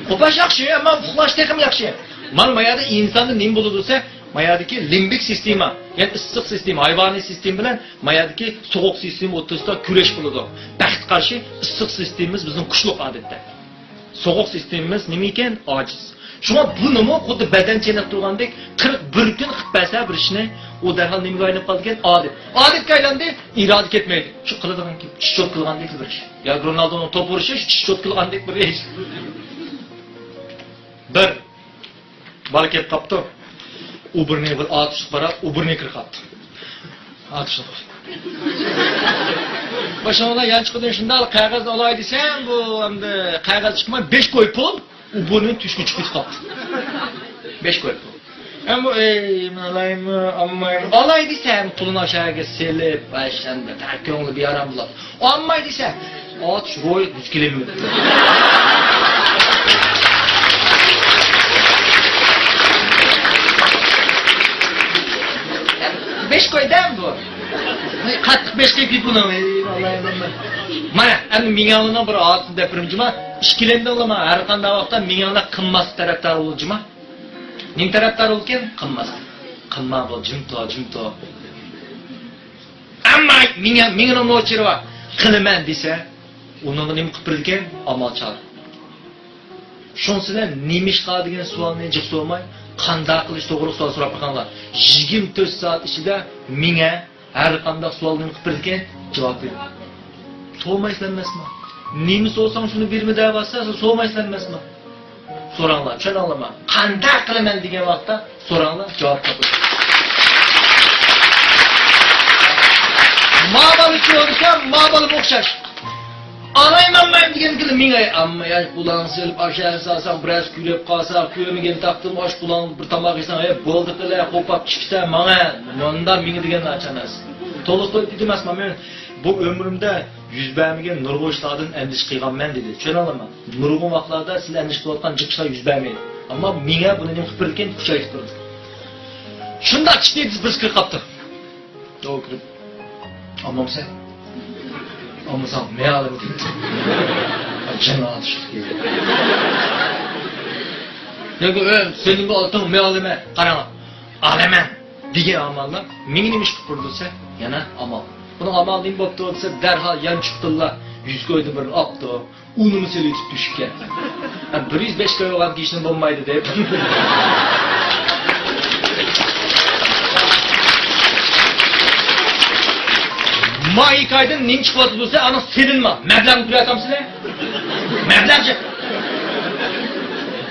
قوپاش ياخشى، ئەمما ئۇخلاش تېخىمۇ ياخشى. مانا ما يەردە ئىنساندا نېمە بولىدۇ دېسە، ما يەردىكى لىمبىك سىستېما، يەنى ئىسسىق سىستېما، ھايۋانىي سىستېما بىلەن ما يەردىكى سوغۇق سىستېما ئوتتۇرىسىدا كۈرەش بولىدۇ. بەختكە قارشى ئىسسىق سىستېمىمىز بىزنىڭ كۈچلۈك ئادەتتە. سوغۇق سىستېمىمىز نېمە ئىكەن؟ ئاجىز. شۇڭا بۇنىمۇ خۇددى بەدەن چېنىقتۇرغاندەك قىرىق بىر كۈن قىلىپ بەرسە بىر ئىشنى، ئۇ دەرھال نېمىگە ئايلىنىپ قالىدىكەن؟ ئادەت. ئادەتكە ئايلاندى، ئىرادە كەتمەيدۇ. شۇ قىلىدىغان گەپ، چىش چوتكىلىغاندەك بىر ئىش. ياكى رونالدونىڭ توپ ئۇرۇشى شۇ چىش چوتكىلىغاندەك بىر ئىش. بىر. بالا كېلىپ قاپتۇ. ئۇ بىرنى بىر ئاتۇشلۇق بار، ئۇ بىرنى كىرىپ قاپتۇ. ئاتۇشلۇق. باشلىغانلار يانچۇقىدىن شۇنداق قەغەز ئالاي دېسەم، بۇ ئەمدى قەغەز چىقماي، بەش كوي پۇل، ئۇ بۇرنى تۈشكە چىقىپ قاپتۇ. بەش كوي پۇل. ئەمما ئەي، مەن ئالايمۇ، ئالمايمۇ؟ ئالاي دېسەم، پۇلىنى ئاشۇ يەرگە سېلىپ، ئەشەندە، تا كۆڭلى بىئارام بولۇپ. ئالماي دېسە، ئاتۇش روھى دۇچ كېلىۋېرىپتۇ. بەش كوي دەم بۇ. قاتتىق بەش كوي بۇنىڭ. مانا، ئەمدى مېڭەڭلارنىڭ بىر ئادىتى دەپ بېرىمجۇما؟ ئىككىلەندىڭلارما، ھەر قانداق ۋاقىتتا مېڭەڭلار قىلماسلىق تەرەپدارى بولجۇما؟ نېمە تەرەپدارى بولىكەن؟ قىلماسلىق. قىلما بول، جىم تۇر، جىم تۇر. ئەمما مېڭە، مېڭىنىڭ نوچىرى بار. قىلىمەن دېسە، ئۇنىڭغا نېمە قىلىپ بېرىدىكەن؟ ئامال چارە. شۇڭسىلەر نېمىشقا دېگەن سوئالنى جىق سورىماي، قانداق قىلىش توغرىلىق سوئال سوراپ بېقىڭلار. يىگىرمە تۆت سائەت ئىچىدە مېڭە ھەر قانداق سوئالغا نېمە قىلىپ بېرىدىكەن؟ جاۋاب بېرىدۇ. سورىمايسىلەر ئەمەسمۇ؟ نېمە سورىساڭ شۇنى بېرىمەن دەۋاتسا، سورىمايسىلەر ئەمەسمۇ؟ سوراڭلار، چۈشەندىڭلارمۇ؟ قانداق قىلىمەن دېگەن ۋاقىتتا سوراڭلار، جاۋاب تاپىدۇ. ما بالىچۇ دېسەم، ما بالىمۇ ئوخشاش. ئالايمەن مەن دېگەن كېلى مېڭە، ئەمما ياش بۇلاڭ سېلىپ ئاشۇ سالساڭ، بىرەرسى كۈلۈپ قالسا، كۆرمىگەن تاپتىم ئاش بۇلاڭ بىر تاماق يېسەڭ، ھەي، بولدى قىلە، قوپاپ چىقىشتا ماڭە. مۇندا مېڭە دېگەن ناچار ئەمەس. تولۇق توي دېدىم ئەمەسمۇ، مەن بۇ ئۆمرۈمدە يۈز بەرمىگەن نۇرغۇن ئىشلاردىن ئەندىشە قىلغانمەن دېدى. چۈشىنەلەيمەن. نۇرغۇن ۋاقىتلاردا سىز ئەندىشە قىلىۋاتقان جىق ئىشلار يۈز بەرمەيدۇ. ئەمما مېڭە بۇنى نېمە قىلىپ بېرىدىكەن؟ كۈچەيتىپ تۇرىدۇ. شۇنداق ئىشتىن بىرسى كىرىپ قاپتۇ. ئۇ كىرىپ، ئالمامسەن؟ ئالمىساڭ مەن ئالىمەن دېدى. جېنىڭ ئاتۇشلۇق دېدى. ياكى، ئۆي، سېنىڭكى ئالتۇن مەن ئالىمەن. قاراڭ، ئالىمەن دېگەن ئاماللار مېڭە نېمە ئىش قىلىپ بېرىدۇ دېسە، يەنە ئامال. بۇنىڭ ئامالى نېمە بوپتۇ دېسە، دەرھال يانچۇقتىنلا يۈز كويدىن بىرنى ئاپتۇ. ئۇنىمۇ سېلىۋېتىپ تۆشۈككە. ھە، بىر يۈز بەش كوي بولغان كىشىدىن بولمايدۇ دەپ. ما ھېكايىدىن نېمە چىقىۋاتىدۇ دېسە، ئانا سېلىنما. مەبلەغنى كۆرۈۋاتامسىلەر؟ مەبلەغ جىق.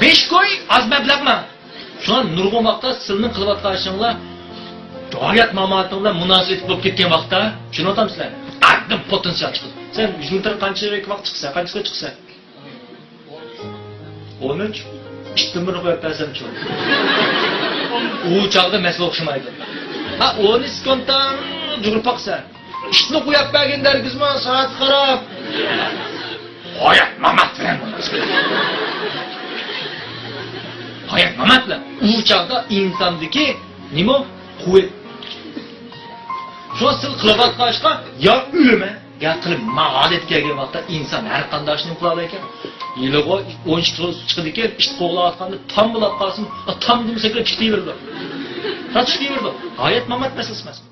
بەش كوي ئاز مەبلەغما؟ شۇڭا نۇرغۇن ۋاقىتتا سىلىنىڭ قىلىۋاتقان ئىشىڭلار ھايات ماماتىڭ بىلەن مۇناسىۋەتلىك بولۇپ كەتكەن ۋاقىتتا، چۈشىنىۋاتامسىلەر؟ ئاددىم پوتېنسىيال چىقىدۇ. سەن يۈز مېتىر قانچە ۋاقىت چىقىسەن؟ قانچە سېكۇنت چىقىسەن؟ ئون ئۈچ. ئىتتىن بىرنى قويۇپ بەرسەمچۇ؟ ئۇ چاغدا مەسىلە ئوخشىمايدۇ. ھە، ئون سېكۇنتتا جۇغۇرۇپ باقىسەن. ئىتنى قويۇپ بەرگەندە ھەرگىزمۇ سائەتكە قاراپ. ھايات مامات بىلەن. ھايات مامات بىلەن. ئۇ چاغدا ئىنساندىكى نېمە؟ قۇۋۋەت. شۇڭا سىز قىلىۋاتقان ئىشقا يا ئۆلىمەن، يا قىلىپ ماڭا ئادەت كەلگەن ۋاقىتتا ئىنسان ھەر قانداق ئىشنى قىلالايدىكەن. يىلىغا ئون ئىككى كىلو سۇ چىقىدىكەن، ئىت قوغلاۋاتقاندا تام بولاپ قالسىمۇ، تام دېمىسەك كېتىۋېرىدۇ. تاش كېتىۋېرىدۇ. ھايات مامات مەسىلىسى ئەمەس.